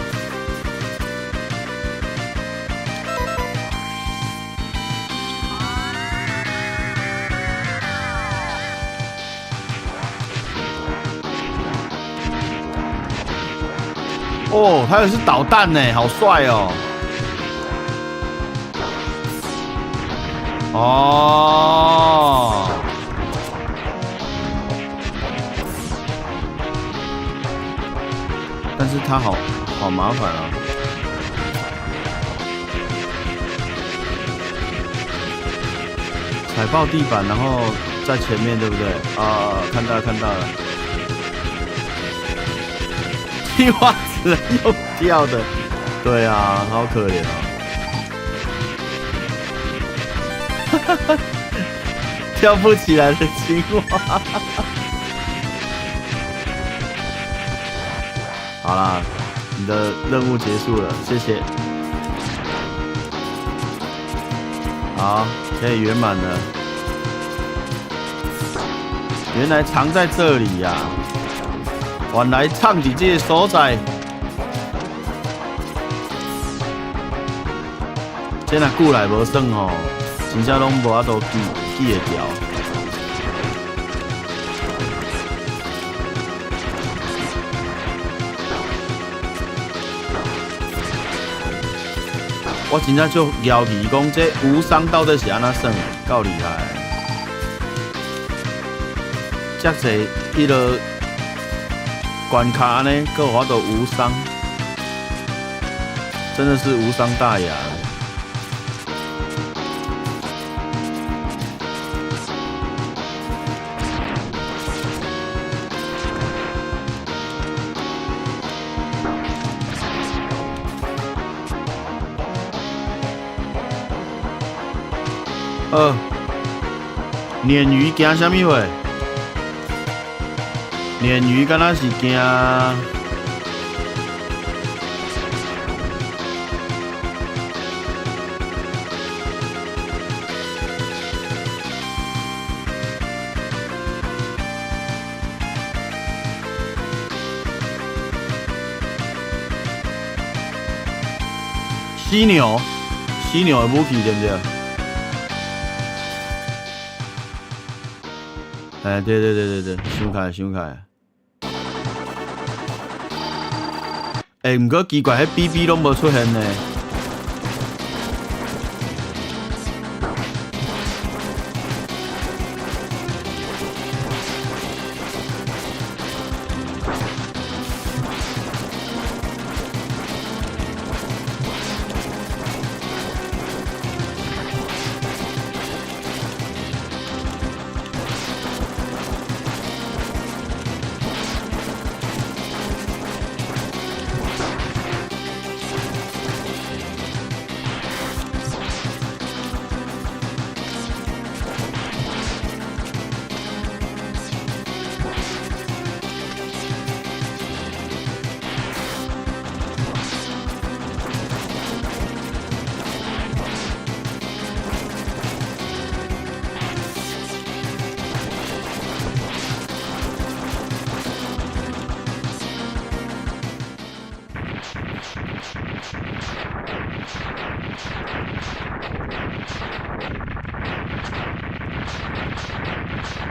哦，他也是導彈呢，好帥哦！哦，但是他好好麻煩啊！踩爆地板，然後在前面，對不對？啊，看到了，看到了。青蛙只能用跳的，對啊，好可憐哦。跳不起來的青蛙。好啦，你的任務結束了，謝謝。好，可以圓滿了。原來藏在這裡呀！原來藏佇這個所在。這若久來無耍吼，真正攏無法度記會牢。我真正足枵奇，講這無傷到底是按怎算？夠厲害！遮濟彼个關卡按呢，閣有法度無傷，真的是無傷大雅。鯰魚驚啥物貨？鯰魚敢若是驚犀牛，犀牛的武器對毋對？哎，對對對對對，想起來想起來。欸，毋過奇怪，彼 BB 攏無出現呢。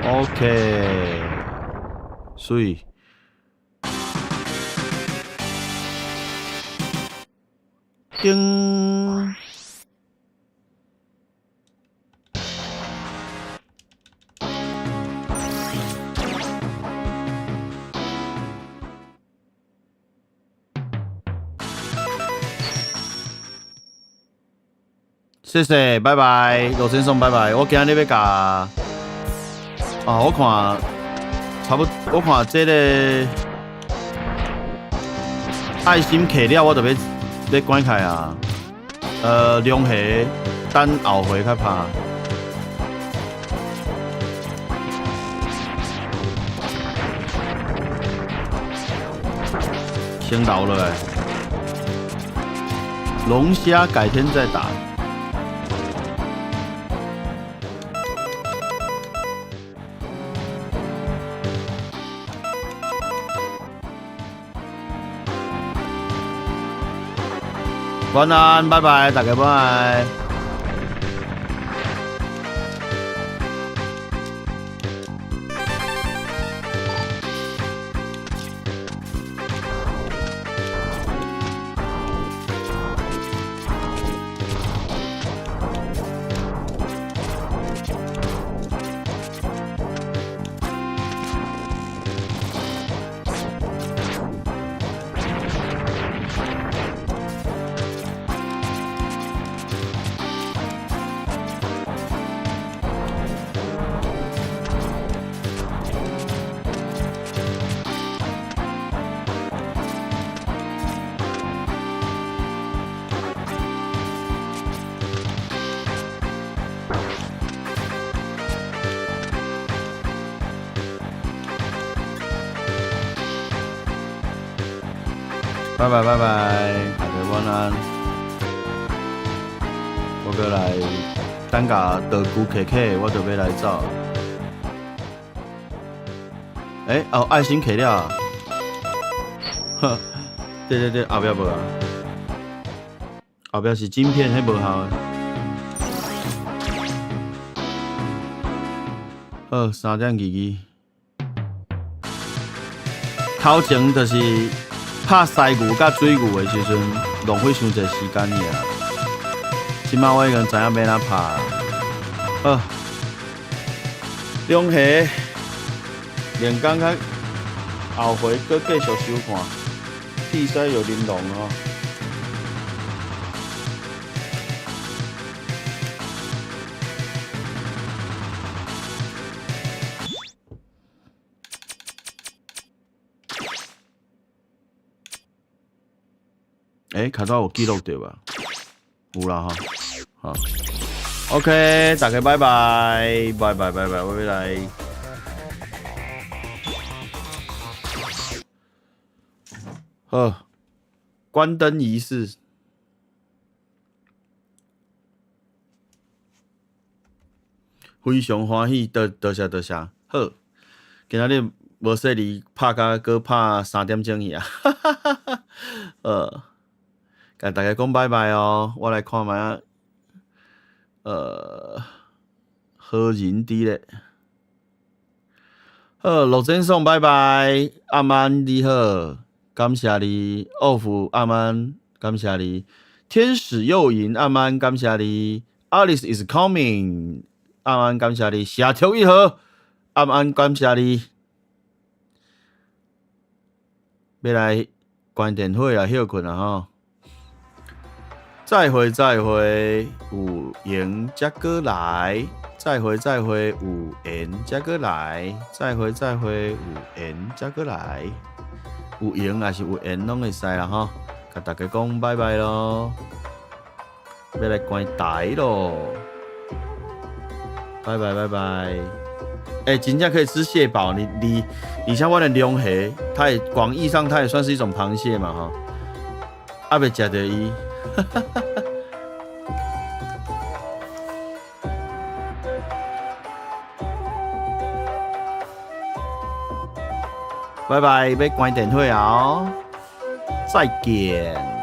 OK，媠。叮。謝謝，拜拜，羅先生，拜拜。我今日欲共啊，我看差不，我看這个愛心揢了，我就欲欲關起來啊。龍蝦等後回較拍。先留落來。龍蝦改天再打。晚安，拜拜，大家拜拜。拜拜拜拜，大家晚安。我閣來等共道具揢揢，我就欲來走。欸，哦，愛心揢了。呵，對對對，後壁無啊。後壁是晶片，彼無效的。好，3點22。頭前就是拍犀牛佮水牛的時陣，浪費傷濟時間爾。這擺我已經知影欲按怎拍。好，龍蝦，連講較後回閣繼續收看，鐵西有玲瑯哦。欸，較早有記錄著吧？有啦吼，好，OK，大家拜拜，拜拜拜拜，拜拜。好，關燈儀式，非常歡喜，多多謝多謝，好，今仔日無細膩拍甲閣拍3點鐘去啊，共大家講拜拜哦，我來看覓仔，好人佇咧，好，陸先生拜拜，暗安你好，感謝你，奧福暗安，感謝你，天使誘引暗安，感謝你，Alice is coming，暗安感謝你，社畜一號，暗安感謝你，欲來關電火啊，歇睏啊吼。再會再會，有緣才閣來。再會再會，有緣才閣來。再會再會，有緣才閣來。有緣抑是有緣，攏會使啦吼。共大家講拜拜囉，欲來關台囉。拜拜拜拜。欸，真正可以吃蟹堡，你像我的龍蝦，它也廣義上它也算是一種螃蟹嘛吼。猶未食著伊。哈哈哈！拜拜，欲關電火啊！再見。